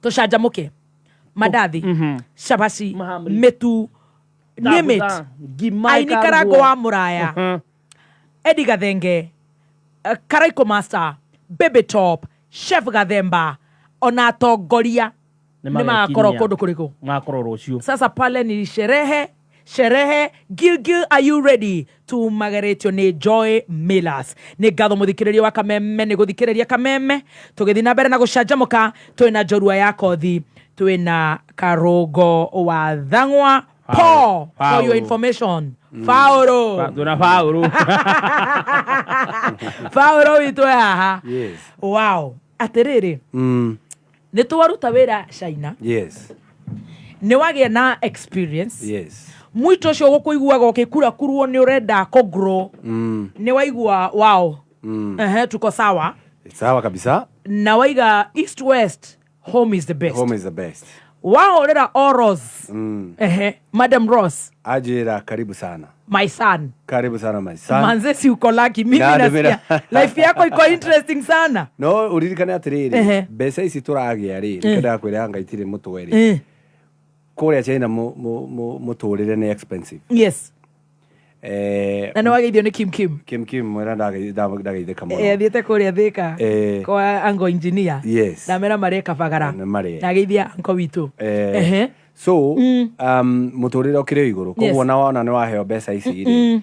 Tũcanjamũke. Mandathi. Cabaci. Mĩtu. Name it. Ngima Aini ĩkarugwo. Karango wa Mũraya. Eddie Gathenge. Karaiko Master, Baby Top, Chef Gathemba, ona atongoria Nĩ nĩ magakorwo magekinyia. kũndũ kũrĩkũ? Magakorwo rũciũ. Sasa pale ni sherehe sherehe. Gilgil, are you ready? Tumageretio nĩ Joy Millers. Nĩ ngatho mũthikĩrĩria wa Kameme nĩ gũthikĩrĩria Kameme. Tũgĩthiĩ na mbere na gũcanjamũka twĩna njorua ya kothi, twĩna Karũngo wa Thang'wa Paul, for your Paul. information. Paul. Twĩna Paul. Paul witũ e haha. Yes. Wow. Atĩrĩrĩ, nĩ twaruta wĩra China. Yes. Nĩ wagĩa na experience. Yes. Mwito ũcio gũkũiguaga ũgĩkurakurwo nĩ ũrenda kũ grow. Nĩ waigua wow. Ehe, tuko sawa. Sawa kabisa. Na waiga east west home is the best. Home is the best. Wahũrĩra o Rose. Ehe, Madam Rose. Ajira karibu sana. My son. Karibu sana my son. Manze si uko lucky. Mimi Na, nasikia life yako iko interesting sana. No uririkane atiriri Ehe. mbeca ici tũragĩa rĩ nĩkĩo ndakwĩra anga itirĩ mũtwe rĩ kũrĩa China mũtũrĩre nĩ expensive. Yes. Na nĩ wageithio nĩ Kim Kim. Kim Kim mwĩra ndageithĩka mũno. Athiĩte kũrĩa Thĩka kwa ango engineer. Yes. Ndamera marĩe kabagara. Nĩ marĩe. Na ageithia anko witũ. Ehe. So mũtũrĩre ũkĩrĩ o igũrũ koguo ona wona nĩ waheo mbeca ici rĩ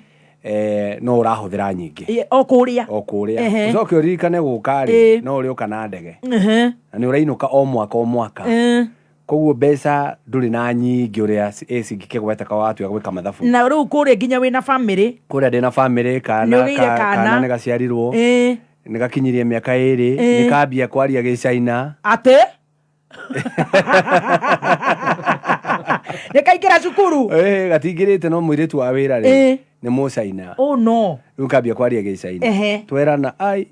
no ũrahũthĩra nyingĩ o kũrĩa o kũrĩa Ehe. ũcoke ũririkane gũka rĩ no ũrĩũka na ndege Ehe. na nĩ ũrainũka o mwaka o mwaka koguo mbeca ndũrĩ na nyingĩ ũrĩa cingĩkĩgweteka watua gwĩka mathabu. Na rĩu kũrĩa nginya wĩna family. Kũrĩa ndĩna family kana Nĩ ũgĩire kana. kana nĩ gaciarirwo nĩ gakinyirie mĩaka ĩrĩ nĩ kambia kwaria gĩcaina. Atĩ nĩ kaingĩra cukuru. Gatingĩrĩte no mũirĩtu wa wĩra rĩ nĩ mũcaina. Oh no. Rĩu kambia kwaria gĩcaina. Ehe. Twerana ai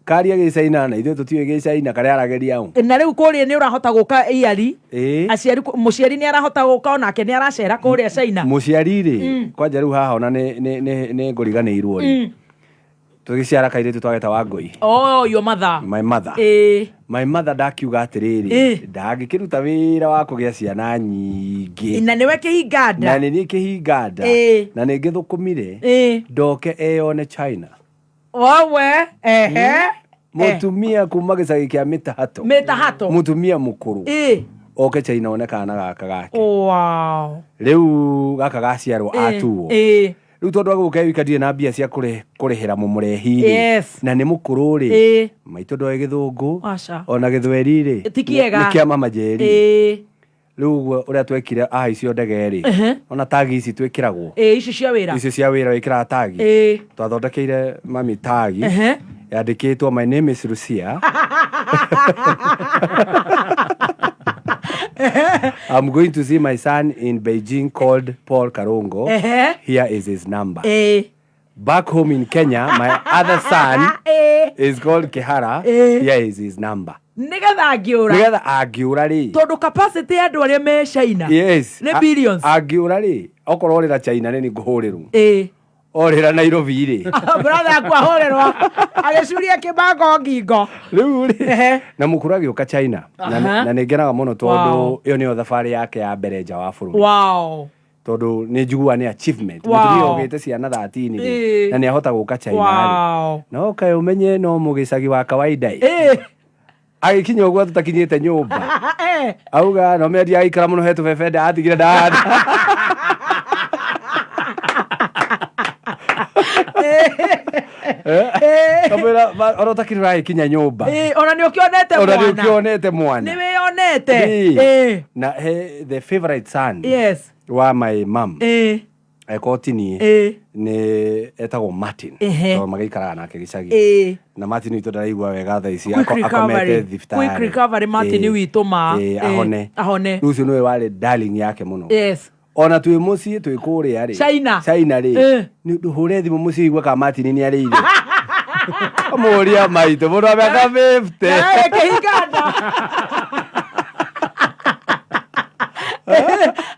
Karia gĩcaina na ithuĩ tũtiũĩ gĩcaina karĩa arageria ũ. Na rĩu kũrĩa nĩ ũrahota gũka iari. Ĩĩ. Aciari, mũciari nĩ arahota gũka onake nĩ aracera kũrĩa China. Mũciari rĩ, kwanja rĩu haha ona nĩ ngũriganĩirwo rĩ, tũgĩciara kairĩtu twageta Wangũi. Oh, your mother. My mother. Ĩĩ. My mother ndakiuga atĩrĩrĩ, ndangĩkĩruta wĩra wa kũgĩa ciana nyingĩ. Na nĩwe kĩhinga nda. Na nĩ niĩ kĩhinga nda. Na nĩ ngĩthũkũmire ndoke eyone China. Wawe, ehe. Mũtumia kuma gĩcagi kĩa Mĩtahato. Mĩtahato. Mũtumia mũkũrũ. Oke China one kana gaka gake. Wow. Rĩu gaka gaciarwo atuo. Rĩu tondũ agũka wika ndirĩ na mbia cia kũrĩhĩra mũmũrehi rĩ. Na nĩ mũkũrũ rĩ. Maitũ ndoĩ gĩthũngũ. Aca. Ona gĩthweri rĩ. Ti kĩega. Nĩ kĩa mama Njeri. Rĩu ũguo ũrĩa twekire ahaicio ndege rĩ. Ona tagi ici twĩkĩragwo. Ĩĩ, ici cia wĩra. Ici cia wĩra wĩkĩraga tagi. Twathondekeire mami tagi. Yandĩkĩtwo my name is Lucia. I'm going to see my son in Beijing called Paul Karungo. Here is his number. Back home in Kenya, my other son is called Kihara. Here is his number. Nĩgetha angĩũra. Nĩgetha angĩũra rĩ. Tondũ capacity ya andũ arĩa me China. Yes. Nĩ billions. Angĩũra rĩ, okorwo orĩra China nĩ ngũhũrĩrwo. Orĩra Nairobi rĩ. Brother aku ahũrĩrwo agĩcuria kĩbango ngingo. Rĩu rĩ, na mũkũrũ agĩũka China. Na nĩ ngenaga mũno tondũ ĩyo nĩyo thabarĩ yake ya mbere nja wa bũrũri. Wow. Tondũ nĩ njiguaga nĩ achievement. Wow. Mũtumia ũgĩte ciana 13 rĩ, na nĩ ahota gũka China rĩ. Wow. No kaĩ ũmenye no mũgĩcagi wa kawaida ĩ. Agĩkinya ũguo tũtakinyĩte nyũmba. Auga no mendia aikara mũno he tũbebe ndatigire ndahanda. Kamwĩra ona ũtakĩrĩ ũragĩkinya nyũmba. Ona nĩ ũkĩonete Ona nĩ mwana. ũkĩonete mwana. Nĩ wĩyonete. Na he the favorite son Yes. wa my mom. Ekotini nĩ etagwo Martin. Tondũ magĩikaraga nake gĩcagi. Na Martin witũ ndaraigua wega thaa ici Quick akomete recovery. thibitarĩ. Quick recovery Martin witũ ma. Ahone. Ahone. Rĩu ũcio nĩwe warĩ darling yake mũno. Yes. Ona twĩ mũciĩ twĩ kũrĩa rĩ. China. China rĩ. Nĩ ndũhũre thimũ mũciĩ igue kana Martin nĩ arĩire. Kamũria maitũ mũndũ wa mĩaka 50. Nawe kĩhinga nda.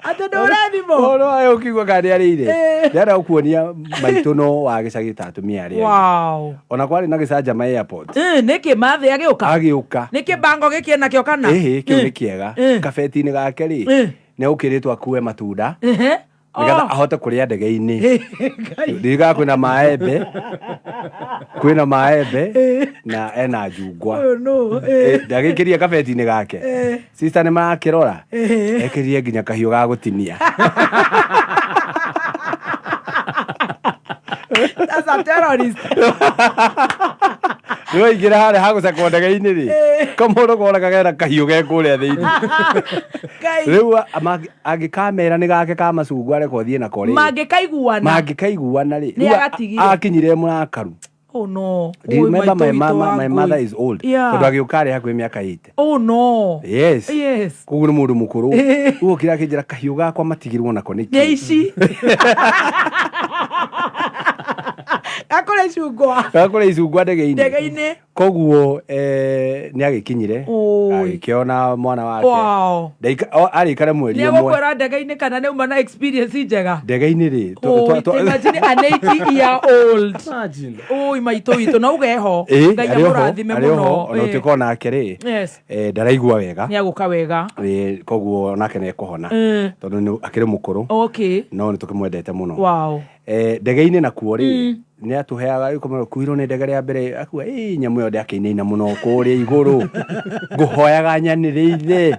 Atĩ ndũre thimũ. Ũhoro wayo ũkiigua kana nĩ arĩire. Ndĩrenda gũkuonia maitũ no wa gĩcagi ta atumia arĩa angĩ. Wow. Ona kwarĩ na gĩcanjama airport. Nĩkĩ mathĩ agĩũka? Agĩũka. Nĩkĩ bango gĩkĩ enakĩo kana? Ĩhĩ, kĩu nĩ kĩega. Kabeti-inĩ gake rĩ, nĩ ũkĩrĩtwo akue matunda. Nĩgetha ahote kũrĩa ndege-inĩ. Ndirikanaga kwĩna maembe, kwĩna maembe na ena njungwa. Ũyũ nũ? Ndagĩkĩrie kabeti-inĩ gake. Sister nĩ marakĩrora. Ekĩrire nginya kahiũ ga gũtinia. That's a terrorist. Nĩ waingĩra harĩa hagũcekwo ndege-inĩ rĩ, kamũndũ kona kena kahiũ ge kũrĩa thĩinĩ. Rĩu angĩkamera nĩ gake ka macungwa arekwo thiĩ nako rĩ. Mangĩkaiguana. Mangĩkaiguana rĩ. Nĩ Rĩu agatigire. akinyire mũrakaru. Oh no. Do you Oi, remember maitũ my witũ mama, wa my ngũi. mother is old. Yeah. Tondũ agĩũka arĩ hakuhĩ mĩaka 80. Oh no. Yes. Yes. Koguo nĩ mũndũ mũkũrũ. Rĩu okire akĩnjĩra kahiũ gakwa matigirwo nako nĩkĩ. Nĩ ici. Gakũrĩa icungwa. Gakũrĩa icungwa ndege-inĩ. Ndege-inĩ. Koguo nĩ agĩkinyire. Oi. Agĩkĩona mwana wake. Wow. Arĩikare mweri Nĩ ũmwe. egũkwĩra ndege-inĩ kana nĩ uma na experience njega. Ndege-inĩ rĩ. Oi, imagine an 80 year old. Oi, maitũ witũ na uge ho. Ngai Arĩ oho, amũrathime arĩ oho, mũno. ona ũtuĩka onake rĩ. Yes. Ndaraigua wega. Nĩ agũka wega. Koguo onake nĩ ekũhona. Tondũ akĩrĩ mũkũrũ. Okay. No nĩ tũkĩmwendete mũno. Wow. Ndege-inĩ nakuo rĩ, nĩ atũheaga gĩkomero kuirwo nĩ ndege rĩa mbere akua ĩ nyamũ ĩyo ndĩakĩinaina mũno kũrĩa igũrũ ngũhoyaga nyanĩrĩire.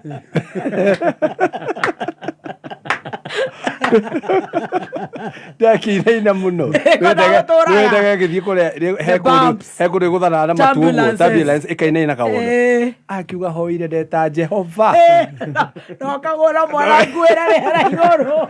Ndĩakĩinaina mũno. Ĩkona gũtũraga. Ndege ĩgĩthiĩ kũrĩa he The kũndũ bumps. he kũndũ ĩgũthanaga na matu ũguo Turbulences. turbulence ĩkainaina kaũndũ. Akiuga hoire ndeta Jehova. No kagũra mwana nguĩra rĩera igũrũ.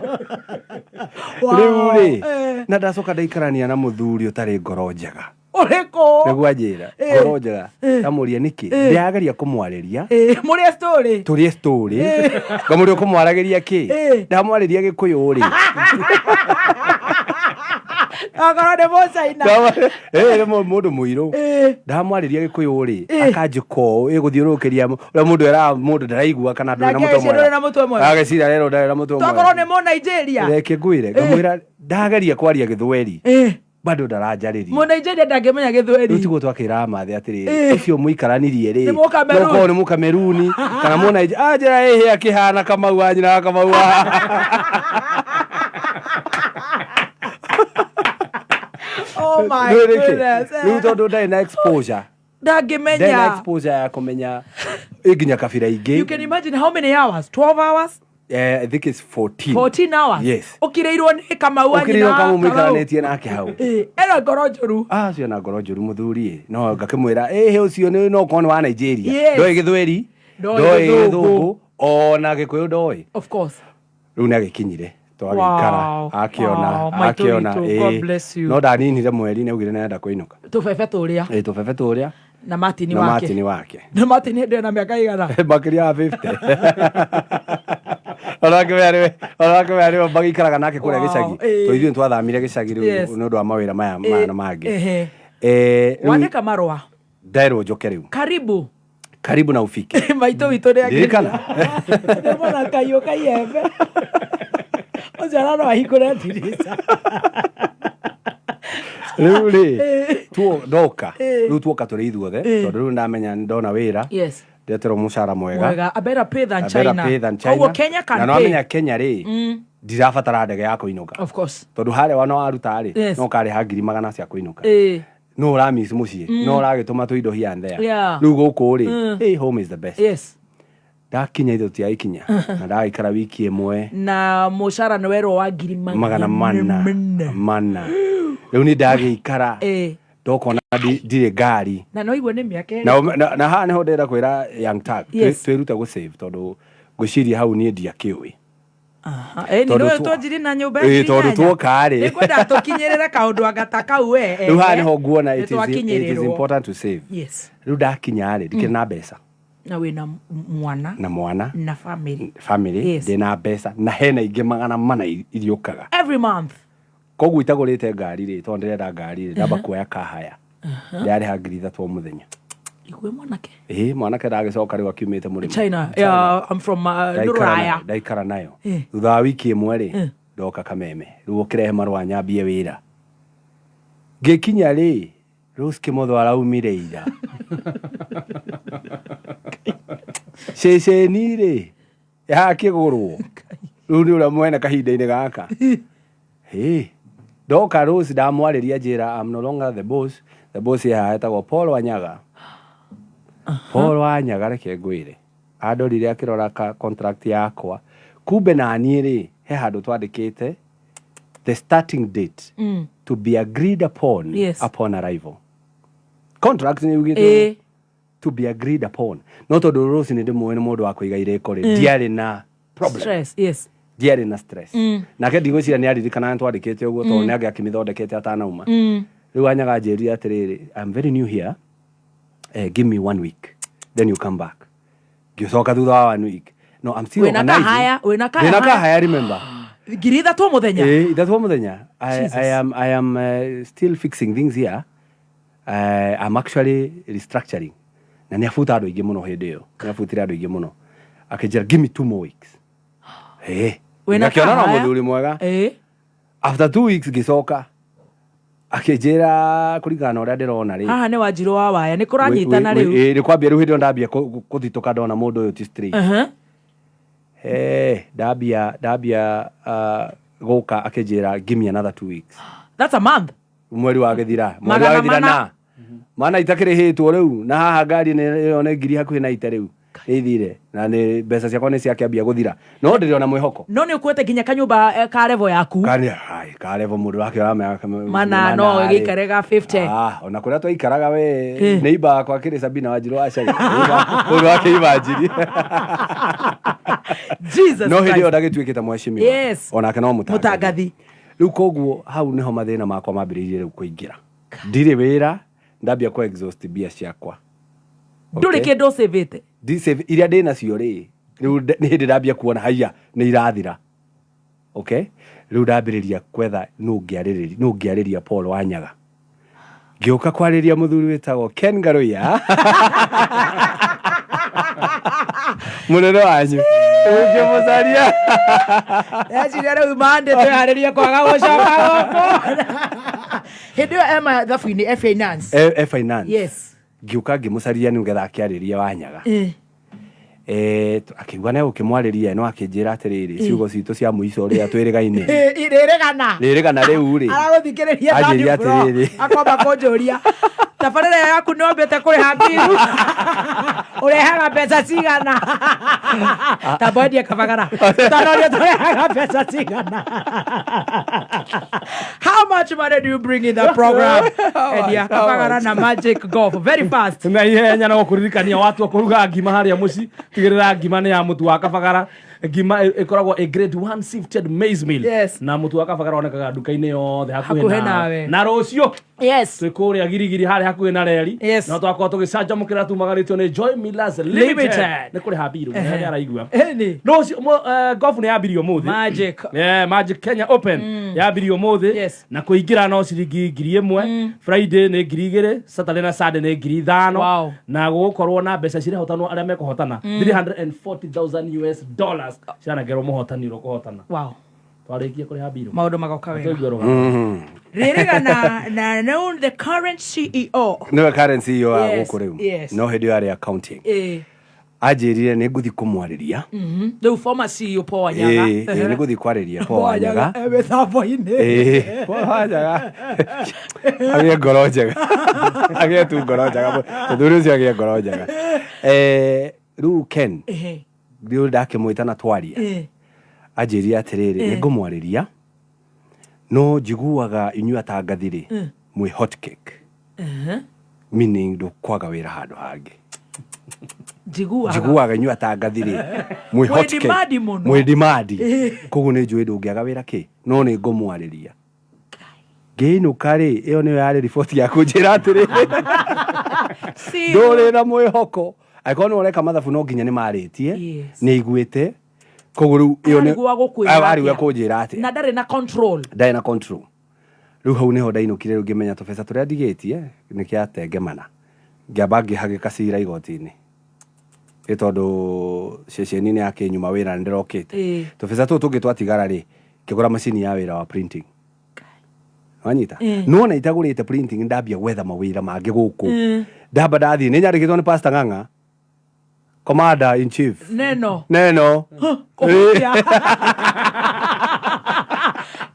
Wow. Rĩu rĩ, na ndacoka ndaikarania na mũthuri ũtarĩ ngoro njega. Ũrĩkũ? Nĩguo anjĩra ngoro njega ndamũria nĩkĩ ndĩrageria kũmwarĩria Mũrĩe story. tũrĩe story ngamũria ũkũmwaragĩria kĩ ndamwarĩria gĩkũyũ rĩ. Akorwo nĩ mũcaina. Nĩ mũndũ mũirũ ndamwarĩria gĩkũyũ rĩ akanjĩka ũũ ĩgũthiũrũrũkĩria ũrĩa mũndũ eraga mũndũ ndaraigua kana ndũrĩ na Nake mũtwe ageciria ndũrĩ na mũtwe mwega. Ageciria rero ndarĩ na mũtwe mwega. Tokorwo nĩ mũnaijeria. Reke ngwĩre ngamwĩra ndageria kwaria gĩthweri bado ndaranjarĩria. Mũnaijeria ndangĩmenya gĩthweri. Rĩu tiguo twakĩraga mathĩ atĩrĩrĩ ũcio mũikaranirie rĩ Nĩ Mũkameruni. no korwo nĩ mũkameruni kana mũnaija anjĩra ĩhĩ akĩhana kamau wa nyina wa kamau wa Oh my Rĩu rĩkĩ, goodness. rĩu tondũ ndarĩ na exposure ndarĩ na Ndangĩmenya. exposure ya kũmenya ĩ nginya kabira ingĩ. You can imagine how many hours? 12 hours? I think it's 14. 14 hours? Yes. Ũkirĩirwo nĩ Kamau wa nyina Ũkĩrĩirwo wa kamau Kamau. mũikaranĩtie nake hau. Ĩno ngoro njũru. Acio na ngoro njũru mũthuri ĩ no ngakĩmwĩra ĩhĩ ũcio nĩ no korwo nĩ wa Nigeria. Yes. Ndoĩ gĩthweri, Ndoĩ ndoĩ gĩthũngũ. gĩthũngũ ona gĩkũyũ ndoĩ. Of course. Rĩu nĩ agĩkinyire twagĩikara. Wow. Akĩona Wow, maitũ akĩona witũ, God bless you. No ndaninire mweri nĩ augire nĩ arenda kũinũka. Tũbebe tũrĩa. Ĩ tũbebe tũrĩa Na Martin na wake. Martin wake. Na Martin hĩndĩ ĩyo na mĩaka igana. Makĩria wa 50. Onake we arĩ onake we arĩ magĩikaraga nake kũrĩa Wow, gĩcagi. ĩ. To ithuĩ twathamire gĩcagi rĩu Yes. nĩ ũndũ wa mawĩra maya maya na mangĩ. Ehe. Rĩu Wandĩka marũa. nderwo njoke rĩu. Karibu. Karibu na ufike. Maitũ witũ nĩ Ririkana. Nĩmona kaiũ kaiembe. Ũcio ona no ahingũre ndirica. Rĩu rĩ tuo ndoka Ĩ. rĩu tuoka tũrĩ ithuothe Ĩ. tondũ rĩu ndamenya ndona wĩra Yes. ndeterwo mũcara mwega. Mwega. A better pay than A better China. pay than China. Koguo Kenya can na pay. nwamenya Kenya rĩ ndirabatara ndege ya kũinũka. Of course. Tondũ harĩa wana waruta rĩ Yes. no ũkarĩha 100,000 cia kũinũka. No ũramiss mũciĩ no ũragĩtũma tũindo here and there. Yeah. Rĩu gũkũ rĩ hey, home is the best. Yes. Ndakinya ithuĩ tũtiagĩkinya na ndagĩikara wiki ĩmwe Na mũcara nĩ werwo wa ngiri 400 mana rĩu nĩ ndagĩikara ndokona ndirĩ ngari. Na no igue nĩ mĩaka ĩrĩ. Na haha nĩho ndĩrenda kwĩra young tag Yes. twĩrute gũ save tondũ ngwĩciria hau niĩ ndiakĩũĩ. Aha. Ĩ, nĩ Tondũ nĩwe twanjirie na nyũmba ya Ĩ, ngiri tondũ inyanya. tuoka rĩ Nĩngwenda tũkinyĩrĩre kaũndũ anga ta kau we. Rĩu haha nĩho nguona Nĩ it is twakinyĩrĩrwo. important to save. Yes. Rĩu ndakinya rĩ ndikĩrĩ na mbeca Na wĩna mwana na mwana na family. family Yes. ndĩna mbeca na hena ingĩ 400 iriũkaga. Every month. Koguo itagũrĩte ngari rĩ tondũ ndĩrenda ngari rĩ ndamba kuoya kahaya ndarĩha 3,000 o mũthenya. Igue mwanake. Ĩ mwanake ndagĩcoka rĩu akiumĩte mũrĩmo. China. Yeah, I'm from Ndaikara Ruraya. nayo- ndaikara nayo thutha wa wiki ĩmwe rĩ ndoka kameme rĩu ũkĩrehe marũa nyambie wĩra ngĩkinya rĩ Rose Kĩmotho araumire ira ceceni rĩ yakĩgũrwo rĩu nĩ ũrĩa mwene kahinda-inĩ gaka. Hĩ ndoka Rose ndamwarĩria njĩra I'm no longer the boss, the boss haha etagwo Paul Wanyaga. Paul Wanyaga reke ngwĩre andorire akĩrora ka contract yakwa kumbe naniĩ rĩ he handũ twandĩkĩte the starting date to be agreed upon Yes. upon arrival. Contract nĩ yugĩte to be agreed upon no tondũ Rose nĩ ndĩmũĩ nĩ mũndũ wa kũiga irĩko rĩ ndiarĩ na problem. Stress. Yes. Ndiarĩ na stress. Nake ndigwĩciria nĩ aririkana nĩ twandĩkĩte ũguo tondũ nĩ angĩakĩmĩthondekete atanauma. Rĩu Wanyaga anjĩrire atĩrĩrĩ, I'm very new here, give me 1 week then you come back. Ngĩcoka thutha wa 1 week no I'm still Wĩna organizing. kahaya, wĩna kahaya. Ndĩna kahaya remember. 3,000 mũthenya. Ĩ, 3 mũthenya. Jesus. I am still fixing things here. I'm actually restructuring. Na nĩ abuta andũ aingĩ mũno hĩndĩ ĩyo. Nĩ abutire andũ aingĩ mũno. Akĩnjĩra give me 2 more weeks. Ĩ. Wĩna Ngakĩona no kahaya. mũthuri mwega. After 2 weeks ngĩcoka akĩnjĩra kũringana na ũrĩa ndĩrona rĩ. Haha nĩ wanjirũ wa waya nĩ kũranyitana rĩu. Ĩ, nĩ kwambia rĩu hĩndĩ ĩyo ndambia kũthitũka ndona mũndũ ũyũ ti straight. Ndambia gũka akĩnjĩra give me another 2 weeks. That's a month. Mweri wa gĩthira. Mweri wa Magana gĩthira mana. na mana itakĩrĩhĩtwo rĩu na haha ngari ĩyo nĩ ngiri hakuhĩ na ite rĩu nĩ ithire na nĩ mbeca ciakwa nĩ ciakĩambia gũthira no ndĩrĩ ona mwĩhoko. No nĩ ũkuĩte nginya kanyũmba ka level yaku. Kani ai ka level mũndũ wakĩora mĩaka Mana no gĩikare ga 50. Ah, ona kũrĩa twaikaraga we neighbor wakwa akĩrĩ Sabina Wanjiru wa China. Mũndũ wakĩiba njiri. Jesus No hĩndĩ ĩyo Christ. ndagĩtuĩkĩte mheshimiwa. Yes. Onake no mũtangathi. Mũtangathi. Rĩu koguo hau nĩho mathĩna makwa mambĩrĩirie rĩu kũingĩra. Ndirĩ wĩra ndambia kũ exhaust mbia ciakwa. Ndũrĩ kĩndũ ũcĩvĩte. Iria ndĩ nacio rĩ rĩu nĩ hĩndĩ ndambia kuona haiya nĩ irathira. Okay, rĩu ndambĩrĩria kwetha nũ ũngĩarĩria Paul Wanyaga. Ngĩũka kwarĩria mũthuri wĩtagwo Ken Ngaruiya, mũnene wanyu, ũngĩmũcaria. Eciria rĩu mandĩ twĩharĩrie kwaga gũcoka gũkũ. Hĩndĩ ĩyo e mathabu-inĩ, e finance. E finance. Yes. Ngĩũka ngĩmũcaria nĩgetha akĩarĩrie Wanyaga. Akiuga nĩ ũkĩmwarĩria, no akĩnjĩra atĩrĩrĩ, ciugo citũ cia mũico rĩrĩa twĩrĩgaine, Rĩrĩgana. Rĩrĩgana rĩu rĩ, Aragũthikĩrĩria. Anjĩria atĩrĩrĩ. Akomba kũnjũria tabarĩra ĩyo yaku nĩ wambĩte kũrĩha mbiru, ũrehaga mbeca cigana? Tamba wendie kabagara tanorio, tũrehaga mbeca cigana? How much money do you bring in the program? Endia kabagara na Magic Golf very fast. Na ihenya na gũkũririkania watua kũruga ngima harĩa mũciĩ, tigĩrĩra ngima nĩ ya mũtu wa kabagara. Ngima ĩkoragwo a grade 1 sifted maize meal. Na mũtu wa kabagara wonekaga nduka-inĩ yothe hakuhĩ Hakuhĩ nawe. Nawe. Na rũciũ twĩ kũrĩa Girigiri harĩa hakuhĩ na reri. No twakorwo tũgĩcanjamũkĩra tumagarĩtio nĩ Joy Millers Limited. Limited. Nĩ kũrĩha mbirũ nĩ araigua. Ĩni. Rũciũ golf nĩ yambirie ũmũthĩ. Magic. Yeah, Magic Kenya Open yambirie ũmũthĩ na kũingĩra no ciringi 1,000. Friday nĩ 2,000, Saturday na Sunday nĩ 5,000. Na gũgũkorwo na mbeca cirehotanwo arĩa mekũhotana, 340,000 US dollars ciranengerwo mũhotani ũrĩa ũkũhotana. Twarĩkia kũrĩha mbirũ. Maũndũ magoka wega. Twaigua rũgano. Rĩrĩgana na rĩu the current CEO. Nĩwe current CEO wa gũkũ rĩu. No hĩndĩ ĩyo yarĩ accounting. Anjĩrire nĩ ngũthiĩ kũmwarĩria. Rĩu former CEO Paul Wanyaga. Ĩĩ, nĩ ngũthiĩ kwarĩria Paul Wanyaga. E mĩtambo-inĩ. Ĩĩ, Paul Wanyaga agĩe ngoro njega, agĩe tu ngoro njega, mũthuri ũcio agĩe ngoro njega. Rĩu Ken, rĩu ndakĩmwĩta na twaria, anjĩrire atĩrĩrĩ, nĩ ngũmwarĩria, no njiguaga inyuĩ atangathi rĩ, mwĩ hot cake, meaning ndũkwaga wĩra handũ hangĩ. Njiguaga. Njiguaga inyuĩ atangathi rĩ, mwĩ Mwĩ hot cake. demand mũno. Mwĩ demand. Koguo nĩ njũĩ ndũngĩaga wĩra kĩ, no nĩ ngũmwarĩria. Ngĩinũka rĩ, ĩyo nĩyo yarĩ riboti ya kũnjĩra atĩrĩ, ndũrĩ na mwĩhoko angĩkorwo nĩ ũreka mathabu, no nginya nĩ marĩtie. Nĩ aiguĩte, koguo rĩu ĩyo nĩ Arigwo gũkwĩra arigwo atĩa. kũnjĩra atĩa. Na ndarĩ na control. Ndarĩ na control. Rĩu hau nĩho ndainũkire, rĩu ngĩmenya tũbeca tũrĩa ndigĩtie nĩ kĩatengemana. Ngĩamba ngĩhagĩka cira igoti-inĩ, nĩ tondũ ceceni-inĩ ya kĩnyuma wĩra nĩ ndĩrokĩte. Tũbeca tũu tũngĩ twatigara rĩ, ngĩgũra macini ya wĩra wa printing, wanyita? No ona itagũrĩte printing, ndambia gwetha mawĩra mangĩ gũkũ. Ndamba ndathiĩ, nĩ nyandĩkĩtwo nĩ Pastor Ng'ang'a, commander in chief. Neno. Neno. Kũhutia.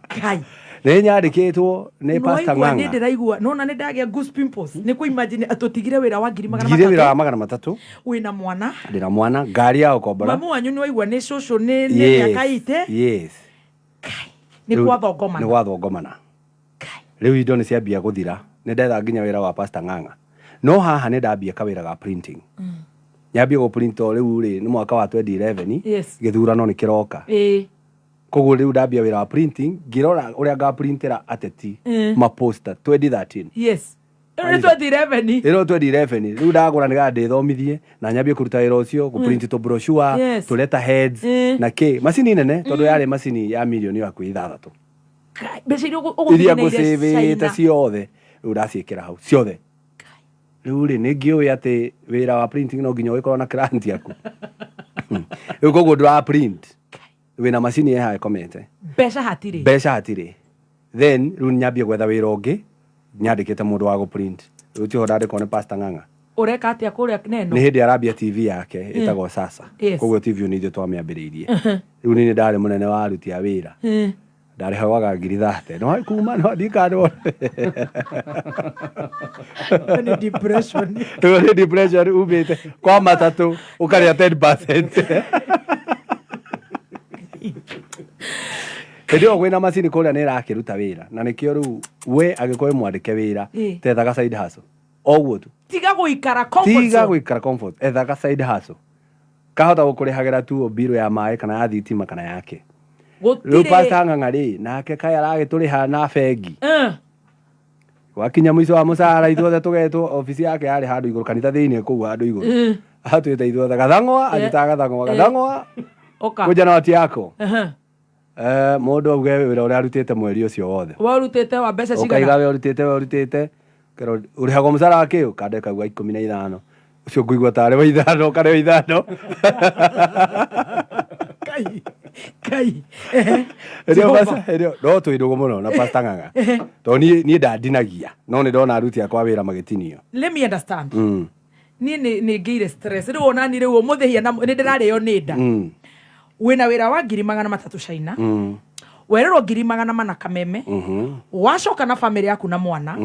Kai. Nĩ nyandĩkĩtwo nĩ Pastor Nĩwaigua, nĩ Ng'ang'a. ndĩraigua nona nĩ ndagĩa goose pimples nĩ kũ imagine atĩ ũtigire wĩra wa ngiri magana Ndigire wĩra wa matatũ 300. Wĩna mwana. Ndĩna mwana, ngari ya gũkombora. Mamu wanyu nĩ waigua nĩ cũcũ nĩ mĩaka ite. Yes. Nĩ Rĩu- gwathongomana. Nĩ gwathongomana. Rĩu indo nĩ ciambia gũthira. Nĩ ndetha nginya wĩra wa Pastor Ng'ang'a, no haha nĩ ndambia kawĩra ga printing. Nyambia gũ print o rĩu rĩ, nĩ mwaka wa 2011. Gĩthurano nĩ kĩroka. Koguo rĩu ndambia wĩra wa printing, ngĩrora ũrĩa ngaprintĩra ateti maposter 2013. Yes, ĩno nĩ 2011. Ĩno 2011. Rĩu ndagũra nĩgetha ndĩthomithie na nyambie kũruta wĩra ũcio, gũprint tũ brochure, tũ letterheads na kĩ, macini nene, tondũ yarĩ macini ya mirioni hakuhĩ 6. Kai, mbeca iria Iria ũgũthiĩ na iria ngũcĩvĩte China. ciothe rĩu ndaciĩkĩra hau ciothe. Rĩu rĩ, nĩ ngĩũĩ atĩ wĩra wa printing no nginya ũgĩkorwo na client yaku. Rĩu koguo ndũra print wĩna macini ĩhaha ĩkomete. Mbeca hatirĩ. Mbeca hatirĩ. Then rĩu nyambie gwetha wĩra ũngĩ, nyandĩkĩte mũndũ wa gũprint. Rĩu tiho ndandĩkwo nĩ Pastor Ng'ang'a. Ũreka atĩa kũrĩa neno? Nĩ hĩndĩ arambia TV yake ĩtagwo Sasa. Koguo TV ĩyo nĩ ithuĩ twamĩambĩrĩirie. Rĩu nĩ ndarĩ mũnene wa aruti a wĩra. Ndarĩhagwaga 30,000 no kuma no ndikandwo. Nĩ depression. Rĩu nĩ depression umĩte kwa matatũ ũkarĩa 10%. Hĩndĩ ĩyo kwĩna macini kũrĩa nĩ ĩrakĩruta wĩra, na nĩkĩo rĩu we angĩkorwo wĩ mwandĩke wĩra, tethaga side hustle oguo tu. Tiga gũikara comfort Tiga zone. gũikara comfort, ethaga side hustle kahota gũkũrĩhagĩra tu mbirũ ya maĩ kana ya thitima kana yake. Rĩu Gũtirĩ. Pastor Ng'ang'a rĩ, nake kaĩ aragĩtũrĩha na bengi. Gwakinya mũico wa mũcara, ithuothe tũgetwo obici yake, yarĩ handũ igũrũ kanitha thĩinĩ kũu handũ igũrũ. Atwĩte ithuothe, "Gathang'wa." Anjĩtaga Gathang'wa. "Gathang'wa, Oka. kuja na wati yako." Mũndũ auge wĩra ũrĩa arutĩte mweri ũcio wothe. We ũrutĩte wa mbeca Ũkaiga cigana? we ũrutĩte we ũrutĩte. Ũkerwo ũrĩhagwo mũcara wa kĩ? Ũkandĩka wa 15. Ũcio ngũigua tarĩ wa 5 ũkarĩ wa 5. Kai. Kai. Hĩndĩ ĩyo Jehova. hĩndĩ ĩyo no twĩ ndũgũ mũno na Pastor Ng'ang'a. Tondũ niĩ ndandinagia no nĩ ndona aruti akwa wĩra magĩtinio. Let me understand. Niĩ nĩ ngĩire stress. Rĩu ona niĩ rĩu ũmũthĩ hiana nĩ ndĩrarĩo nĩ nda. Wĩna wĩra wa 300,000 China. Werĩrwo 400,000 Kameme. Wacoka na famĩlĩ yaku na mwana.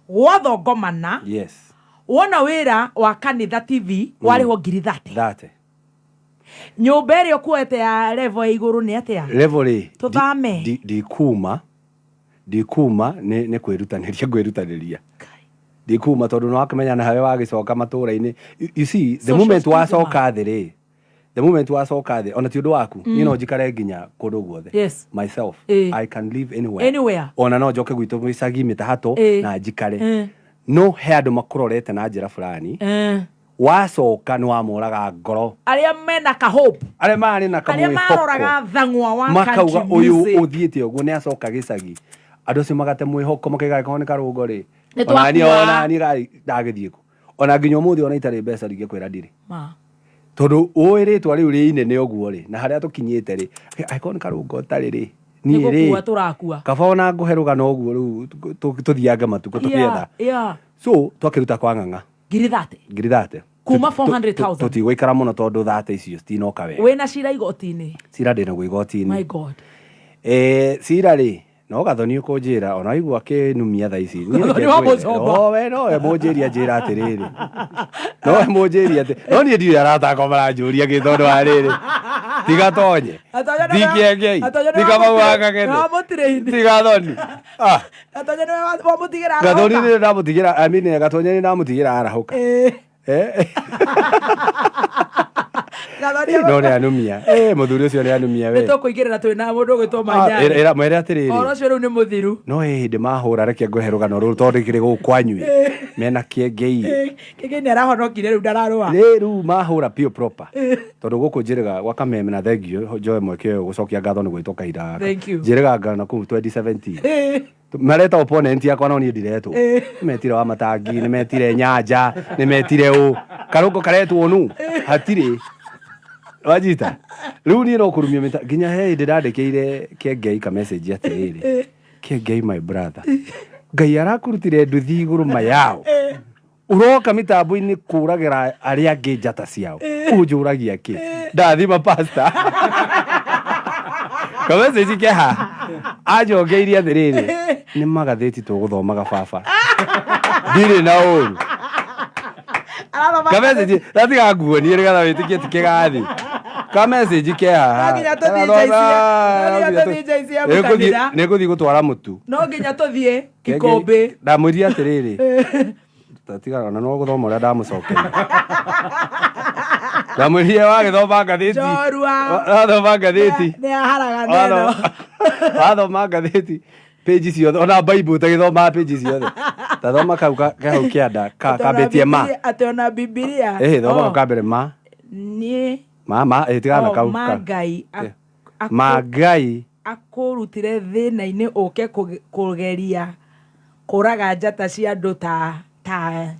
Gwathongomana. Yes. Wona wĩra wa kanitha TV warĩhwo 30,000. Thate. Nyũmba ĩrĩa ũkuoete ya level ya igũrũ nĩ atĩa? Level rĩ. Tũthame. Ndikuma nĩ kwĩrutanĩria ngwĩrutanĩria. Ndikuma tondũ nĩ wakĩmenya nawe wagĩcoka matũra-inĩ. You see, the Social moment stigma. wacoka thĩ rĩ, the moment wacoka thĩ, ona ti ũndũ waku, niĩ no njikare nginya kũndũ guothe. Yes. Myself, I can live anywhere. Anywhere. Ona no njoke gwitũ gĩcagi mĩtahatũ na njikare. No he andũ makũrorete na njĩra fulani. Wacoka nĩ wamoraga ngoro. Arĩa mena ka hope. Arĩa marĩ na Arĩa kamwĩhoko. maroraga thang'wa wa Makauga country ũyũ music. ũthiĩte ũguo nĩ acoka gĩcagi. Andũ acio magate mwĩhoko makaiga angĩkorwo nĩ karũngo rĩ. Nĩ Ona niĩ twakua. ona niĩ ndagĩthiĩ kũ. Ona nginya ũmũthĩ ona itarĩ mbeca ndingĩkwĩra ndirĩ. Ma. Tondũ ũĩ rĩtwa rĩu rĩ inene ũguo rĩ, na harĩa tũkinyĩte rĩ, angĩkorwo nĩ karũngo ũtarĩ rĩ, Nĩ niĩ rĩ, gũkua tũrakua. kaba ona ngũhe rũgano ũguo rĩu tũthiange matukũ tũgĩetha. Yeah. So twakĩruta kwa Ng'ang'a. 30,000. 30,000. Kuma 400,000. Tũtigũikara mũno tondũ 30 icio citinoka wega. Wĩna cira igoti-inĩ. Cira ndĩnaguo igoti-inĩ. My God. Cira rĩ, no Gathoni ũkũnjĩra ona waigua akĩnumia thaa ici. Niĩ Gathoni reke wa ngwĩre. mũcomba. No we nowe mũnjĩria njĩra atĩrĩrĩ. Nowe mũnjĩria atĩ no niĩ ndiũĩ arata akwa maranjũria kĩ tondũ wa rĩrĩ. Tiga tonye. Ndikĩengei. Tiga mau wa Kang'ethe. Tiga Gathoni. Ah, Gatonye nĩwe wamũtigĩra Gathoni arahũka. nĩ ndamũtigĩra, I mean Gatonye nĩ ndamũtigĩra arahũka. Gathoni No nĩ anumia. Mũthuri ũcio nĩ anumia we. Nĩ tũkũingĩrĩra twĩ na mũndũ ũgwĩtwo Ah, Manyari. mwĩre atĩrĩrĩ. Ũhoro ũcio rĩu nĩ mũthiru. No ĩ hĩndĩ mahũra reke ngũhe rũgano rũrũ tondũ kĩrĩ gũkũ kwanyu mena kĩengei. Kĩngĩ nĩ arahonokire rĩu ndararũa. Rĩu mahũra pure proper tondũ gũkũ njĩrĩga gwa Kameme na thengio njoe mweke ũyũ gũcokia ngatho nĩ gwĩtwo kahinda gaka. Thank you. Njĩrĩga ngana kũu 2017. Mareta opponent yakwa no niĩ ndiretwo. Nĩmetire wa matangi, nĩmetire nyanja, nĩmetire ũ. Karũngo karetwo nũ? Hatirĩ. Wanyita? Rĩu niĩ no kũrumia mĩta nginya he hĩndĩ ndandĩkĩire Kĩengei ka message atĩrĩrĩ. Kĩengei my brother. Ngai arakũrutire nduthi igũrũ mayao. Ũroka mĩtambo-inĩ kũragĩra arĩa angĩ njata ciao. Ũnjũragia kĩ? Ndathima pastor. Ka message ke haha. Anjokeirie atĩrĩrĩ, nĩ magathĩti tũgũthomaga baba. Ndirĩ na ũru. Ka message gatiga nguonie nĩgetha wĩtĩkie ti kĩgathi. Ka message ke haha. No nginya tũthiĩ JCM. No nginya tũthiĩ JCM kanitha. Nĩ ngũthiĩ gũtwara mũtu. No nginya tũthiĩ ikũmbĩ. Ndamwĩrire atĩrĩrĩ, tigana ona no gũthoma ũrĩa ndamũcokeria. Ndamwĩrire wagĩthoma ngathĩti. Njorua. Wathoma ngathĩti. Nĩ aharaga neno. Wathoma ngathĩti page ciothe ona Bible ũtagĩthomaga page ciothe. Ta thoma kau ke hau kĩanda kambĩtie ma. Atĩ ona Bibilia. Ĩhĩ thoma kau ka mbere ma. Niĩ. Ma ĩ tigana Oh, kau. ma Ngai Ma Ngai. akũrutire thĩna-inĩ ũke kũgeria kũraga njata cia andũ ta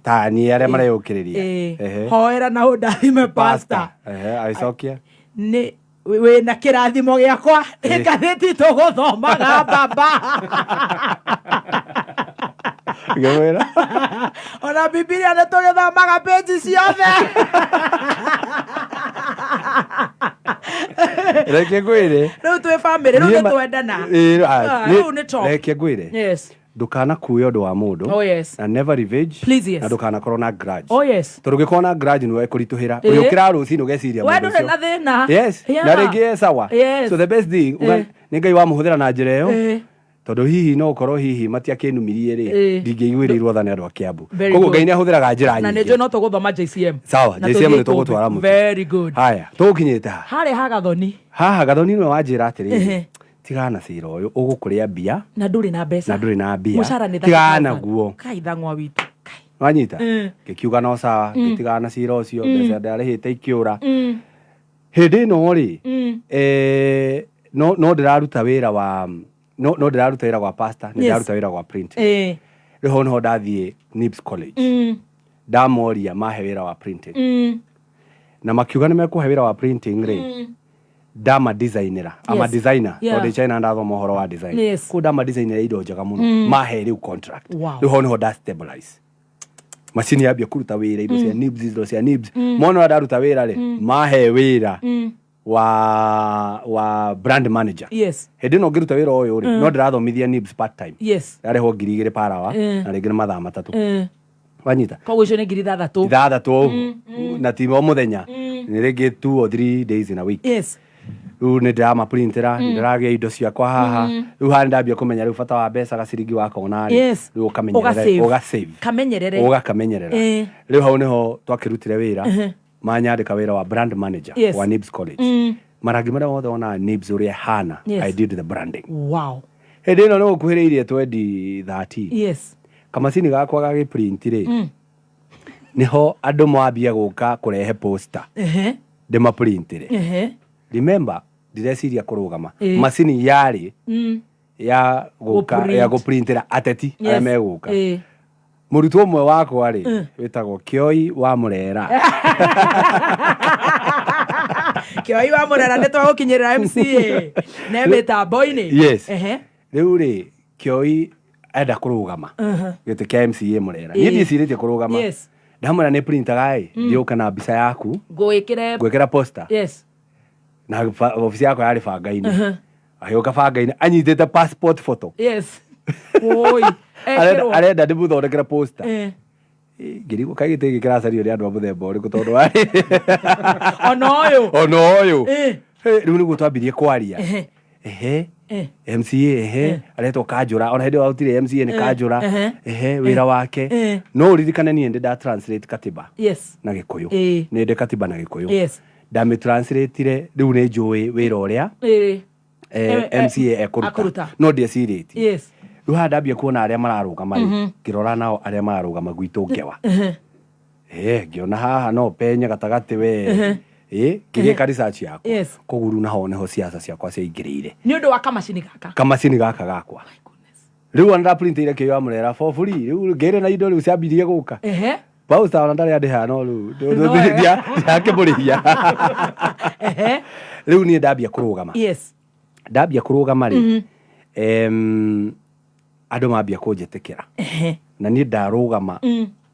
Ta niĩ arĩa mareyũkĩrĩria. Ehe. Hoera na ũndathime pastor. Ehe, agĩcokia. Nĩ wĩna kĩrathimo gĩakwa nĩ ngathĩti tũgũthomaga baba. Ngĩmwĩra. Ona Bibilia nĩ tũgĩthomaga page ciothe. Reke ngwĩre. Rĩu twĩ family, rĩu nĩ twendana. Rĩu nĩ top. Reke ngwĩre. Yes. Ndũkanakue ũndũ wa mũndũ. Oh, yes. Na never revenge. Please, yes. Na ndũkanakorwo na grudge. Oh, yes. Tondũ ũngĩkorwo na grudge nĩwe ĩkũritũhĩra. Ũrĩũkĩra rũcinĩ ũgeciria We mũndũ ndũrĩ ũcio. na thĩna. Yes. Yeah. Na rĩngĩ e sawa. Yes. So the best thing nĩ Ngai wamũhũthĩra na njĩra ĩyo. Tondũ hihi no ũkorwo hihi matiakĩnumirie rĩ, ndingĩiguĩrĩirwo tha nĩ andũ a Kiambu. Very Koguo good. Ngai nĩ ahũthĩraga njĩra Na nĩ nyingĩ. njũĩ no tũgũthoma JCM. Sawa, Na JCM tũthiĩ nĩ tũgũtwara ikũmbĩ. mũtu. Very good. Haya, tũgũkinyĩte ha? Harĩa ha Gathoni. Haha Gathoni nĩwe wanjĩra atĩrĩrĩ, tigana na cira ũyũ ũgũkũrĩa mbia Na ndũrĩ na mbeca. na ndũrĩ na mbia. Mũcara nĩ Tigana 30,000. naguo. Kai thang'wa witũ. Wanyita? Ngĩkiuga no sawa, ngĩtigana na cira ũcio, mbeca ndarĩhĩte ikĩũra. Hĩndĩ ĩno rĩ, No ndĩraruta wĩra wa no ndĩraruta wĩra gwa pastor, nĩ ndĩraruta wĩra gwa printing. Rĩu hau nĩho ndathiĩ Nibs College. Ndamoria mahe wĩra wa printing. Na makiuga nĩ mekũhe wĩra wa printing rĩ, ndama designera. I'm a designer. Tondũ ndĩ China ndathoma ũhoro wa design. Kũu ndama designera indo njega mũno. Mahe rĩu contract. Rĩu hau nĩho nda stabilize. Macini yambia kũruta wĩra indo cia nibs, indo cia nibs. Mona ũrĩa ndaruta wĩra rĩ, mahe wĩra wa brand manager. Hĩndĩ ĩno ngĩruta wĩra ũyũ rĩ, no ndĩrathomithia nibs part time. Yarĩhwo 2,000 per hour na rĩngĩ nĩ mathaa 3. Wanyita? Koguo icio nĩ 6,000. 6 na ti o mũthenya. Nĩ rĩngĩ 2 or 3 days in a week. Rĩu nĩ ndĩramaprintĩra, ndĩragĩa indo ciakwa haha. Rĩu haha nĩndambia kũmenya rĩu bata wa mbeca gaciringi wakona rĩ, rĩu ũkamenyerera, Ũgasave. ũgasave. Kamenyerere. Ũgakamenyerera. Rĩu hau nĩho twakĩrutire wĩra. Manyandĩka wĩra wa brand manager wa Nibs College. Marangi marĩa mothe wonaga Nibs ũrĩa ĩhana, I did the branding. Hĩndĩ ĩno nĩ gũkuhĩrĩirie 2013. Kamacini gakwa gagĩprint rĩ, nĩho andũ mambia gũka kũrehe poster. Ndĩmaprintĩre. Remember, ndireciria kũrũgama. Macini yarĩ ya gũka, Gũprint. ya gũprintĩra ateti arĩa megũka. Mũrutwo ũmwe wakwa rĩ, wĩtagwo Kĩoi wa Mũrera. Kĩoi wa Mũrera nĩ twagũkinyĩrĩra MCA ne mĩtambo-inĩ. Rĩu rĩ, Kĩoi enda kũrũgama gĩtĩ kĩa MCA Mũrera. Niĩ ndiĩcirĩtie kũrũgama. Ndamwĩra nĩ printaga ĩ, ndiũka na mbica yaku. Ngũĩkĩre Ngwĩkĩra poster. Na obici yakwa yarĩ bangainĩ. Agĩũka bangainĩ anyitĩte passport photo. Oi. Ekĩrwo. Arenda ndĩmũthondekere poster. Ngĩrigwo kaĩ gĩtĩ gĩkĩ kĩracario nĩ andũ a mũthemba ũrĩkũ tondũ warĩ Ona ũyũ. Ona ũyũ. Rĩu nĩguo twambirie kwaria. Ehe. MCA ehe, aretwo Kanjũra. Ona hĩndĩ ĩyo gũtirĩ MCA nĩ Kanjũra. Ehe, wĩra wake. No ũririkane niĩ ndĩ nda translate katiba. Na Gĩkũyũ. Nĩ ndĩ katiba na Gĩkũyũ. Ndamĩ translate-ire, rĩu nĩ njũĩ wĩra ũrĩa MCA ekũruta. Akũruta. No ndiecirĩtie. Rĩu haha ndambia kuona arĩa mararũgama rĩ, ngĩrora nao arĩa mararũgama gwitũ ngewa. Ngĩona haha no penye gatagatĩ we. Ngĩgĩka research yakwa. Koguo rĩu naho nĩho siasa ciakwa ciaingĩrĩire. Nĩ ũndũ wa kamacini gaka. Kamacini gaka gakwa. Rĩu ona ndaprintĩire kĩo ya Mũrera for free. Rĩu ngĩrĩ na indo rĩu ciambirie gũka. Pausta ona ndarĩ andĩhaga no rĩu ndirakĩmũrĩhia. Rĩu niĩ ndambia kũrũgama. Ndambia kũrũgama rĩ, andũ mambia kũnjĩtĩkĩra. Na niĩ ndarũgama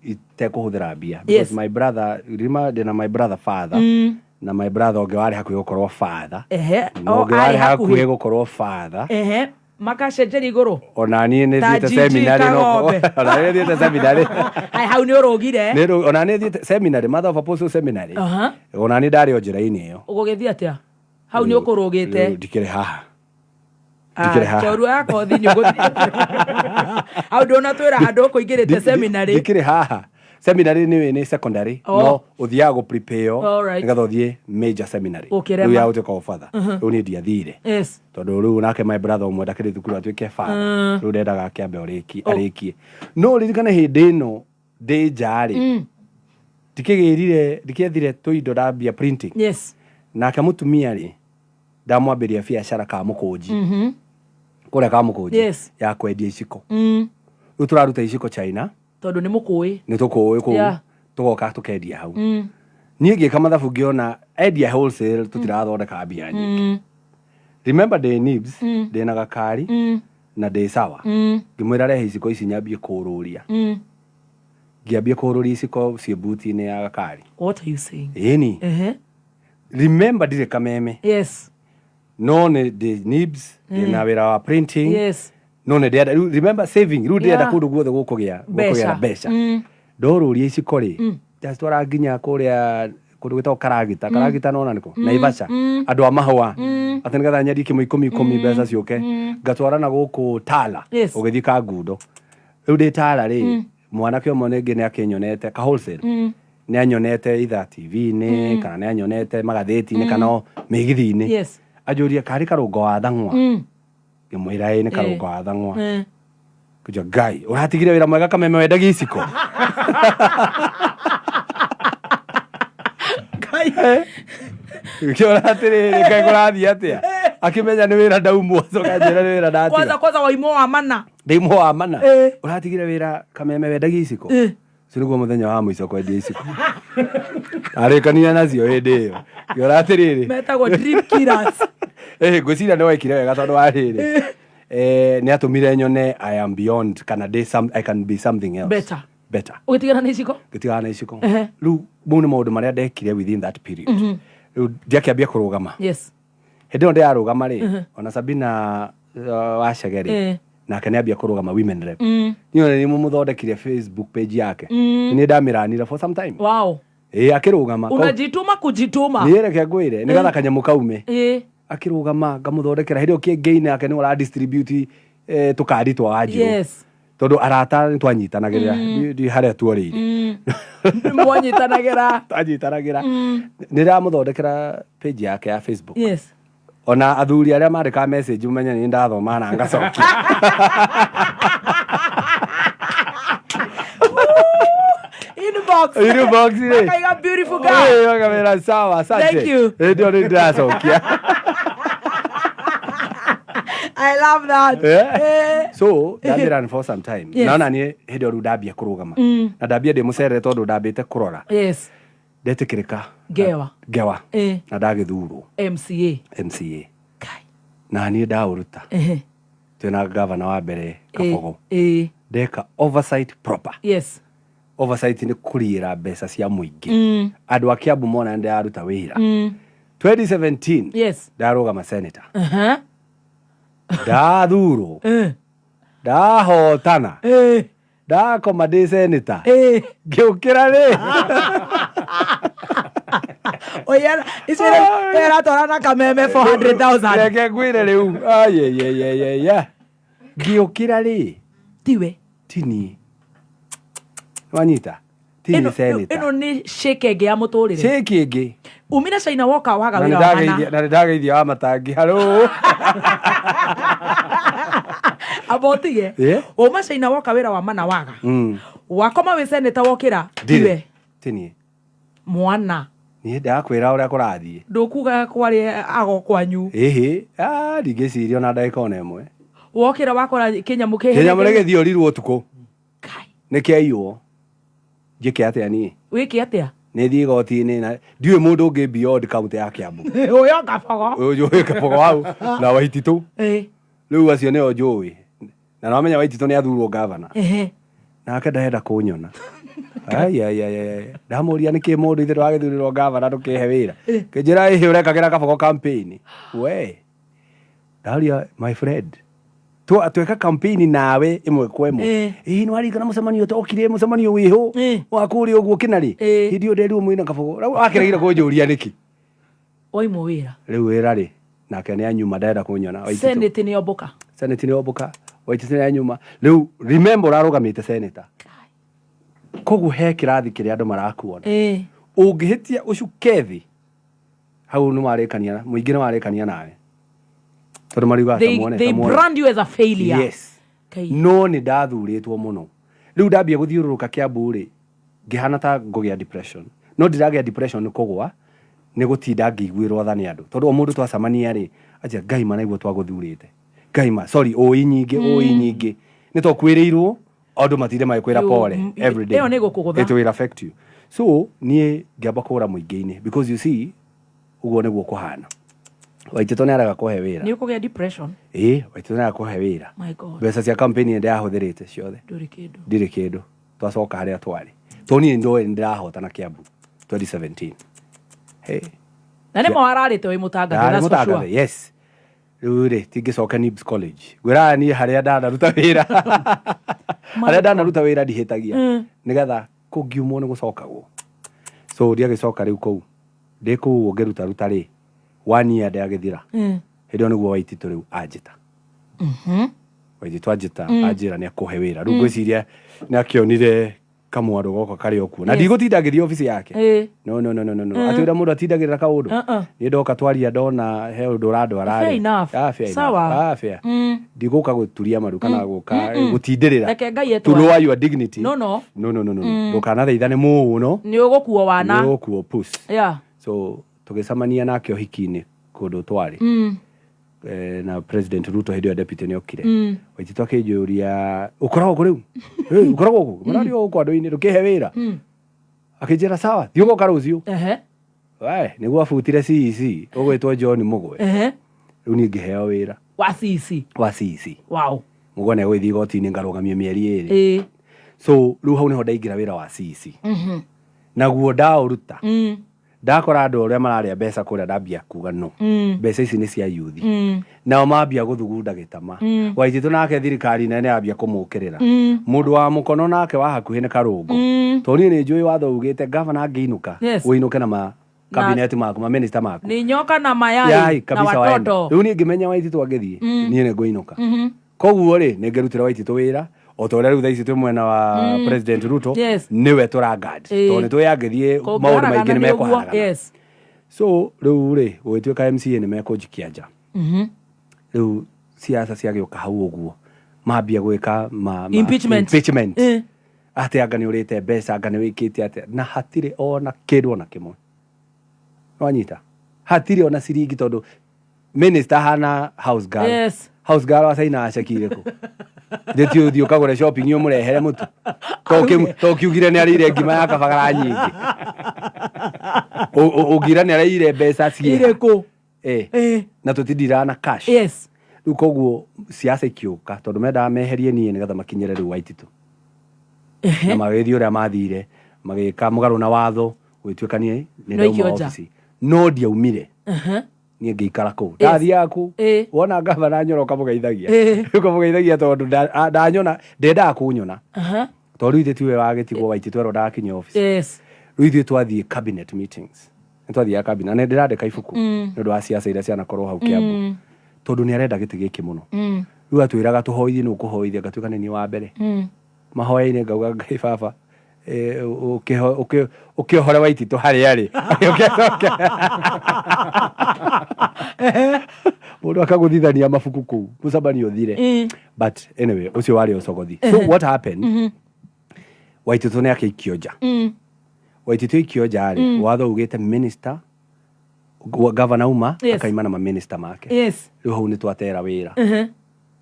itekũhũthĩra mbia. Because my brother, remember ndĩna my brother father. Na my brother ũngĩ warĩ hakuhĩ gũkorwo father. Na O, ũngĩ warĩ arĩ hakuhĩ. hakuhĩ gũkorwo father. Makacenjeria igũrũ. Ona niĩ nĩ Ta thiĩte Gigi seminary no Kagombe. ona niĩ thiĩte seminary. Hai, hau nĩ ũrũgire. Nĩ ona niĩ thiĩte seminary, Mother of Apostles Seminary. Ona niĩ ndarĩ o njĩra-inĩ ĩyo. Ũgũgĩthiĩ atĩa? Hau nĩ ũkũrũgĩte. Rĩu ndikĩrĩ haha. Ndikĩrĩ haha. Chorua ya kothi nĩ ũgũthiĩ. Hau ndũnatwĩra handũ ũkũingĩrĩte seminary. Ndikĩrĩ haha. Seminary nĩ secondary, no ũthiaga gũ prepare nĩgetha ũthiĩ major seminary. Ũkĩrema. Rĩu ya gũtuĩka o father. Rĩu niĩ ndiathire. Tondũ rĩu nake my brother ũmwe ndakĩrĩ thukuru atuĩke father. Rĩu ndendaga akĩambe arĩkie. No ũririkane hĩndĩ ĩno ndĩ nja rĩ, ndikĩgĩrire, ndikĩethire tũindo ndambia printing. Nake mũtumia rĩ, ndamwambĩria biacara ka mũkũnji. Kũrĩa ka mũkũnji. Ya kwendia iciko. Rĩu tũraruta iciko China. Tondũ nĩ mũkũĩ. Nĩ tũkũĩ kũu. Tũgoka tũkendia hau. Niĩ ngĩka mathabu ngĩona endia wholesale tũtirathondeka mbia nyingĩ. Remember ndĩ nibs, ndĩ na gakari, na ndĩ sawa. Ngĩmwĩra rehe iciko ici nyambie kũrũria. Ngĩambia kũrũria iciko ciĩ buti-inĩ ya gakari. What are you saying? Ĩni. Remember ndirĩ kameme. No nĩ ndĩ nibs, ndĩ na wĩra wa printing. No nĩ ndĩrenda, rĩu remember saving, rĩu ndĩrenda kũndũ guothe gũkũgĩa na mbeca. Ndorũria iciko rĩ, ndacitwara nginya kũrĩa kũndũ gwĩtagwo Karagita. Karagita nona nĩkũ? Naivasha. Andũ a mahũa. Atĩ nĩgetha nyendie kĩmwe ikũmi ikũmi mbeca ciũke. Ngatwara na gũkũ Tala. Ũgĩthiĩ Kangundo. Rĩu ndĩ Tala rĩ, mwanake ũmwe rĩngĩ nĩ akĩnyonete, ka wholesale. Nĩ anyonete either T V-inĩ, kana nĩ anyonete magathĩti-inĩ, kana o mĩgithi-inĩ. Anjũria, karĩ karũngo wa thang'wa? Ngĩmwĩra ĩ nĩ karũngo wa thang'wa. Kũnjia, Ngai, ũratigire wĩra mwega kameme wendagia iciko. Ngai. Ngĩona atĩrĩrĩ, Ngai kũrathiĩ atĩa? Akĩmenya nĩ wĩra ndaumwo, acoka anjĩra nĩ wĩra Kwanza ndatiga. kwanza waimwo wa mana. Ndaimwo wa mana. Eh. Ũratigire wĩra Kameme wendagia iciko. Eh. Ũcio nĩguo mũthenya wa mũico kwendia iciko. Arĩkanire nacio hĩndĩ ĩyo. Ngĩona atĩrĩrĩ. Metagwo dream killers. Eh, ngwĩciria nĩ wekire wega tondũ wa rĩrĩ. Eh, nĩ atũmire nyone I am beyond kana ndĩ some, I can be something else. Better. Better. Ũgĩtigana na iciko? Ngĩtigana na iciko. Ehe. Rĩu mau nĩ maũndũ marĩa ndekire within that period. Rĩu ndiakĩambia kũrũgama. Yes. Hĩndĩ ĩyo ndĩrarũgama rĩ, ona Sabina Wacege rĩ, nake nĩ ambia kũrũgama women rep. Niĩ ona nĩ mũmũthondekire Facebook page yake. Nĩ ndamĩranire for some time. Wow. Ĩĩ akĩrũgama. Unajituma kujituma. Niĩ reke ngwĩre nĩgetha kanyamũ kaume. Akĩrũgama ngamũthondekera hĩndĩ ĩyo kĩengei nake nĩ ũradistribute tũkandi twa Wanjirũ. Yes. Tondũ arata nĩ twanyitanagĩrĩra ndi harĩa tuorĩire. Mwanyitanagĩra. Twanyitanagĩra. Nĩ ndamũthondekera page yake ya Facebook. Yes. Ona athuri arĩa mandĩkaga message ũmenye nĩ ndathoma na ngacokia. Inbox. Inbox rĩ. Makaiga beautiful girl. Ĩĩ, makamera sawa asante. Thank you. Hĩndĩ ĩyo nĩ ndĩracokia. I love that. Eh. So ndambĩra for some time. Yes. Naona niĩ hĩndĩ ĩyo rĩu ndambia kũrũgama. Na ndambia ndĩ mũcerere tondũ ndambĩte kũrora. Yes. Ndetĩkĩrĩka. Ngewa. Ngewa. Na ndagĩthurwo MCA. MCA. Na niĩ ndaũruta. Twĩna gavana wa mbere Kabogo. Ndeka oversight proper. Yes. Oversight nĩ kũriĩra mbeca cia mũingĩ. Andũ a Kiambu mona nĩ ndĩraruta wĩra. 2017 Yes. ndarũgama senator. Ndathurwo. Ndahotana. Ndakoma ndĩ senator. Ngĩũkĩra rĩ. Oya, icio ĩratwara na Kameme 400,000. Reke ngwĩre rĩu. Ayeyeyeyeye. Ngĩũkĩra rĩ. Tiwe. Ti niĩ. Wanyita? Ti niĩ senator. Ĩno nĩ shake ĩngĩ ya mũtũrĩre. Shake ĩngĩ. Umire China woka waga Na nĩ wĩra wa ndageithia- mana. na nĩ ndageithia wa matangi. Hello. Amba ũtige. Eh? Uma China woka wĩra wa mana waga. Wakoma wĩ senator wokĩra. Ndirĩ. Tiwe. Ti niĩ. Mwana. Niĩ ndakwĩra ũrĩa kũrathiĩ. Ndũkuga kwarĩ ago kwanyu. Ĩhĩ, ah, ndingĩciria ona ndagĩka ona ĩmwe. Wokĩra wakora kĩnyamũ kĩ. Kĩnyamũ nĩ gĩthiorirwo ũtukũ. Nĩ kĩaiywo. Njĩke atĩa niĩ? Wĩke atĩa? Nĩ thiĩ igoti-inĩ na ndiũĩ mũndũ ũngĩ beyond kaunti ya Kiambu. Ũyũ Kabogo. Ũyũ njũĩ Kabogo hau na Waititũ. Rĩu acio nĩo njũĩ. Na nĩwamenya Waititũ nĩ athurwo gavana. Nake ndarenda kũnyona. Ai ai ai ai. Ndamũria nĩkĩ mũndũ ithe ndwagĩthurĩrwo gavana ndũkĩhe wĩra. Kĩnjĩra ĩhĩ ũrekagĩra Kabogo campaign. We. Ndaria my friend. Tweka campaign nawe ĩmwe kwa ĩmwe. Ĩĩ nĩ waririkana mũcemanio tokire mũcemanio wĩho wa kũrĩa ũguo kĩnarĩ. Hĩndĩ ĩyo nderirwo mwĩna Kabogo. Rĩu akĩregire kũnjũria nĩkĩ. Waimwo wĩra. Rĩu wĩra rĩ nake nĩ anyuma ndarenda kũnyona. Waititũ. Senate nĩ omboka. Senate nĩ omboka. Waititũ nĩ anyuma. Rĩu remember ũrarũgamĩte senator. Koguo he kĩrathi kĩrĩa andũ marakuona. Ũngĩhĩtia ũcuke thĩ hau nĩ warĩkania mũingĩ nĩ warĩkania nawe. Tondũ mariugaga They, they brand you as a failure. Yes. No nĩ ndathurĩtwo mũno. Rĩu ndambia gũthiũrũrũka Kiambu rĩ ngĩhana ta ngũgĩa depression. No ndiragĩa depression nĩ kũgwa nĩ gũtinda ngĩiguĩrwo tha nĩ andũ. Tondũ o mũndũ twacemania rĩ anjĩra Ngai ma naiguo twagũthurĩte. Ngai ma sorry ũi nyingĩ ũi nyingĩ. Nĩ twakuĩrĩirwo andũ matinde magĩkwĩra pole every day. Ĩyo nĩ gũkũgũtha. It will affect you. So niĩ ngĩamba kũra mũingĩ-inĩ because you see ũguo nĩguo kũhana. Waititũ nĩ arega kũhe wĩra. Nĩ ũkũgĩa depression. Ĩĩ, Waititũ nĩ arega kũhe wĩra. My God. Mbeca cia campaign nĩ ndĩrahũthĩrĩte ciothe. Ndũrĩ kĩndũ. Ndirĩ kĩndũ. Twacoka harĩa twarĩ. Tondũ niĩ ndoĩ nĩ ndĩrahotana Kiambu 2017. Hey. Na nĩ ma wararĩte wĩ mũtangathe. Ndarĩ That's for sure. mũtangathe, yes. Rĩu rĩ tingĩcoka Nibs College. Ngwĩraga niĩ harĩa ndanaruta wĩra. Harĩa ndanaruta wĩra ndihĩtagia. Nĩgetha kũngiumwo nĩ gũcokagwo. So ndiagĩcoka rĩu kũu. Ndĩ kũu ngĩrutaruta rĩ one year ndĩagĩthira. Hĩndĩ ĩyo nĩguo Waititũ rĩu anjĩta. Waititũ anjĩta anjĩra nĩ akũhe wĩra. Rĩu ngwĩciria nĩ akĩonire kamwandũ goko karĩ o kuo. Na ndigũtinda ngĩthiĩ obici yake. No no no no no no. Atĩ ũrĩa mũndũ atindagĩrĩra kaũndũ. Niĩ ndoka twaria ndona he ũndũ ũrandwara Fair rĩ. enough. Ah, fair enough. Sawa. Ah, fair. Ndigũka gũturia maru kana gũka gũtindĩrĩra. Reke Ngai To etware. lower your dignity. No no. No no no no. Ndũkanathaithane mũno. Nĩ ũgũkuo wana. Nĩ ũgũkuo puss. Yeah. So tũgĩcemania nake ũhiki-inĩ kũndũ twarĩ. Na President Ruto hĩndĩ ĩyo deputy nĩ okire. Waititũ akĩnjũria, ũkoragwo kũ rĩu? Eh, ũkoragwo kũ? Mũrari gũkũ andũ-inĩ, ndũkĩhe wĩra. Akĩnjĩra, sawa, thiĩ ũgoka rũciũ. We, nĩguo abutire CEC ũgwĩtwo John Mũgwe. Rĩu niĩ ngĩheo wĩra Wa CEC. Wa CEC. Mũgwe nĩ egũgĩthiĩ igoti-inĩ ngarũgamio mĩeri 2. So rĩu hau nĩho ndaingĩra wĩra wa CEC. Naguo ndaũruta, ndakora andũ ũrĩa mararĩa mbeca kũrĩa, ndambia kuga no, mbeca ici nĩ cia yuthi. Nao mambia gũthugunda gĩtama. Waititũ nake thirikari nene yambia kũmũkĩrĩra. Mũndũ wa mũkono nake wa hakuhĩ nĩ Karũngũ, tondũ niĩ nĩ njũĩ watho ugĩte gavana angĩinũka, ũinũke na ma cabinet maku, ma minister maku. Ni nyoka na mayai, Yai, na kabisa waende. watoto. Rĩu niĩ ngĩmenya Waititũ angĩthiĩ, niĩ nĩ ngũinũka. Koguo rĩ, nĩ ngĩrutĩra Waititũ wĩra o ta ũrĩa rĩu thaa ici twĩ mwena wa President Ruto. Nĩwe tũrangad, tondũ nĩ tũĩ angĩthiĩ maũndũ Kũngĩharagana maingĩ nĩ nĩ ũguo. mekũharagana. So rĩu rĩ, gũgĩtuĩka MCA nĩ mekũnjikia nja. Rĩu siasa ciagĩũka hau ũguo, mambia gwĩka ma Impeachment. Impeachment. Atĩ anga nĩ ũrĩte mbeca, anga nĩ wĩkĩte atĩa, na hatirĩ ona kĩndũ ona kĩmwe wanyita, hatirĩ ona ciringi, tondũ minister hana house girl. House girl wacainaga ceki irĩkũ? Ndĩti ũthiĩ ũkagũre shopping ũmũrehere mũtu? To kiugire nĩ arĩire ngima ya kabagara nyingĩ. Ũngira nĩ arĩire mbeca ciĩha? Irĩkũ? Eh. Na tũtindiraga na cash. Rĩu koguo siasa ikĩũka, tondũ mendaga meherie niĩ nĩgetha makinyĩre rĩu Waititũ, na magĩthiĩ ũrĩa mathire, magĩka mũgarũ na watho, gũgĩtuĩka niĩ nĩ No ndauma ikio nja. obici, no ndiaumire. Niĩ ngĩikara kũu. Ndathiaga kũu, wona gavana Nyoro, ũkamũgeithagia. Ũkamũgeithagia tondũ ndanyona, ndendaga kũnyona, tondũ rĩu ithuĩ tiwe wagĩtigwo Waititũ erwo ndakinya obici. Rĩu ithuĩ twathiĩ cabinet meetings, nĩ twathiaga cabinet, na nĩ ndĩrandĩka ibuku nĩ ũndũ wa siasa iria cianakorwo hau Kiambu, tondũ nĩ arenda gĩtĩ gĩkĩ mũno. Rĩu atwĩraga tũhoithie, nĩ ũkũhoithia, ngatuĩka nĩ niĩ wa mbere mahoya-inĩ, ngauga, Ngai baba, ũkĩohore Waititũ harĩa arĩ. Mũndũ akagũthithania mabuku kũu, mũcemanio ũthire. But anyway, ũcio warĩ ũcogothi. So what happened, Waititũ nĩ akĩikio nja. Waititũ aikio nja rĩ, watho ugĩte minister, governor uma, akaima na maminista make. Rĩu hau nĩ twatera wĩra.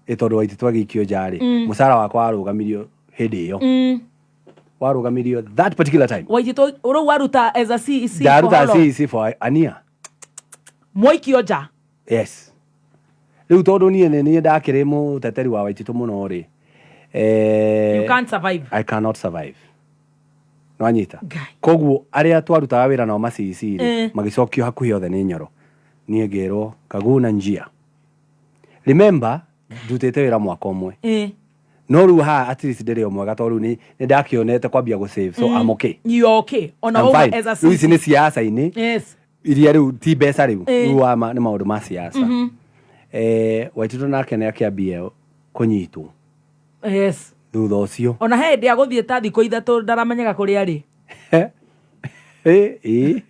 Ĩ tondũ Waititũ agĩikio nja rĩ, mũcara wakwa warũgamirio hĩndĩ ĩyo. Warũgamirio that particular time. Waititũ rĩu waruta as a CEC for Ndaruta how long? CEC for a year. Mwaikio nja. Yes. Rĩu tondũ niĩ nĩ niĩ ndakĩrĩ mũteteri wa Waititũ mũno rĩ, You can't survive. I cannot survive, nwanyita? Koguo arĩa twarutaga wĩra nao ma CEC rĩ, magĩcokio hakuhĩ othe nĩ Nyoro. Niĩ ngĩrwo kaguna njia. Remember, ndutĩte wĩra mwaka ũmwe. No rĩu haha at least ndĩrĩ o mwega, tondũ rĩu nĩ ndakĩonete kwambia gũ save, so I'm okay. You are okay ona I'm wauma fine. as a Rĩu ici CEC. nĩ siasa-inĩ iria rĩu ti mbeca rĩu. Rĩu wama nĩ maũndũ ma siasa. Waititũ nake nĩ akĩambia kũnyitwo thutha ũcio. Ona he hĩndĩ agũthiĩ ta thikũ 3 ndaramenyeka kũrĩa arĩ. Ĩ.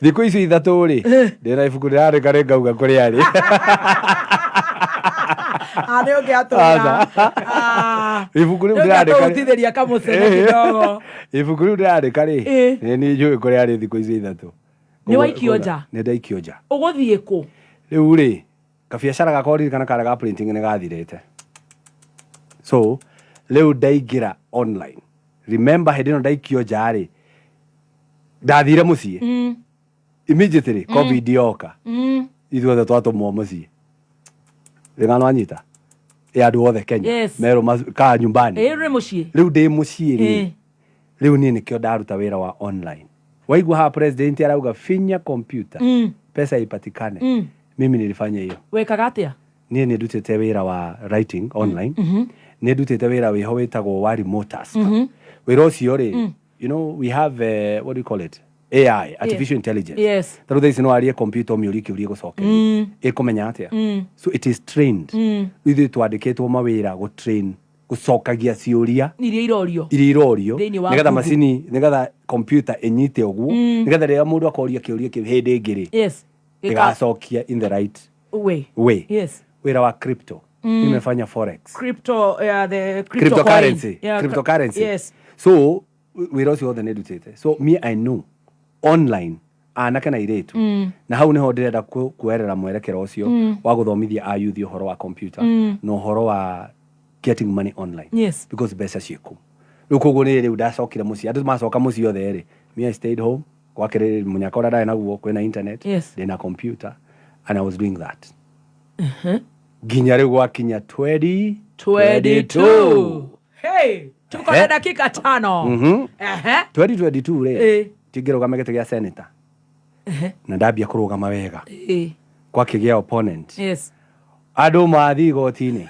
Thikũ icio 3 rĩ, ndĩna ibuku ndĩrandĩka, rĩ ngauga kũrĩa arĩ. Ah, nĩ ũngĩatwĩra. Ibuku rĩu Nĩ ndĩrandĩka ũngĩatũhutithĩria kamũcene kidogo. Ibuku rĩu ndĩrandĩka rĩ, nĩ niĩ njũĩ kũrĩa arĩ thikũ icio 3. Nĩ waikio nja? Nĩ ndaikio nja. Ũgũthiĩ kũ? Rĩu rĩ, kabiacara gakwa ririkana karĩa ga printing nĩ gathirĩte, so rĩu ndaingĩra online. Remember, hĩndĩ ĩno ndaikio nja rĩ, ndathire mũciĩ immediately. Covid yoka, ithuothe twatũmwo mũciĩ. Rĩngano anyita ĩ andũ othe Kenya merwo kaa nyumbani. Ĩ, rĩ mũciĩ. Rĩu ndĩ mũciĩ rĩ, rĩu niĩ nĩkĩo ndaruta wĩra wa online. Waigua haha president arauga finya computer, pesa ipatikane. Mimi nilifanya hiyo. Wekaga atĩa? Niĩ nĩ ndutĩte wĩra wa writing online. Nĩ ndutĩte wĩra wĩho wĩtagwo wa remote task. Wĩra ũcio rĩ, we have what do you call it, AI, artificial intelligence. Tarĩu thaa ici no arie computer, ũmĩũrie kĩũria, ĩgũcokeria. Ĩkũmenya atĩa? So it is trained. Rĩu ithuĩ twandĩkĩtwo mawĩra gũ train gũcokagia ciũria iria irorio iria irorio thĩinĩ wa nĩgetha Google. macini, nĩgetha computer ĩnyite ũguo, nĩgetha rĩrĩa mũndũ akoria kĩũria kĩu hĩndĩ ĩngĩ rĩ, ĩgacokia in the right way. way. Wĩra wa crypto, nimefanya forex. Crypto, yeah, the crypto Cryptocurrency. coin. Yeah, Cryptocurrency. So wĩra ũcio wothe nĩ ndutĩte, so me, I know online Anake na airĩtu. Na hau nĩho ndĩrenda kuoerera mwerekero ũcio wa gũthomithia a youth ũhoro wa computer na ũhoro wa getting money online. Because mbeca ciĩ kũu. Rĩu koguo nĩ rĩu ndacokire mũciĩ, andũ macoka mũciĩ othe rĩ, me I stayed home gwakĩrĩ mũnyaka ũrĩa ndarĩ naguo, kwĩna internet, ndĩna computer and I was doing that nginya rĩu gwakinya 2022. Hey, tuko na dakika 5. 2022 rĩ, tingĩrũgama gĩtĩ gĩa senator na ndambia kũrũgama wega, gwakĩgĩa opponent. Andũ mathiĩ igoti-inĩ.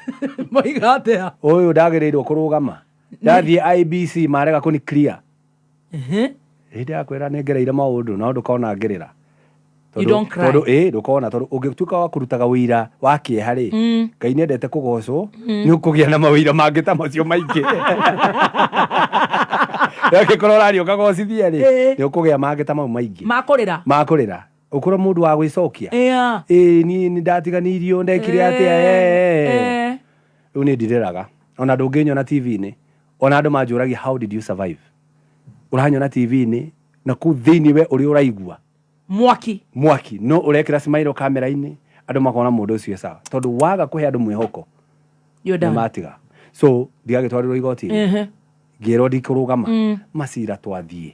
Moiga atĩa? Ũyũ ndagĩrĩirwo kũrũgama. Ndathiĩ IEBC marega kũni clear. Hĩndĩ ya kwĩra nĩ ngereire maũndũ no ndũkona ngĩrĩra. You don't cry. Tondũ ĩ ndũkona, tondũ ũngĩtuĩka wa kũrutaga ũira wa kĩeha rĩ, Ngai nĩendete kũgocwo, nĩ ũkũgĩa na mawĩira mangĩ ta macio maingĩ. Angĩkorwo ũraria ũkagocithia rĩ, nĩ ũkũgĩa mangĩ ta mau maingĩ. Makũrĩra. Makũrĩra, ũkorwo mũndũ wa gwĩcokia. Ĩ niĩ nĩ ndatiganirio, ndekire atĩa? Rĩu nĩ ndirĩraga, ona ndũngĩnyona TV-inĩ, ona andũ manjũragia, "How did you survive?" Ũranyona TV-inĩ na kũu thĩinĩ we ũrĩa ũraigua mwaki. Mwaki, no ũrekĩra smile kamera-inĩ, andũ makona mũndũ ũcio sawa, tondũ waga kũhe andũ mwĩhoko, You're nĩ done. matiga. So ndigagĩtwarirwo igoti-inĩ, ngĩrwo ndikũrũgama. Macira twathiĩ,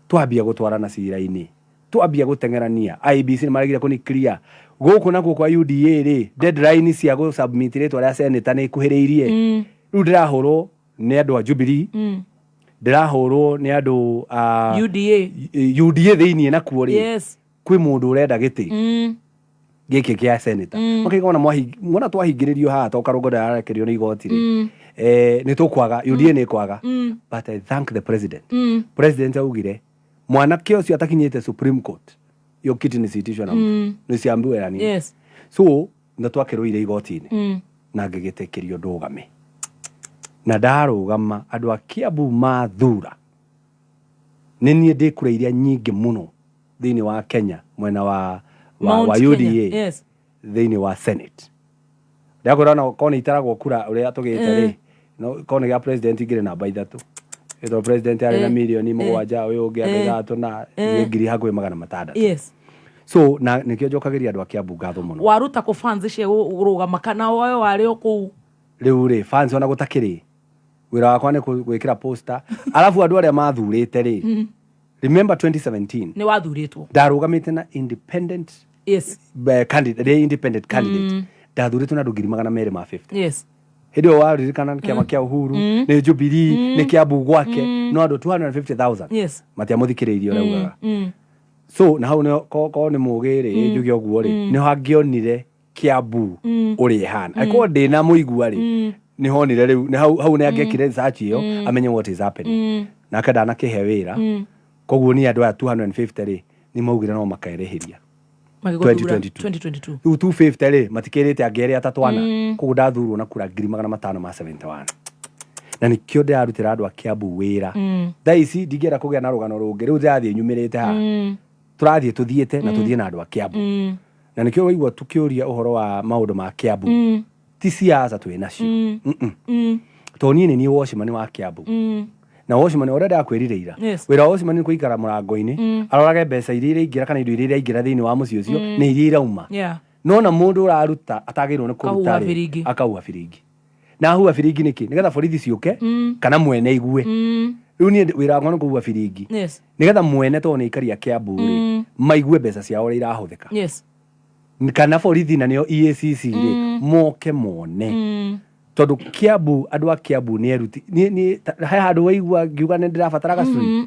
twambia gũtwarana cira-inĩ, twambia gũteng'erania. IEBC nĩ maregire kũni clear. Gũkũ nakuo kwa UDA rĩ, deadline cia gũ submit rĩtwa rĩa senator nĩ ikuhĩrĩirie. Rĩu ndĩrahũrwo nĩ andũ a Jubilee, ndĩrahũrwo nĩ andũ a UDA. UDA thĩinĩ nakuo rĩ, kwĩ mũndũ ũrenda gĩtĩ gĩkĩ kĩa senator. Makaiga ona mwona twahingĩrĩrio haha to Karũngo ndararekerio nĩ igoti rĩ, nĩ tũkwaga, UDA nĩ kwaga. But I thank the president. President augire mwanake ũcio atakinyĩte Supreme Court, hiyo kiti nisiitishwe na mtu, nisiambiwe ya nini. So na twakĩrũire igoti-inĩ na ngĩgĩtĩkĩrio ndũgame, na ndarũgama andũ a Kiambu mathura nĩ niĩ ndĩ kura iria nyingĩ mũno thĩinĩ wa Kenya mwena wa Mount Kenya. UDA thĩinĩ wa Senate. Ndakwĩra ona korwo nĩ itaragwo kura ũrĩa tũgĩte rĩ, no korwo nĩ gĩa president ingĩrĩ namba 3, tondũ president arĩ na mirioni 7, ũyũ ũngĩ anga 3 na niĩ ngiri hakuhĩ 600. So na nĩkĩo njokagĩria andũ a Kiambu ngatho mũno. Waruta kũ fans cia kũrũgama kana we warĩ o kũu? Rĩu rĩ, fans ona gũtakĩrĩ, wĩra wakwa nĩ gwĩkĩra poster, arabu andũ arĩa mathurĩte rĩ, remember 2017 Nĩ wathurĩtwo. Ndarũgamĩte na independent candidate, rĩ independent candidate. Ndathurĩtwo na andũ 250,000. Hĩndĩ ĩyo waririkana nĩ kĩama kĩa Uhuru, nĩ Jubilee, nĩ Kiambu gwake, no andũ 250,000 matiamũthikĩrĩirie ũrĩa augaga. So na hau nĩho ko nĩ mũgĩ rĩ, njuge ũguo rĩ, nĩho angĩonire Kiambu ũrĩa ĩhana. Angĩkorwo ndĩna mũigua rĩ, nĩhonire rĩu nĩ hau, hau nĩ angĩekire research ĩyo, amenye what is happening. Nake ndanakĩhe wĩra. Koguo niĩ andũ aya 250 rĩ, nĩ maugire no makerĩhĩria. Magĩgũthura. 2022. 2022. Rĩu 250 rĩ, matikĩrĩte angĩ erĩ atatũ ana. Koguo ndathurwo na kura 571,000, na nĩkĩo ndĩrarutĩra andũ a Kiambu wĩra. Thaa ici ndingĩenda kũgĩa na rũgano rũngĩ, rĩu ndĩrathiĩ nyumĩrĩte haha. Tũrathiĩ tũthiĩte na tũthiĩ na andũ a Kiambu, na nĩkĩo waigua tũkĩũria ũhoro wa maũndũ ma Kiambu. Ti siasa twĩ nacio. Tondũ niĩ nĩ niĩ watchman wa Kiambu, na watchman ũrĩa ndakwĩrire ira, wĩra wa watchman nĩ kũikara mũrango-inĩ, arorage mbeca iria iraingĩra kana indo iria iraingĩra thĩinĩ wa mũciĩ ũcio, na iria irauma. Nona mũndũ ũraruta atagĩrĩirwo nĩ kũruta Akahuha rĩ, biringi. akahuha biringi. Na ahuha biringi nĩkĩ? Nĩgetha borithi ciũke kana mwene igue. Rĩu niĩ wĩra wakwa nĩ kũhuha biringi nĩgetha mwene, tondũ nĩ aikari a Kiambu rĩ, maigue mbeca ciao ũrĩa irahũthĩka, kana borithi na nĩo EACC rĩ, moke mone. Tondũ Kiambu, andũ a Kiambu nĩ eruti. Niĩ he handũ waigua ngiuga nĩ ndĩrabatara gacui?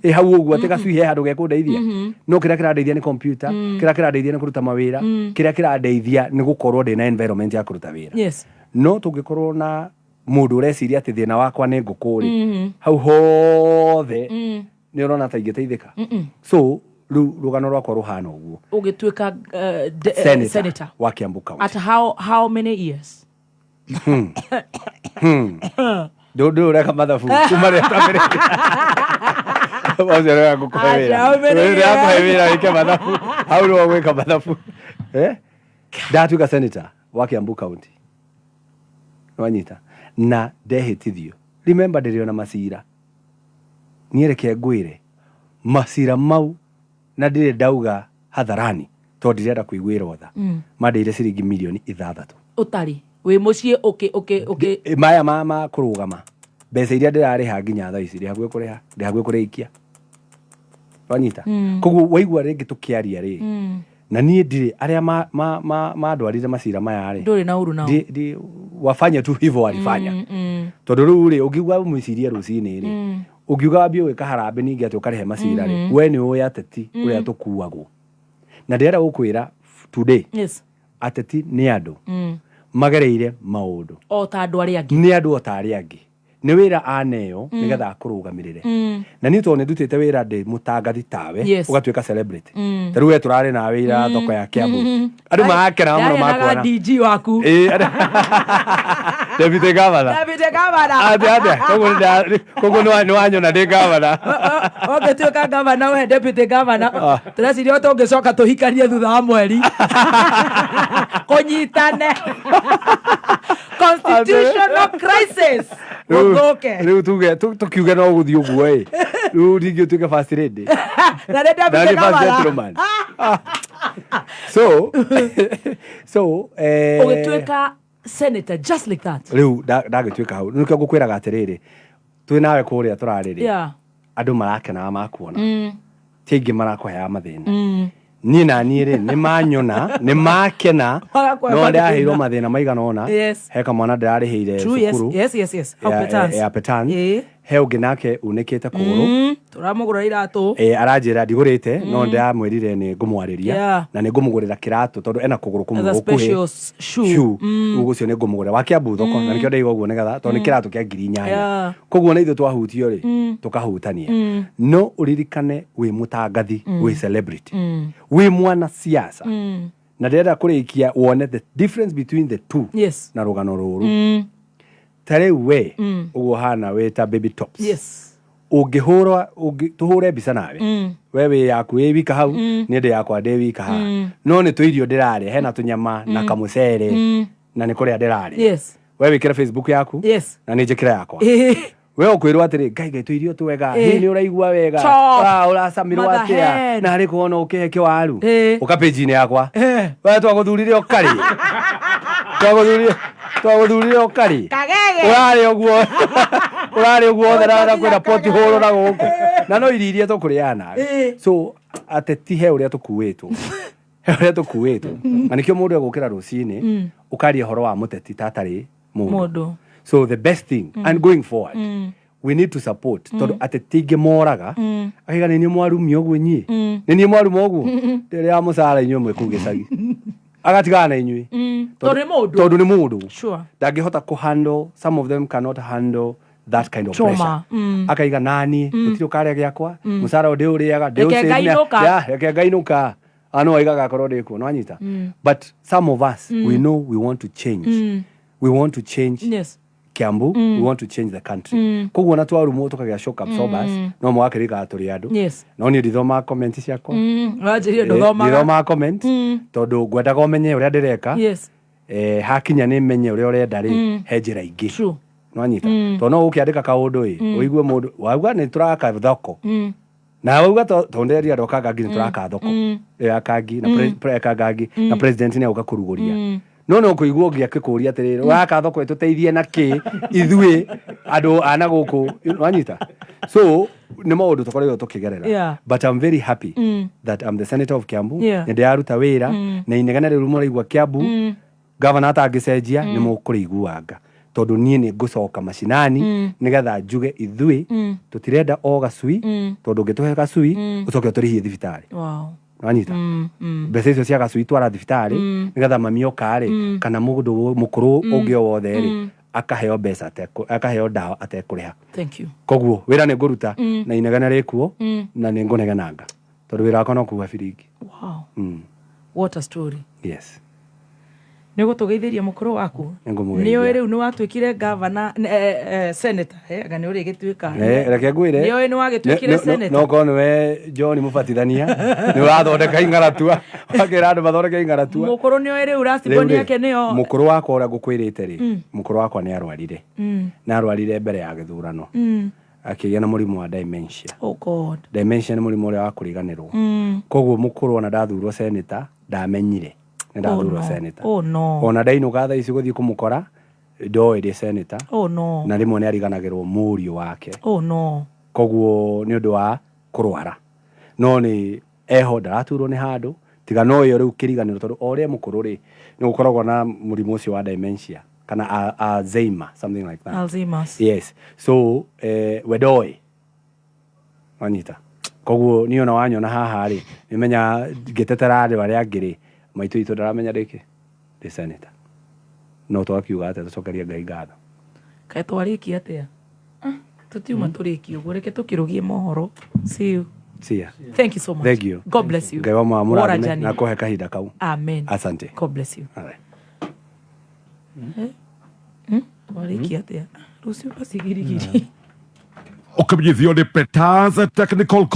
Ĩ hau ũguo atĩ gacui he handũ gekũndeithia? No kĩrĩa kĩrandeithia nĩ computer, kĩrĩa kĩrandeithia nĩ kũruta mawĩra, kĩrĩa kĩrandeithia nĩ gũkorwo ndĩna environment ya kũruta wĩra. No tũngĩkorwo na mũndũ ũreciria atĩ thĩna wakwa nĩ ngũkũ rĩ, hau hothe nĩ ũrona ta ingĩteithĩka? So rĩu rũgano rwakwa rũhana ũguo. Ũgĩtuĩka Senator, senator wa Kiambu County. At how many years? Ndũ ũreka mathabu kuma rĩrĩa twambĩrĩirie. Ũcio nĩwe ngũkũhe wĩra. Aca, how many Ũyũ ndĩrakũhe years? wĩra wĩke mathabu hau, nĩwe ũgwĩka mathabu. Eh? Ndatuĩka senator wa Kiambu County, wanyita, na ndehĩtithio. Remember, ndĩrĩ ona macira niĩ, reke ngwĩre macira mau. Na ndirĩ ndauga hadharani tondũ ndirenda kũiguĩrwo tha. Mandĩire ciringi mirioni 6. Ũtarĩ wĩ mũciĩ ũkĩ ũkĩ ũkĩ. Maya ma kũrũgama, mbeca iria ndĩrarĩha nginya thaa ici, ndĩ hakuhĩ kũrĩha, ndĩ hakuhĩ kũrĩkia, wanyita? Koguo waigua rĩngĩ tũkĩaria rĩ, na niĩ ndirĩ arĩa mandwarire macira maya rĩ, Ndũrĩ na ũru nao. Wafanye tu hivyo walifanya. Tondũ rĩu rĩ, ũngiuga ũmĩcirie rũcinĩ rĩ, ũngiuga wambie gwĩka harambĩ ningĩ atĩ ũkarĩhe macira rĩ, we nĩ ũĩ ateti ũrĩa tũkuagwo, na ndĩrenda gũkwĩra today, ateti nĩ andũ magereire maũndũ o ta andũ arĩa angĩ. Nĩ andũ o ta arĩa angĩ, nĩ wĩra aneo nĩgetha akũrũgamĩrĩre. Na niĩ tondũ nĩ ndutĩte wĩra ndĩ mũtangathi tawe, ũgatuĩka celebrity, ta rĩu we tũrarĩ nawe ira thoko ya Kiambu, andũ marakenaga mũno Ndarenaga makuona. DG waku. Ĩĩ, deputy governor. Deputy governor. Atĩa atĩa, koguo nĩ wanyona ndĩ governor. Ũngĩtuĩka governor ũhe deputy governor, tũreciria tũngĩcoka tũhikanie thutha wa mweri kũnyitane constitutional crisis gũthũke. Rĩu tuge tũkiuge no gũthiĩ ũguo ĩ, rĩu ningĩ ũtuĩke first lady na nĩ na deputy nĩ first governor. Gentleman. So Ũgĩtuĩka senator just like that. Rĩu ndagĩtuĩka hau nĩkĩo ngũkwĩraga atĩrĩrĩ, twĩ nawe kũrĩa tũrarĩrĩ, andũ marakenaga makuona, ti aingĩ marakũheaga mathĩna. Niĩ na niĩ rĩ, nĩ manyona nĩ makena. Magakũhe No mathĩna. ndĩraheirwo mathĩna maigana ũna. He kamwana ndĩrarĩhĩire True, yes, cukuru yes. Hau Petans. Ya Petans. He ũngĩ nake unĩkĩte kũgũrũ. Tũramũgũra iratũ. Aranjĩra ndigũrĩte, no ndĩramwĩrire nĩ ngũmwarĩria na nĩ ngũmũgũrĩra kĩratũ tondũ ena kũgũrũ kũmwe As a gũkuhĩ. special shoe. Shoe. Rĩu ũcio nĩ ngũmũgũrĩra wa Kiambu thoko, na nĩkĩo ndaiga ũguo nĩgetha tondũ nĩ kĩratũ kĩa 8,000. Koguo na ithuĩ twahutio rĩ, tũkahutania. No ũririkane wĩ mũtangathi, wĩ celebrity, wĩ mwana siasa, na ndĩrenda kũrĩkia wone the difference between the two na rũgano rũrũ. Ta rĩu we ũguo hana wĩ ta Baby Tops, ũngĩhũrwa tũhũre mbica nawe, we wĩ yaku wĩ wika hau, niĩ ndĩ yakwa ndĩ wika haha, no nĩ tũirio ndĩrarĩa, hena tũnyama na kamũcere, na nĩ kũrĩa ndĩrarĩa. We wĩkĩre Facebook yaku na nĩ njĩkĩre yakwa. We ũkwĩrwo atĩrĩ, ngai ngai, tũirio twega, hihi nĩ ũraigua wega? Chop. Ah, ũracamirwo Mother atĩa hen. na harĩ kuona ũkĩhe kĩwaru ũka page-inĩ yakwa, we twagũthurire ũkarĩ. Kagege. Ũrarĩ ũguo, ũrarĩ ũguo othe, na kwĩna poti hũrũ na gũkũ, na no irio iria tũkũrĩaga nawe. So ateti he ũrĩa tũkuĩtwo, he ũrĩa tũkuĩtwo, na nĩkĩo mũndũ egũkĩra rũcinĩ ũkaria ũhoro wa mũteti ta atarĩ mũndũ. Mũndũ. So the best thing, and going forward, we need to support, tondũ ateti aingĩ moraga akaiga nĩ niĩ mwarumia ũguo, inyuĩ nĩ niĩ mwaruma ũguo, rĩrĩa mũcara inyuĩ mwĩ kũu gĩcagi, agatigana na inyuĩ. Tondũ nĩ mũndũ. Tondũ nĩ mũndũ. Ndangĩhota kũhandle, some of them cannot handle that kind of Trauma. pressure. Akaiga nani gũtirĩ ũkarĩa gĩakwa, mũcara ũyũ ndĩũrĩaga. Reke ngainũka. Reke ngainũka ano waigaga akorwo ndĩkuo nĩwanyita. But some of us, we know we want to change. We want to change Kiambu, we want to change the country. Koguo na twarumwo tũkagĩa shock absorbers, no mũgakĩrĩkaga tũrĩ andũ. No niĩ ndithomaga comment ciakwa. Wanjĩrire ndũthomaga. Ndithomaga comment tondũ ngwendaga ũmenye ũrĩa ndĩreka. Hakinya nĩ menye ũrĩa ũrenda rĩ, he njĩra ingĩ. Nĩwanyita? Tondũ no ũkĩandĩka kaũndũ ĩ, ũigue mũndũ wauga nĩ tũraka thoko, na wauga tondũ ndĩreria andũ a Kangangi nĩ tũraka thoko ya Kangi na Kangangi na president nĩ agũka kũrugũria, no kũigua ũngĩ akĩkũria atĩrĩrĩ, ũraka thoko ĩtũteithie na kĩ ithuĩ andũ a na gũkũ? Wanyita? So nĩ maũndũ tũkoretwo tũkĩgerera. But I'm very happy that I'm the senator of Kiambu. Nĩ ndĩraruta wĩra na inegene rĩu mũraigua Kiambu, gavana atangĩcenjia nĩ mũkũrĩiguanga, tondũ niĩ nĩ ngũcoka macinani nĩgetha njuge ithuĩ tũtirenda o gacui, tondũ ũngĩtũhe gacui ũcoke ũtũrĩhie thibitarĩ. Wanyita? Mbeca icio cia gacui twara thibitarĩ, nĩgetha mami oka rĩ, kana mũndũ mũkũrũ ũngĩ o wothe rĩ, akaheo mbeca akaheo ndawa atekũrĩha. Thank you. Koguo wĩra nĩ ngũruta, na inegene rĩkuo, na nĩ ngũnegenanga tondũ wĩra wakwa no kuga biringi. What a story. Yes. Nĩ ũgũtũgeithĩria mũkũrũ waku. Nĩngũmũgeithia. Nĩ ũĩ rĩu nĩ watuĩkire gavana, senator, anga nĩ ũrĩgĩtuĩka. Reke ngwĩre. Nĩ ũĩ nĩ wagĩtuĩkire senator. No korwo nĩwe John mũbatithania nĩ ũrathondeka ing'aratua, wakĩra andũ mathondeke ing'aratua. Mũkũrũ nĩ ũĩ rĩu last born Rĩu rĩ, yake nĩyo. Mũkũrũ wakwa ũrĩa ngũkwĩrĩte rĩ, mũkũrũ wakwa nĩ arwarire, na arwarire mbere ya gĩthurano. Akĩgĩa na mũrimũ wa dementia. Oh God. Dementia nĩ mũrimũ ũrĩa wa kũriganĩrwo. Koguo mũkũrũ ona ndathurwo senator ndamenyire nĩ ndathurwo Oh, no. senator. Oh, no. Ona ndainũka thaa ici gũthiĩ kũmũkora ndoĩ ndĩ senator. Oh, no. Na rĩmwe nĩ ariganagĩrwo mũriũ wake. Oh no. Koguo nĩ ũndũ wa kũrwara, no nĩ eho, ndaraturwo nĩ handũ tiga no ĩyo rĩu kĩriganĩro, tondũ o ũrĩa mũkũrũ rĩ, nĩ gũkoragwo na mũrimũ ũcio wa dementia kana Alzheimer, something like that. Alzheimer's. Yes, so we ndoĩ wanyita. Koguo niĩ ona wanyona haha rĩ, nĩmenya ngĩtetera andũ arĩa angĩ rĩ, maitũ itũ ndaramenya ndĩkĩ ndĩ senator, no twakiuga atĩa, tũcokerie Ngai ngatho. Kaĩ twarĩkia atĩa? Ah, tũtiuma tũrĩkie ũguo, reke tũkĩrũgie mohoro. See you. See ya. Thank you so much. Thank you. God bless you. Ngai wa What a mũrathime journey. na kũhe kahinda kau. Amen. Asante. God bless you. All right. Eh? Twarĩkia atĩa? Rũciũ basi girigiri. Ũkĩmenyithio nĩ Peters Technical.